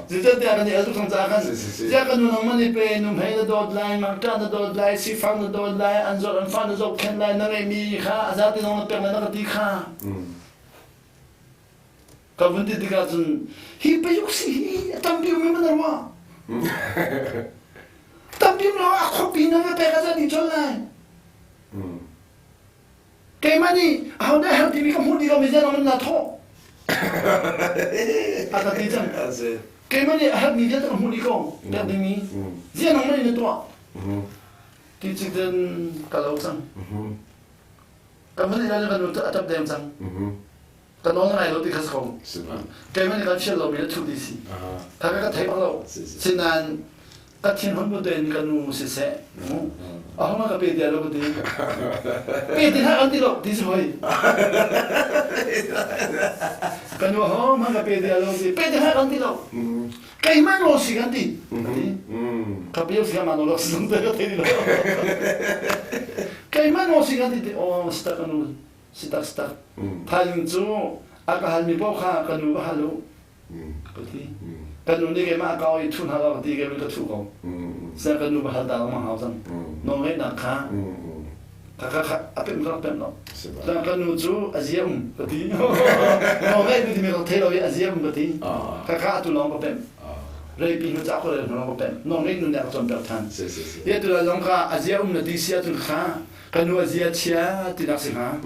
Zeicahtiah kan i el tuk cang caah khan ziah kan nu nangmah nih pe nuhmei na dawt lai, ngakṭah na dawt lai, sifak na dawt lai, an zawt an fa na zohkhenh lai, na ngeihmi kha a zate zong na pek lai na ka ti kha. Ka vun ti tikah cun hi payuk si hi a tampi um in na ruah. Tampi um lo a khuapi na va pek a zat i colh lai. Keimah nih aho dah herh timi ka hmuh dih lo mi zeilam na thawh? A ka ti cang. Keimah nih a herhmi vialte ka hmuh dih ko pek dingmi. Ziah nangmah nih na tuah? Ti cik ka lo cang. Ka hmun i kan nu a tap deng cang. Ka nawl ngai lo ti kha si ko. Keimah nih kan fial lomi na thuh dih si. Kha ka thei bak lo. Sinain ka thinhun bu tein ka nu siseh a hong ka pe dia lo ka ti. Pe ti hlah kan ti lo ti si hoi. Ka nu hong ka pe dia lo ti. Pe ti hlah kan ti lo. Keimah nawl si kan ti. Ka pe si ma nawl si zong te ka thei lo. Keimah nawl si kan ti ti oh sitak ka nu sitak sitak. Thaizing cu a ka halmi paoh kha ka nu va hal u. Ka ti. Ka nu nih keimah a kau i thu hna lo ka ti keimah ka thu ko. Sian ka nu va hal ta lengmang hau cang. Nawlngeihnak kha ka ka a pemh ka rak pemh lo. Cun ka nu cu a zia um ka ti. Nawlngeih nu timi ka thei lo i a zia um ka ti. Ka ka atu lawng ka pemh. Reipi hnu ca ko le lawng ka pemh. Nawlngeih nu nih a ka cawnpiak than. Hi atu la zong ka a zia um na ti si ahcun kha ka nu a zia chia tinak si hnga.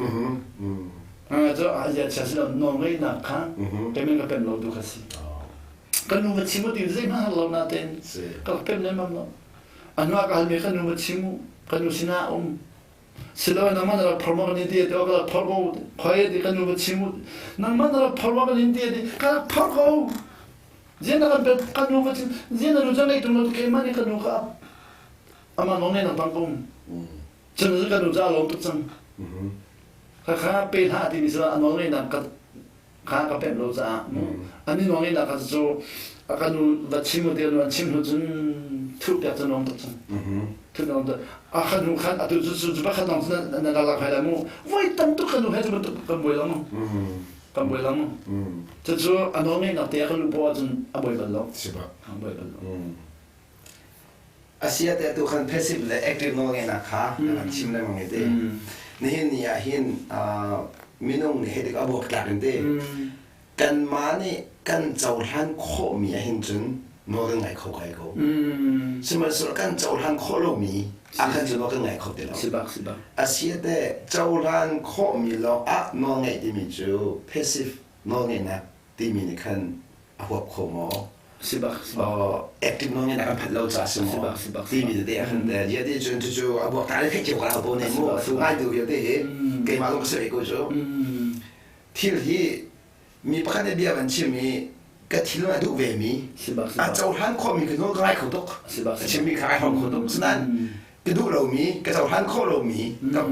Cu a zia chia si lo nawlngeihnak kha keimah ka pemh lo tu kha si. Ka nu va chim u ti zeihmanh har lo natein ka pemh lemmam lo. A hnu ah ka halmi ka nu va chim u, ka nu sinah um. Silo nangmah na rak phor maw kan in ti ti ka rak phor ko khoi ti ka nu va chim u. Nangmah na rak phor maw kan in ti ti ka rak phor ko. Zian na kan pek ka nu va chim zian na nu cu ngei tung lo keimah nih ka nu ka amah nawlngeihnak bang ka um. Cun ka nu cu a lawm tuk cang. Khakha pe hlah timi cu a nawlngeihnak ka kha ka pemh lo caah ani nawlngeihnak kha cu a ka nu va chim u ti an chim hnu cun thuh piak cu nuam tuk cang. Thuh nuam tuk. A ka nu khan atu cu cu pakhat lawng cu na rak lak hai lai mu. Voi tam tuk ka nu he cu bantuk kan buai lang. Kan buai lang. Cucu a nawlngeihnak te a ka lu poah ahcun a buai bal lo. A buai bal lo. Asia te tu khan passive le active nawlngeihnak kha kan chim lengmang i te. Nihin ni ah hin minung nih hei tik a buaktlak in te kanmah nih kan cohlan khawhmi ah hin cun nawl kan ngai kho kai ko. Sihmanhsehlaw kan cohlan khawh lomi ah khan cun nawl kan ngai kho ti lo. Asia te cohlan khawhmi lawng ah nawl ngeih timi cu passive nawlngeihnak timi nih khan a huap kho maw? Sibak sibak. Active nawl ngeihnak an phanh lo caah si maw? Sibak sibak. Timi tete ah khan dia ti cun cucu a buak ta le theih cio ka lo ne mu tu ngai tu vialte hi keimah zong ka si ve ko cu. Thil hi mi pakhat nih bia van chim i ka thil a duh ve mi a cohlan khawhmi ka nawl ka ngai kho tuk. A chimmi kha ai hrawm kho tuk. Sinain ka duh lomi ka cohlan khawh lomi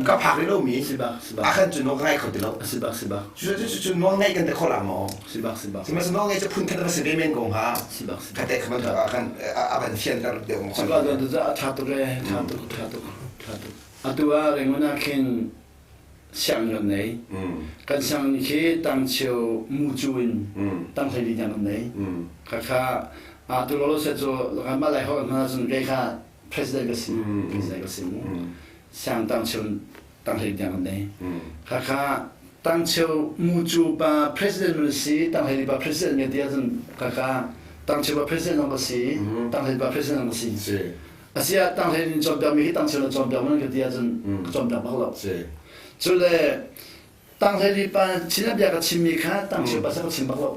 ka phak rih lomi a kan cu nawl ka ngai kho ti lo cu cu cu nawl ngaih kan te kho la maw sihmanhsehlaw nawl ngaih cu phun khat a si ve men ko hnga kha te kha kan a van fianter deuh maw a tha tuk e tha tuk tha tuk tha tuk atu ah Rangoon ah khin sianginn kan nei kan sianginn khi tangcheu mucu in tanghlei tiang kan nei khakha tu lo se cu kanmah lai holh hna cun kei kha president ka si president ka si mu siang tangcheu tanghlei tiang kan nei khakha tangcheu mucu pa president mun si tanghlei pa president nge ti ahcun khakha tangcheu pa president zong ka si tanghlei pa president zong ka si asia tanghlei in cawnpiak mi hi tangcheu na cawnpiak mun ka ti ahcun ka cawnpiak bak lo cu le Tanghlei pa Chin bia ka chimmi kha tangcheu pa ka chim bak lo.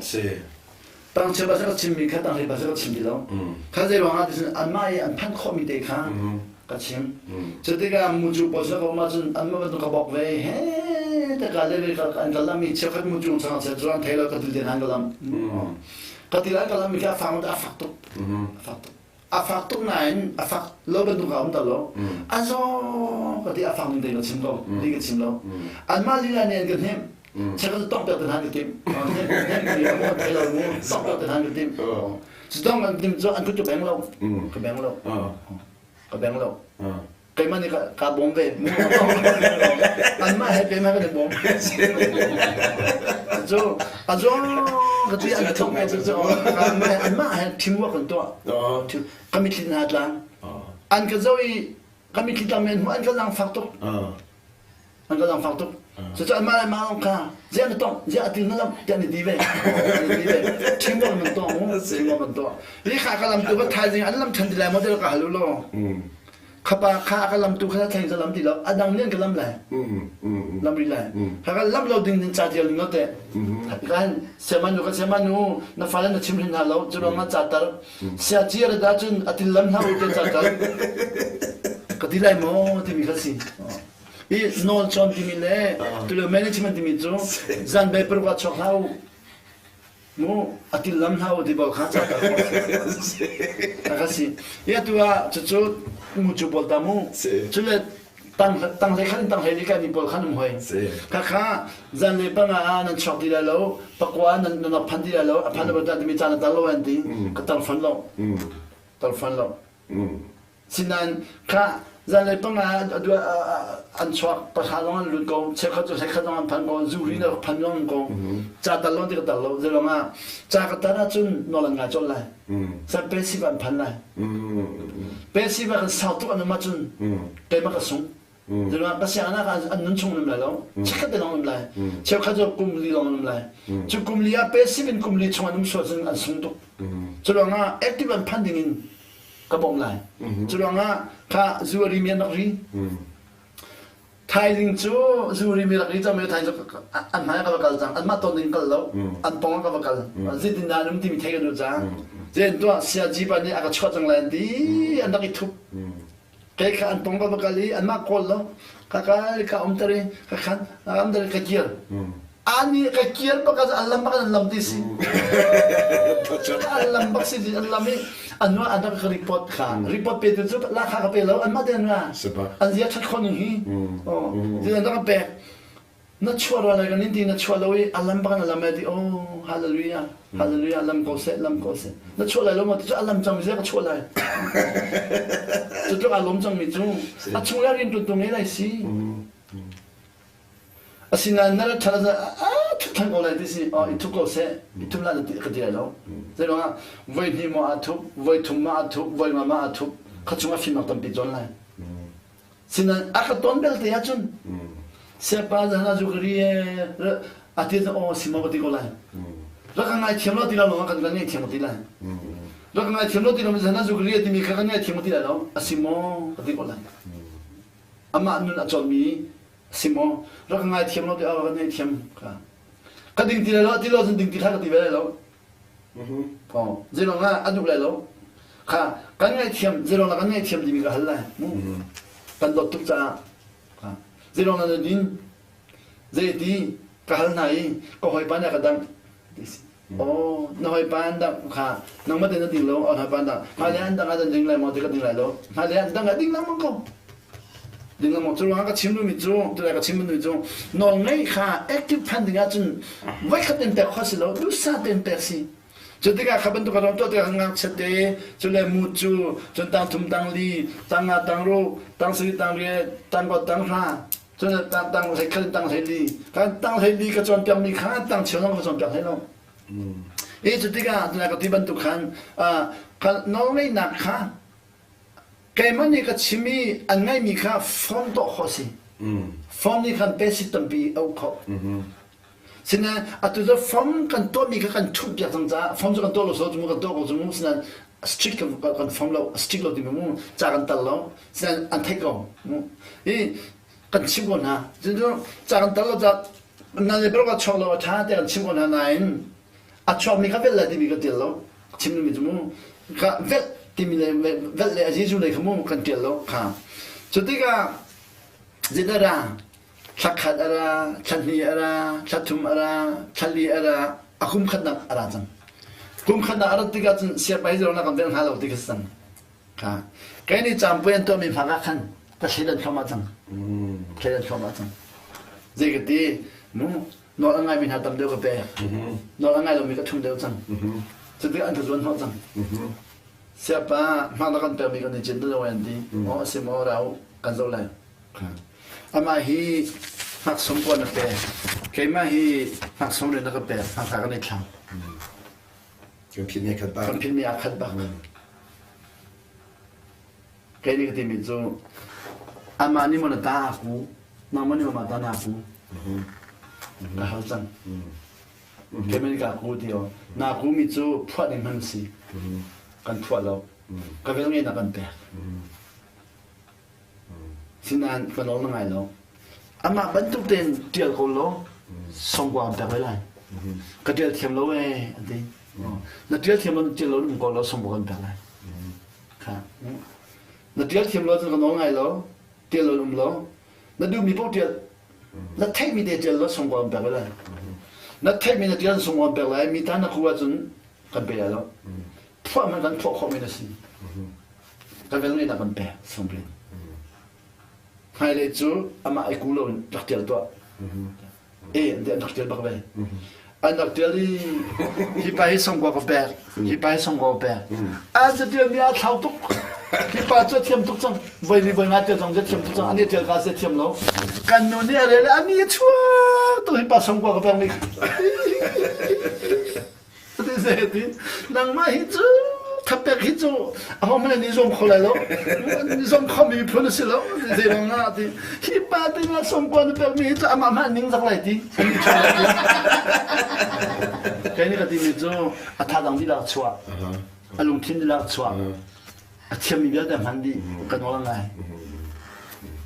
Tangcheu pa ka chimmi kha tanghlei pa ka chim ti lo. Kha zei ruangah ti cun anmah i an phanh khawhmi te kha ka chim. Cu tikah mucu pawl cu ka um ahcun anmah bantuk ka bok ve he te ka le ve ka an ka lam i cheukhat mucu chang che cu an thei lo ka til te han ka lam. Ka til an ka lam mi kha a fang a fak tuk. A fak tuk. A fak tuk nain a fak lo bantuk a um ta lo. A zaw. Ka ti a fang ning te ka chim lo. Li ka chim lo. Anmah lila nih an ka hnemh. Check cu tong piak te hna ka timh. Hnemh ti a thei lo mu. Tong piak te hna ka timh. Cu tong kan timh cu an kut ka beng lo. Ka beng lo. Ka beng lo. Keimah nih ka bawm ve. Anmah he keimah kan i bawm. Cu a zong ka ti an thong cu cu anmah he teamwork kan tuah. Ka mitthli hna tlang. An ka zoh i ka mitthli tlang men an ka zaangfak tuk. An ka zaangfak tuk. Cucu anmah le mah kha ziah na tong ziah atil na lam tiah an i ti ve. An i ti ve. Teamwork nan tuah mu. Teamwork kan tuah. Hi kha ka lam tu ka thaizing an lam than ti lai maw ti ka hal u law. Khapa kha ka lam tu kha thleng lam ti lo a dang nih an ka lam lai lam ri lai kha ka lam lo ding ding ca tial no te kan siamanu ka siamanu na fale na chim hin hna lo cu ruang ah ca tar sia ci ra da cun atil lam hna u te ca tar ka ti lai maw timi kha si i nawl chawn timi le tulio management timi cu zan bei paruk ah chuak hlah u Mu a til lam hlah u ti bal kha ca ka si. I atu ah cucu mu cu pawl ta mu. Cule tang tang hlei khan tang hlei li kan i pawl khan um hoi. Kha kha zan le panga ah nan chuak ti lai lo, pakua nan nan phan ti lai lo, a phan lo ta timi caan a tal lo an ti. Ka tal fan lo. Tal fan lo. Sinain kha zanlei panga an chuak pahra lawng an lut ko cheukhat cu hlekhat lawng an phan ko zuri na phan lawng ko ca tal lawng ti ka tal lo zelong ah ca ka tar ahcun nawl an ngai colh lai san passive an phan lai passive ah kan sau tuk an um ahcun keimah ka sung zelong ah ka sianginn ah an nun chung an um lai lo chikkhat te lawng an um lai cheukhat cu kum li lawng an um lai cu kum li ah passive in kum li chung an um sual cun an sung tuk cu ruang ah active an phan ding in ka bawmh lai. Cu ruangah kha zu a rimi an rak ri. Thaizing cu zu rimi rak ri cang mi thaizing cu an hmai ah ka va kal cang. Anmah ton ding kal lo. An pong ah ka va kal. Zeitin dah an um timi thei ka duh cang. Zein tuah siaji pa nih a ka chuah cang lai an ti. An rak i thup. Kei kha an pong ka va kal i anmah kawl lo. Ka kal ka um ter i ka khan ka um ter i ka kir. Ani ka kir bak an lam bak an lam ti si. An lam bak si an lam i an nu an ka report kha report pe tu cu la kha ka pe lo an mah te an ra an zia that khon ning hi oh an ka pek Na chuah rua lai kan in ti na chuah lo i a lam bak in a lam ai ti oh hallelujah hallelujah lam ko seh lam ko seh na chuah lai lo maw ti cu a lam cang mi zia ka chuah lai cu tluk aa lawm cang mi cu a chung le rian tuan tu ngei lai si asinain na rat ṭhan a thup than ko lai ti si oh i thup ko seh i thup la ti ka ti lai lo zei ruangah voi hnih maw aa thup voi thum ma aa thup voi nga ma aa thup kha chung a fimnak tampi cawn lai Sinain a ka ton belte ahcun siapa zan zu ka ri a ti aw si maw ka ti ko lai. Rak ka ngaithiam lo ti lo lawng kan kan ngaithiam ti lai. Rak ka ngaithiam lo ti lo zan zu ka ri timi kha kan ngaithiam ti lai lo. A si maw ka ti ko lai. Amah nun a cawnmi si maw rak ka ngaithiam lo ti aw kan ngaithiam ka. Ka ding ti lai lo ti lo cun ding ti kha ka ti ve lai lo. Zeilong ah a duh lai lo. Kha kan ngaihthiam zeilong ah kan ngaihthiam timi ka hal lai. Kan dawt tuk caah. Zeilong na din zei ti ka hal hna i ka hawipa nih a ka dangh. Oh, na hawipa an dangh kha nangmah te na ding lo, oh hawipa an dangh. Hmailei an dangh ah nan ding lai maw ti ka ding lai lo. Hmailei an dangh ah ding lengmang ko. Ding lengmang cu ruangah ka chim duhmi cu, tulai ka chim duhmi cu nawl ngeih kha active phan ding ahcun voikhat in pek khawh si lo, duhsah tein pek si. Cu tikah kha bantuk a ram tuah tikah ngakchia te cu le mu cu cun tang thum tang li tang nga tang ru tang sarih tang riat tang kua tang hra cun tang tang hlei khat tang hlei li kan tang hlei li ka cawnpiak mi kha tang cheu zong ka cawnpiak hlei lo. I cu tikah tunai ka ti bantuk khan nawlngeihnak kha Keimah nih ka chim i an ngaihmi kha form tuah khawh a si. Form nih khan basic tampi a uk khawh. Sinain atu cu form kan tuahmi kha kan ṭhumh piak cang caah form cu kan tuah lo so cu kan tuah ko cu mu sinain strict kan, kan form lo strict lo timi mu ca kan tal lo sinain an theih ko mu i kan chim ko hna cu ca kan tal lo ca nan le ka chuak lo a ṭha te kan chim ko hna nain a chuakmi kha velh lai timi ka ṭial lo chim mi cu mu ka velh timi le velh le a Jesuh lei kha mu kan ṭial lo kha cu tikah zeidah ra thla khat a ra thla hnih a ra thla thum a ra thla li a ra a kum khatnak a ra cang kum khatnak a rat tikah cun siapa hi na kan velh hnga lo ti kha cang kha kai nih campui an tuahmi hmak ah khan. Ka thleidan thluahmah cang. Thleidan thluahmah cang. Zei ka ti, mu nawl a ngaimi hna tam deuh ka pek. Nawl a ngai lomi ka thum deuh cang. Cuti an ka zuan hnawh cang. Siapa hma na kan pekmi kan i cin lo an ti. Aw a si maw rau kan zoh lai. Amah hi hnaksawm kuan na pek. Keimah hi hnaksawm rian na ka pek. Hnathla kan i thlang. Kan phin mi khat bak. Kan phin mi aa khat bak. Kei nih ka timi cu amah nih maw na ta aa ku, nangmah nih maw mah ta naa ku. Ka hal cang. Keimah nih kaa ku ti aw. Naa ku mi cu phuah ding hman si. Kan phuah lo. Ka vel ngei na kan pek. Sinain ka nawl na ngai lo. Amah bantuk tein ṭial ko law songkua kan pek ve lai. Ka ṭial thiam lo ee an ti. Na ṭial thiam lo na ṭial lo na um ko lo songkua kan pek lai. Kha. Na ṭial thiam lo cun ka nawl ngai lo. Ṭial lo um lo. Na duhmi paoh ṭial. Na theihmi te ṭial lo songkua kan pek ve lai. Na theihmi na ṭial songkua kan pek lai. Mi ta na khu ahcun kan pe lai lo. Phuah hmanh kan phuah khawhmi na si. Ka vel ngeihnak kan pek sungrin. Hmailei cu amah ai ku loin rak ṭial tuah. E an ti an rak ṭial bak ve. An rak ṭial i hi pa hi songkua ka pek, hi pa hi songkua ka pek. An ca mi aa thlau tuk. Hi pa cu a thiam tuk cang. Voi li voi nga ṭial cang, thiam tuk cang. Ani ṭial ka se thiam lo. Kan nu nih a rel ani a chuak tuk hi pa songkua ka pek mi. Ti nangmah hi cu thapek hi cu aho hmanh nih zuam kho lai lo zuam kho mi miphun a si lo zei rong ah ti hi pa te na songkua na pek mi hi cu amah hmanh ning zak lai ti kai ni ka ti mi cu a tha dang dihlak chuah a lungthin dihlak chuah a thiam mi vialte hman dih ka nawl ngai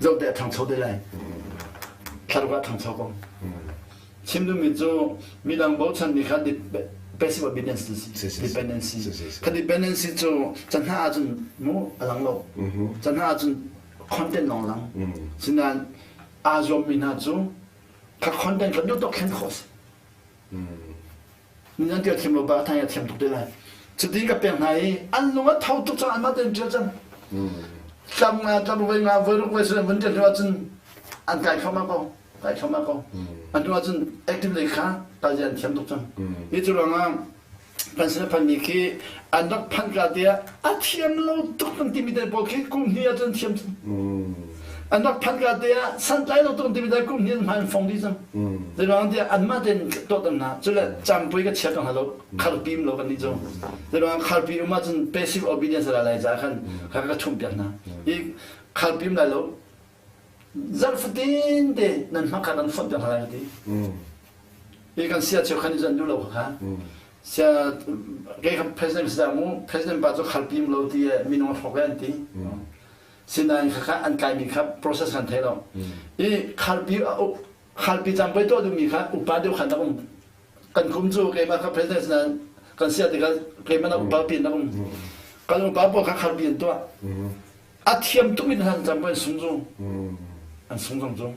zoh te a thangcho te lai thlaruk ah thangcho ko Chim duhmi cu midang bochanmi kha passive obedience dependency. Kha dependency cu canhna ahcun mu a lang lo. Canhna ahcun content lawng lang. Sinain aa zuammi hna cu kha content kha duh tawk thlen khawh a si. Nan tial thiam lo ba thang ya thiam tuk te lai. Cuti ka pek hna i an lung a tho tuk cang anmah tein ṭial cang. Tlam nga tlam voi nga voi ruk voi sarih vun ṭial hnu ahcun an kai thluahmah ko. Kai thluahmah ko. An hnu ahcun active lei kha kalzi an thiam tuk cang. Hi cu ruangah kan sin a phanmi khi an rak phanh ka tiah a thiam lo tuk kan timi te pawl khi kum hnih ahcun thiam cang. An rak phanh ka tiah santlai lo tuk kan timi te kum hnih an hman fong dih cang. Zeiruang tiah anmah tein tuah tam hna. Cule campui ka chia cang hna lo kharpi um lo kan nih cu. Zeiruang kharpi um ahcun passive obedience ra lai caah khan kha ka chumh piak hna. Hi kharpi um lai lo zarh fatin te nan hma kha kan fonh piak hna lai ka ti. Hi kan sia cheu khan i an duh lo kha. Sia kei kan president si mu president pa cu kharpi um lo ti minung a hrawk an ti. Sinain khakha an kaimi kha process kan thei lo. I khalpi khalpi cang pei tuah duhmi kha upa deuh khan rak um. Kan kum cu keimah kha president sinain kan sia tikah keimah nak upa pi nak um. Kan upa pawl kha khalpi an tuah. A thiam tukmi hna cang pei an sung zung. An sung zong zung.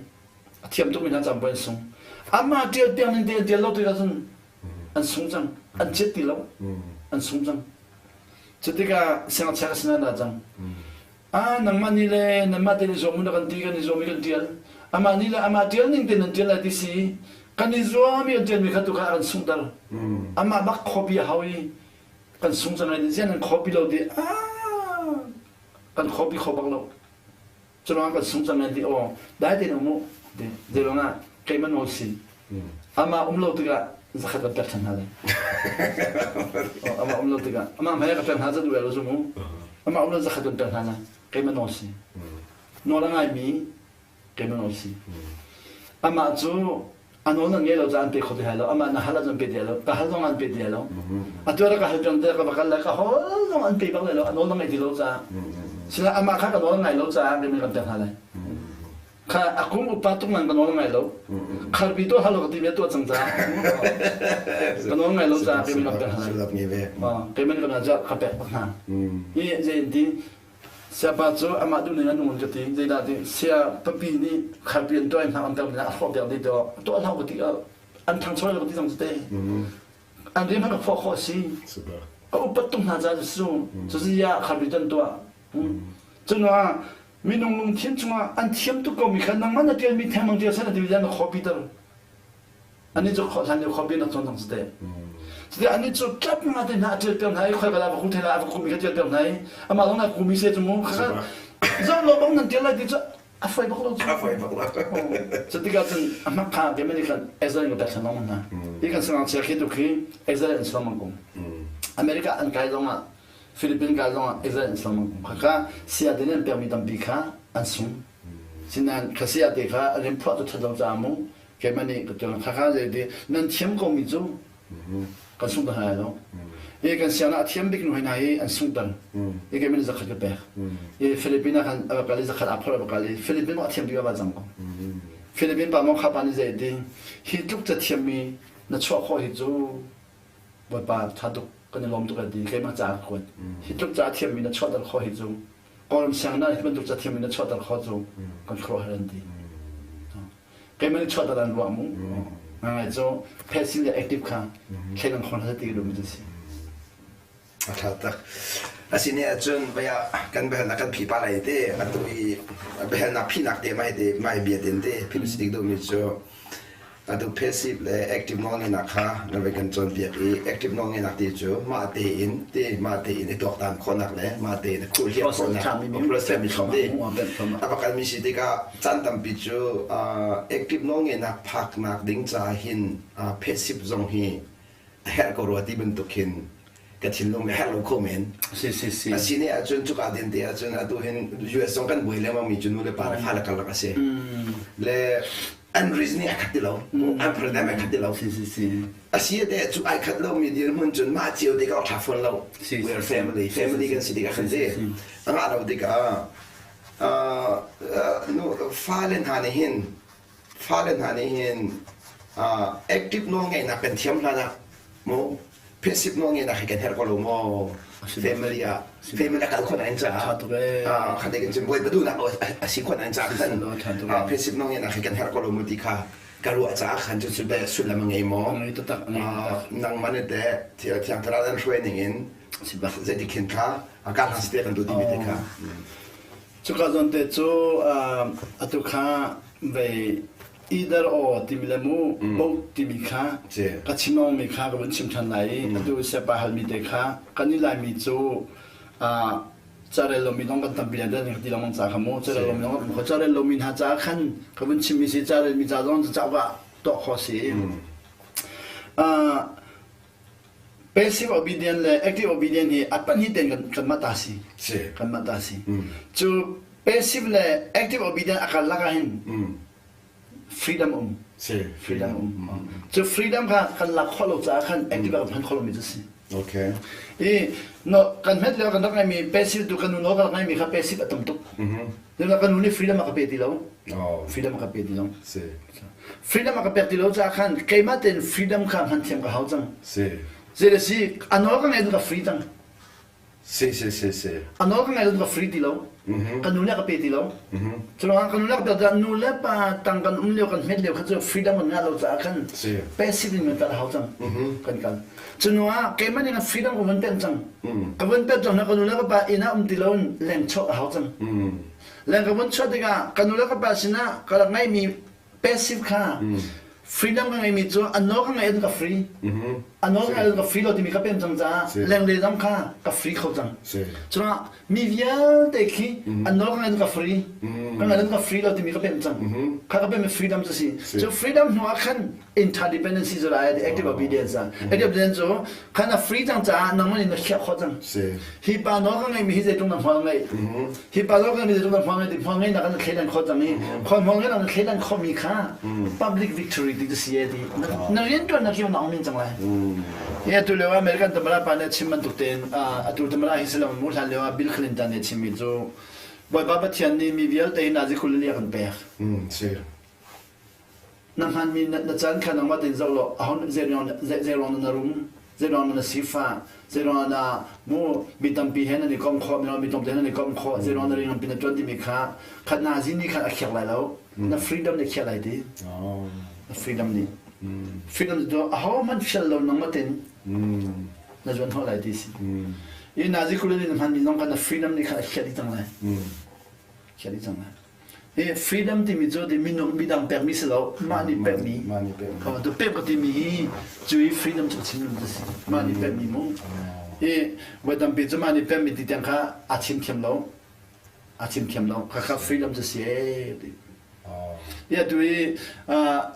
A thiam tukmi hna cang pei an sung. Amah tial piang ning te tial lo tikah cun an sung cang. An chet ti lo. An sung cang. Cutikah siangngakchia ka sinah dah cang. Ah nangmah nih le nanmah te nih zuam na kan ti kan i zuam i kan ṭial. Amah nih le amah ṭial ning tein nan ṭial lai ti si. Kan i zuam i kan ṭialmi kha tu kha a kan sunghter. Amah bak copy a hau i kan sung cang lai ti ziah nan copy lo ti ah kan copy kho bak lo. Curuang kan sung cang lai ti aw dai tein um u ti zeiruang ah keimah nawl si. Amah um lo tikah zakhat kan pek ṭhan hna lai. Amah um lo tikah amah hmai ka pek hna za duh lo zum u. Amah um lo zakhat kan pek hna lai. Keimah nawl si. Nawl a ngaimi keimah nawl si. Amah cu a nawl nan ngei lo caah an pe kho ti lai lo. Amah na hal ahcun pe ti lai lo. Ka hal zong an pe ti lai lo. Atu ah ka hal peng te ka va kal lai ka hol zong an pe bak lai lo. A nawl na ngeih ti lo caah. Sinain amah kha ka nawl ngai lo caah keimah kan pek hna lai. Kha a kum upa tuk nan ka nawl ngai lo. Kharpi tuah hlah lo ka ti mi a tuah cang caah. Ka nawl ngai lo caah keimah kan pek hna lai. Keimah kan ca ka pek bak hna. Hi zei in ti siapa cu amah duh ning an um ka ti. Zeidah ti sia papi nih kharpi an tuah hna an pek a hrawh piak dih to tuah hlah ka ti an thangcho lo ka ti zong te. An rian hmanh ka phuah khawh si. Ka upat tuk hna caah cu cu ziah kharpi tan tuah. Cun ah. Minung lungthin chungah an thiam tuk komi kha nangmah na ṭialmi thengmang ṭial seh na ti na copy ter. Anih cu hlan lio copy nak cawn cang si te. Cuti anih cu tlap nga te hna a ṭial piak hna i khoi kala va ku thela a va kumi kha ṭial piak hna i amah zong na kumi se cu mu kha zoh lo bang nan ṭial lai ti cu a foi bak lo cu. A foi bak lo. Cu tikah cun a hmak kha te mani khan Excel in ka pek thlan hna. Hi kan sangangchia khi tu khi Excel in suang mang kum. America an kai zong ah Philippine kai zong ah Excel in suang mang kum. Khaka sia te nan pekmi tampi kha an sung. Sinain kha sia te kha an in phuah tu that lo caah mu keimah nih ka tuan khakha zei ti nan thiam ko mi cu kan sung ta hna lo. I kan siang a thiam bik nu hna hi an sung tan. I keimah nih zakhat ka pek. I Philippine ah khan a va kal i zakhat aa phorh a va kal i Philippine a thiam bik a va cang ko. Philippine pa maw kha pa nih zei ti hi tluk ca thiam mi na chuah khawh hi cu Bawipa tha tuk kan i lawm tuk a ti keimah ca ka kuat. Hi tluk ca a thiam mi na chuahter khawh hi cu Kawlram sianginn ah hi bantuk ca thiam mi na chuahter khawh cu kan khuaruahhar an ti. Keimah nih chuahter an ruah mu. Ngai cu passive le active kha thleidan khawh hna ti ka duhmi cu si. A ṭha tak. Asine ahcun vaya kan biahalnak kan phi pa lai te atu i biahalnak phinak te mai te mai bia ten te phim si dik duhmi cu Atu passive le active nawlngeihnak kha na vai kan cawnpiak i active nawlngeihnak ti cu mah tein ti mah tein i tuaktan khawhnak le mah tein i khuhhliah khawhnak process ti a va kalmi si tikah caan tampi cu active nawlngeihnak phaknak ding caah hin passive zong hi a herh ko rua ti bantuk khin ka thinlung nih a herh lo kho men. Si si si. A si ne ahcun cuka den te ahcun atu hin US zong kan buai lengmang mi cu nu le pa le fale karlak a si. Le an reasoning a khat ti lo. An paradigm a khat ti lo. Si si si. A si te cu ai khat lo mi dirhmun cun mah cio te ka ṭha fawn lo. We are family. Family kan si tikah kan si. A ngah lo tikah nu fale hna nih hin fale hna nih hin active nawlngeihnak kan thiam hlan ah mu passive nawlngeihnak hi kan herh ko lo maw family ah family kal khon an caah khan kan cun bawipa duhnak a si khon an caah khan passive nawlngeihnak hi kan herh ko lo mu ti kha ka ruah caah khan cu cu sullam a ngei maw nangmah nih teh thiang thlarau an hruai ning in zeiti khin kha a ka hna si te kan tu timi te kha Cuka zawn te cu atu kha vei either or timi le mu both timi kha ka chim mi kha ka vun chim ṭhan lai i atu siapa halmi te kha kan i laimi cu carel lomi zong kan tampi lai ti lengmang ca kha mu carel lomi zong kan carel lomi hna ca khan ka vun chimmi si carel mi ca zong cauk ah tuah khawh si Passive obedient le active obedient hi a pahnih tein kan kanmah ta si. Si. Kanmah ta si. Cu passive le active obedient a karlak ah hin freedom um. Si. Freedom um. Cu freedom kha kan lak khawh lo caah khan active ah kan hman khawh lomi cu si. Okay. I no kan hmet lio kan rak ngeimi passive tu kan nu no kan rak ngeimi kha passive a tam tuk. Mm-hmm. Kan nu nih freedom a ka pe ti lo. Oh. Freedom a ka pe ti lo. Si. Freedom a ka pek ti lo caah khan keimah tein freedom kha hman thiam ka hau cang. Si. Zei le si a nawl ka ngaih ka free cang. Si si si si. A nawl ka ngaih ka free ti lo. Ka nu le ka pe ti lo. Curuangah ka nu le ka pe ti nu le pa tang kan um lio kan hmet lio kha cu freedom kan ngah lo caah khan passive in kan kal a hau cang. Kan kal. Cu ah keimah nih freedom ka vun pek cang. Ka vun pek cang na ka nu le ka pa inn ah um ti lo in leng chuak a hau cang. Leng ka vun chuah tikah ka nu le ka pa sinah ka rak ngeihmi passive kha freedom ka ngeihmi cu an nawl ka ngeih ka free an nawl ka ngeih ka free lo timi ka pem cang caah lenglei zong kha ka free kho cang cungah mi vialte khi an nawl ka ngeih ka free ka ngeih ka free lo timi ka pem cang kha ka pem freedom cu si cu freedom hnu ah khan interdependency cu lai the active obedience ah active obedience cu khan a free cang caah nangmah nih na khiah khawh cang hi pa nawl ka ngeihmi hi zeitluk na hmual ngeih hi pa nawl ka ngeihmi zeitluk na hmual ngeih ti hmual ngeihnak na thleidan khawh cang i khawh hmual ngeihnak na thleidan khawhmi kha public victory ti cu si e ti na riantuannak hi na ong min cang lai hi atu lio American tamara pa nih a chim bantuk tein atu tamara hi si lo mu hlan lio ah Bill Clinton nih a chimmi cu Bawipa Pathian nih mi vialte hi nazi kul a kan pek Na hmanmi na, na caan kha nangmah tein zoh law aho zei ruang na rum, zei ruang na sifah, zei ruang na mu mi tampi he nan i kom khawh, mi tlawmte he nan i kom khawh, zei ruang na rian na ṭuan timi kha khat nazi nih khan a khiak lai lo. Na freedom nih khiak lai ti. Na freedom nih. Freedom cu aho hmanh fial lo nangmah tein na zuan hnawh lai ti si. I nazi kulin in hmanmi zong kha na freedom nih khan a khiah dih cang lai. Khiah dih cang lai. Hi freedom timi cu ti minung midang pekmi si lo, mah nih pekmi. Mah nih pekmi. Oh, tu pek ka timi hi cu hi freedom cu chim lu si. Mah nih pekmi mu. Hi voi tampi cu mah nih pekmi ti tiang kha a chim thiam lo. A chim thiam lo. Kha kha freedom cu si ee ti. Ya tu i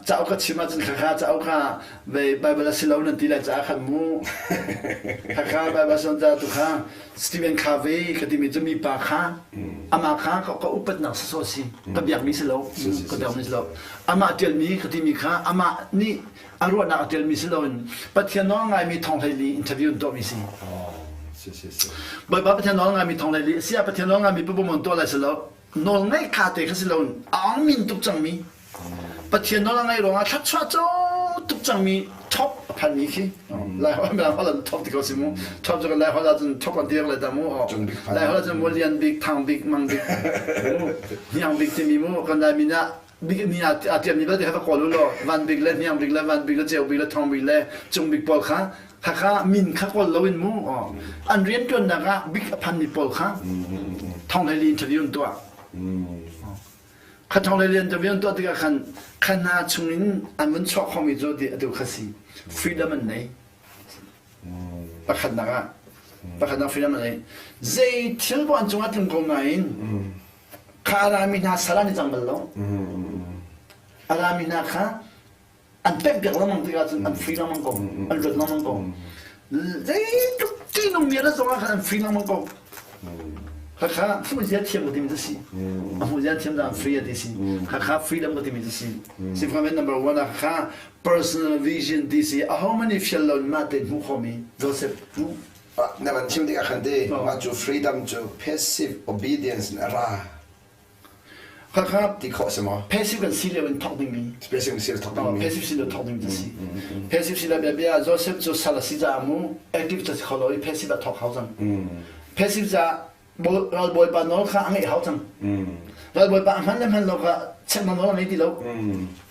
cauk ka chim ahcun khakha cauk kha ve Bible a si lo nan ti lai caah khan mu khakha Bible son ca tu kha Stephen Covey ka timi cu mipa kha amah kha ka upatnak sawsawh si ka biakmi si lo ka biakmi si lo amah tialmi ka timi kha amah nih a ruahnak a tialmi si loin Pathian nawl ngaimi thong hleili interview an tuahmi si Bawipa Pathian nawl ngaimi thong hleili si ah Pathian nawl ngaimi pabumon tuah lai si lo nawlngaih kha te kha si loin a aung tuk cangmi Pathian nawl a ngaih ruangah thluachuah co tuk cangmi top a phanmi khi Lai holh Lai holh an top ti ko si mu top cu Lai holh ahcun top an ti lai ta mu Lai holh ahcun mu lian bik thang bik mang bik mu hniang bik timi mu kan Lai min ah bik ni a tiam mi vialte kha va kawl u law van bik le hniang bik le van bik le ceu bik le thong bik le cung bik pawl kha khakha min kha kawl loin mu an rianṭuannak ah bik a phanmi pawl kha thong hlei interview an tuah kha thong hlei interview an tuah tikah khan kha hna chungin an vun chuak khomi cu ti atu kha si freedom an nei pakhatnak ah pakhatnak freedom an nei zei thil poh an cungah tlung ko nain kha a rami hna sal an i cang bal lo a rami hna kha an pekpiak lengmang tikah cun an free lengmang ko an luat lengmang ko zeitluk ṭihnung mi a rat zongah khan an free lengmang ko khakha hmuhzia thiam ka timi cu si a hmuhzia thiam dah free a ti si khakha freedom ka timi cu si sifakamen number one ah khakha personal vision ti si aho man i fial lo in mah te hmuh khomi Joseph hmuh na van chim tikah khan ti mah cu freedom cu passive obedience in a ra Khakha ti khawh si maw? Passive kan si lio in thawk dingmi. Passive si thawk dingmi. Passive si lio thawk dingmi si. Passive si la bia bia Joseph cu sal a si caah mu active ca si kho lo i passive a thawk hau cang. Passive ca ralbawipa nawl kha a ngeih hau cang. Ralbawipa a hman le hman lo kha check na nawl a ngei ti lo.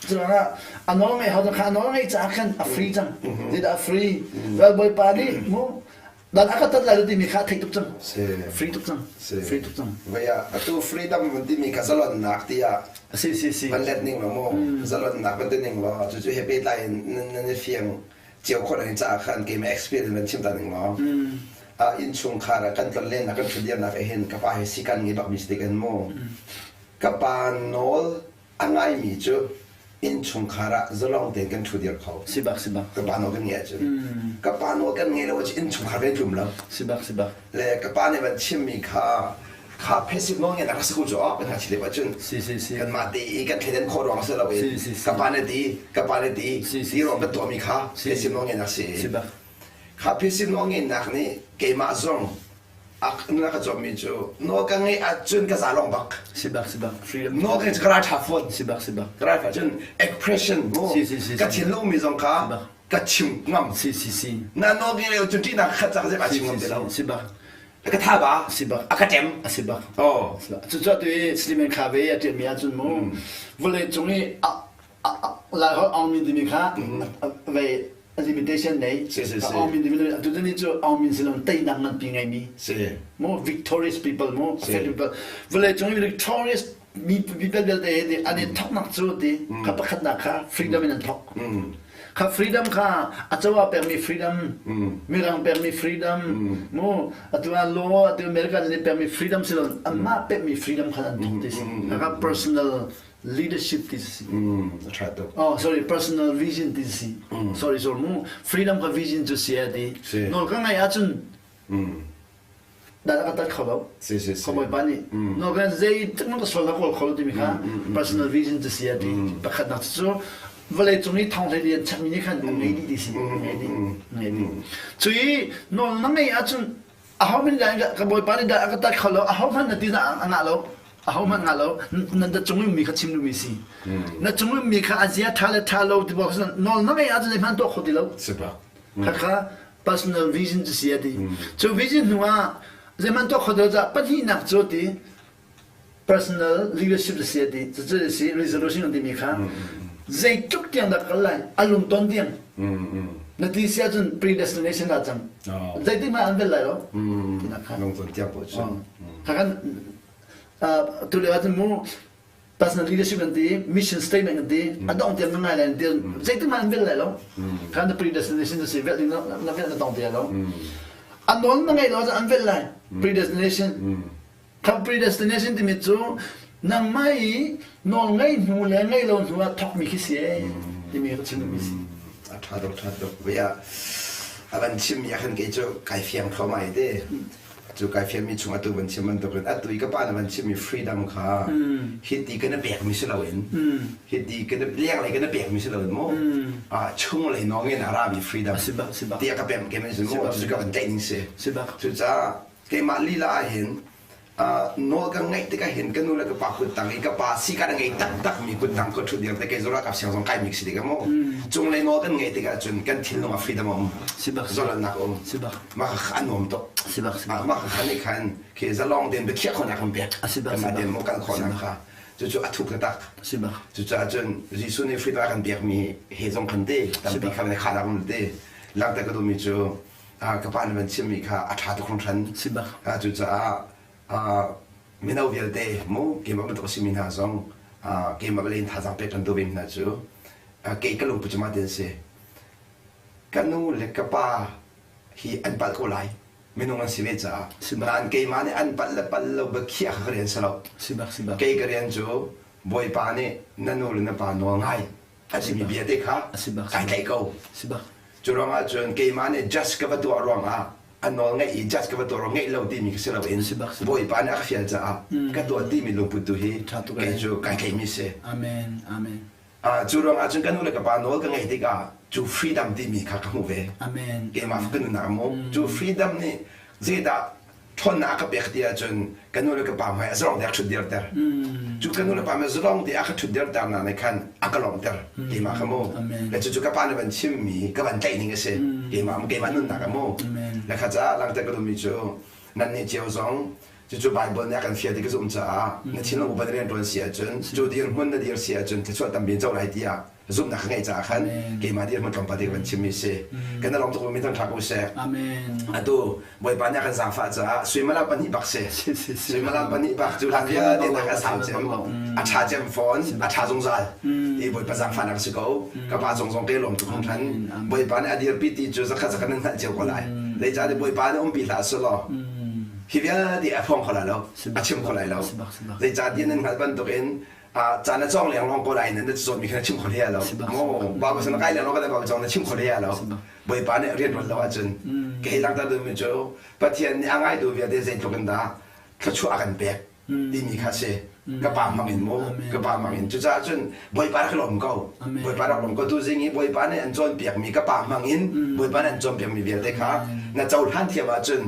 Curuangah a nawl ngeih hau cang kha a nawl ngeih caah khan a free cang. Zeidah a free? Ralbawipa nih mu Dan a ka tat lai lo timi kha a theih tuk cang. Free tuk cang. Free tuk cang. Vei ah atu freedom van timi kha zalonnak tiah si si si van let ning lo mu zalonnak van ti ning law cucu he pehtlai in nan i fiang cio khawh nan caah khan keimah experience van chim ta ning law ah innchungkhar ah kan tlonlennak kan ṭhutdirnak ah hin ka pa he sikan ngei bakmi si tik in mu ka pa nawl A ngaimi cu innchungkhar ah zalong tein kan ṭhudir kho. Sibak sibak. Ka pa nawl kan ngeih ahcun. Ka pa nawl kan ngei lo ahcun innchungkhar kan i tlum lo. Sibak sibak. Le ka pa nih van chimmi kha kha phesik nawl ngeih nak a si ko cu ah kan hngakchia lio ahcun Si si si. kanmah te i kan thleidan khawh ruang si lo in Si si si. ka pa nih ti ka pa nih ti Si si ti ruang kan tuahmi kha Si. phesik nawl ngeihnak si. Sibak. Kha phesik nawl ngeihnak nih keimah zong na ka cawmmi cu nawl ka ngeih ahcun ka za lawng bak. Sibak sibak. Freedom. Nawl ka ngeih cu ka ral ṭha fawn. Sibak sibak. Ka ral ṭha cun expression mu. Si si si. Ka thinlung mi zong kha ka chim ngam. Si si si. Na nawl ngeih lo cun ṭihnak khat cak zep a chim ngam ti lo. Sibak. Ka tha ba. Sibak. A ka ṭem. A sibak. Oh. Cucu tu i Sliman Kha ve a ṭialmi ahcun mu vawlei cung i Laiholh aung timi kha vei limitation nei Si si si. aung min timi atu ni cu aung min silon teinak nganpi ngeimi Si. mu victorious people mu Si. people vawlei cung i victorious mi people vialte hi ti an i thoknak cu ti kha pakhatnak kha freedom in an thok kha freedom kha a coah pekmi freedom mirang pekmi freedom mu atu ah law atu American nih pekmi freedom silon anmah pekmi freedom kha an thok ti si kha personal leadership ti si. A ṭha tuk. Oh, sorry, personal vision ti si. Sorry, sorry, mu freedom ka vision cu si ti. Nawl ka ngai ahcun dah ka tat kho lo. Si si si. Ka bawipa nih nawl ka zei tluk ka sual na kawl kho lo timi kha personal vision cu si ti. Pakhatnak cu vawlei cung i thong hlei lian chakmi nih khan an ngei dih ti si. Ngei dih. Ngei dih. Cui nawl na ngeih ahcun aho min dah ka bawipa nih dah a ka tat kho lo aho hmanh na ti na a ngah lo aho hmanh ngah lo na na cung mi kha chim duhmi si na cung mi kha a zia ṭha le ṭha lo ti bawk nawl na ngeih ahcun zeihmanh tuah kho ti lo khakha personal vision cu si a ti cu vision hnu ah zeihmanh tuah kho ti lo caah pahnihnak cu ti personal leadership a si a ti cucu a si resolution an timi kha zeitluk tiang dah kal lai a lungton tiang na ti si ahcun predestination dah cang zeitik hmanh an vel lai lo tinak kha lungton tiang paoh cu kha kan Tu lio ahcun mu personal leadership an ti, mission statement an ti, a dong tiang na ngai lai an ti, zeitin hmanh an velh lai lo. Khan the predestination na si, velh ding na velh na tong ti lo. A nawl na ngeih lo ahcun an velh lai. Predestination. Kha predestination timi cu nangmah i nawl ngei hnu le ngei lo hnu ah thawkmi khi si ee timi ka chim duhmi si. A ṭha tuk ṭha tuk. Ve ah a van chimmi ah khan kei cu kai fiang thluahmah i te. Cu kai fianmi chung atu van chim bantukin atu i ka pa na van chimmi freedom kha hiti kan i pekmi si loin hiti kan i lenglei kan i pekmi si loin mu chunglei nawngin a rami freedom tiah ka pem kem in mu cucu ka van tlaih ning si. Cucaah keimah lila ah hin nawl ka ngeih tikah hin ka nu le ka pa kuttang i ka pa si ka ngei taktak mi kuttang ka ṭhut dir te kei zong ralkap siang zong kai mi si tikah mu cunglei nawl kan ngeih tikah cun kan thinlung ah freedom a um zalonnak a um mah kha a nuam tuk mah kha nih khan khi zalong tein biakhiah khawhnak kan pek kanmah tein maw kal khawhnak kha cucu a thuk taktak cucaah cun Jesuh nih freedom a kan pekmi he zong khan te tampi kha ne kha um te langhter ka duhmi cu ka pa nih van chimmi kha a ṭha tuk hringhran. Cucaah mino vialte mu keimah bantuk a simi hna zong keimah len thazaang pek kan duh ve hna cu kei ka lungput cu mah tin a si. Ka nu le ka pa hi an palh ko lai. Minung an si ve caah. Nain keimah nih an palh le palh lo biakhiah kha ka rian si lo. Kei ka rian cu Bawipa nih na nu le na pa nawl ngai a simi bia te kha kai tlaih ko. Cu ruangah cun keimah nih judge ka va tuah ruangah a nawl ngeih i judge ka va tuah ruang ngeih lo timi ka si loin Bawipa nih a ka fial caah ka tuah timi lungput tu hi kei cu kai tlaihmi si. Amen. Amen. Cu ruangah cun ka nu le ka pa nawl ka ngeih tikah cu freedom timi kha ka hmuh ve. Amen. Keimah ka nunnak a mu. Cu freedom nih zeidah ṭhawnnak a ka pek ti ahcun ka nu le ka pa hmai a zalong te a ṭhut dirter. Cu ka nu le pa hmai zalong te a ka ṭhut dirter nak nih khan a ka lawmhter keimah kha mu. Le cucu ka pa nih van chimmi ka van tlaih ning a si. Keimah keimah nunnak a mu. Le kha caah langhter ka duhmi cu nannih cio zong cucu Bible nih a kan fial ti ka zumh caah na thinlung upa na rian ṭuan si ahcun cu dirhmun na dir si ahcun thluachuah tampi in co lai tiah zumhnak ka ngeih caah khan keimah dirhmun tlawmpal te ka van chimmi si. Kan i lawm tuk mi thangṭha ko seh. Amen. Atu Bawipa nih a kan zaangfah caah suimilam pahnih bak si. Suimilam pahnih bak cu hlan vialte nak a sau cem, a ṭha cem fawn, a ṭha zungzal. Ti Bawipa zaangfahnak si ko. Ka pa zong zong ke lawm tuk hringhran. Bawipa nih a dirpi ti cu zakhat zakhat nan hngalh cio ko lai. Zeicahtiah Bawipa nih umpi hlah selaw hi vialte a phuang kho lai lo, a chim kho lai lo. Zeicahtiah nan hngalh bantukin caan na cawng leng lawng ko lai na zawtmi kha na chim kho hlei lo maw Bible na kai leng lawng kan Bible cawng na chim kho hlei lo Bawipa nih rian ruat lo ahcun ka hei langhter duhmi cu Pathian nih a ngaitu vialte zeitluk in dah thluachuah a kan pek timi kha si ka pa hmang in mu ka pa hmang in cucaah cun Bawipa rak lawm ko Bawipa rak lawm ko tu zing i Bawipa nih an cawnpiakmi ka pa hmang in Bawipa nih an cawnpiakmi vialte kha na cohlan thiam ahcun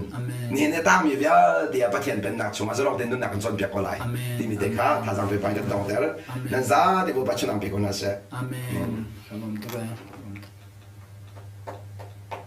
nihin i tangmi vialte ah Pathian pennak chungah zalong tein nunnak kan cawnpiak ko lai timi te kha thazaang pe pa in kan tongter nan zate Bawipa chunang pe ko hna seh Amen. Kan lawm tuk ee.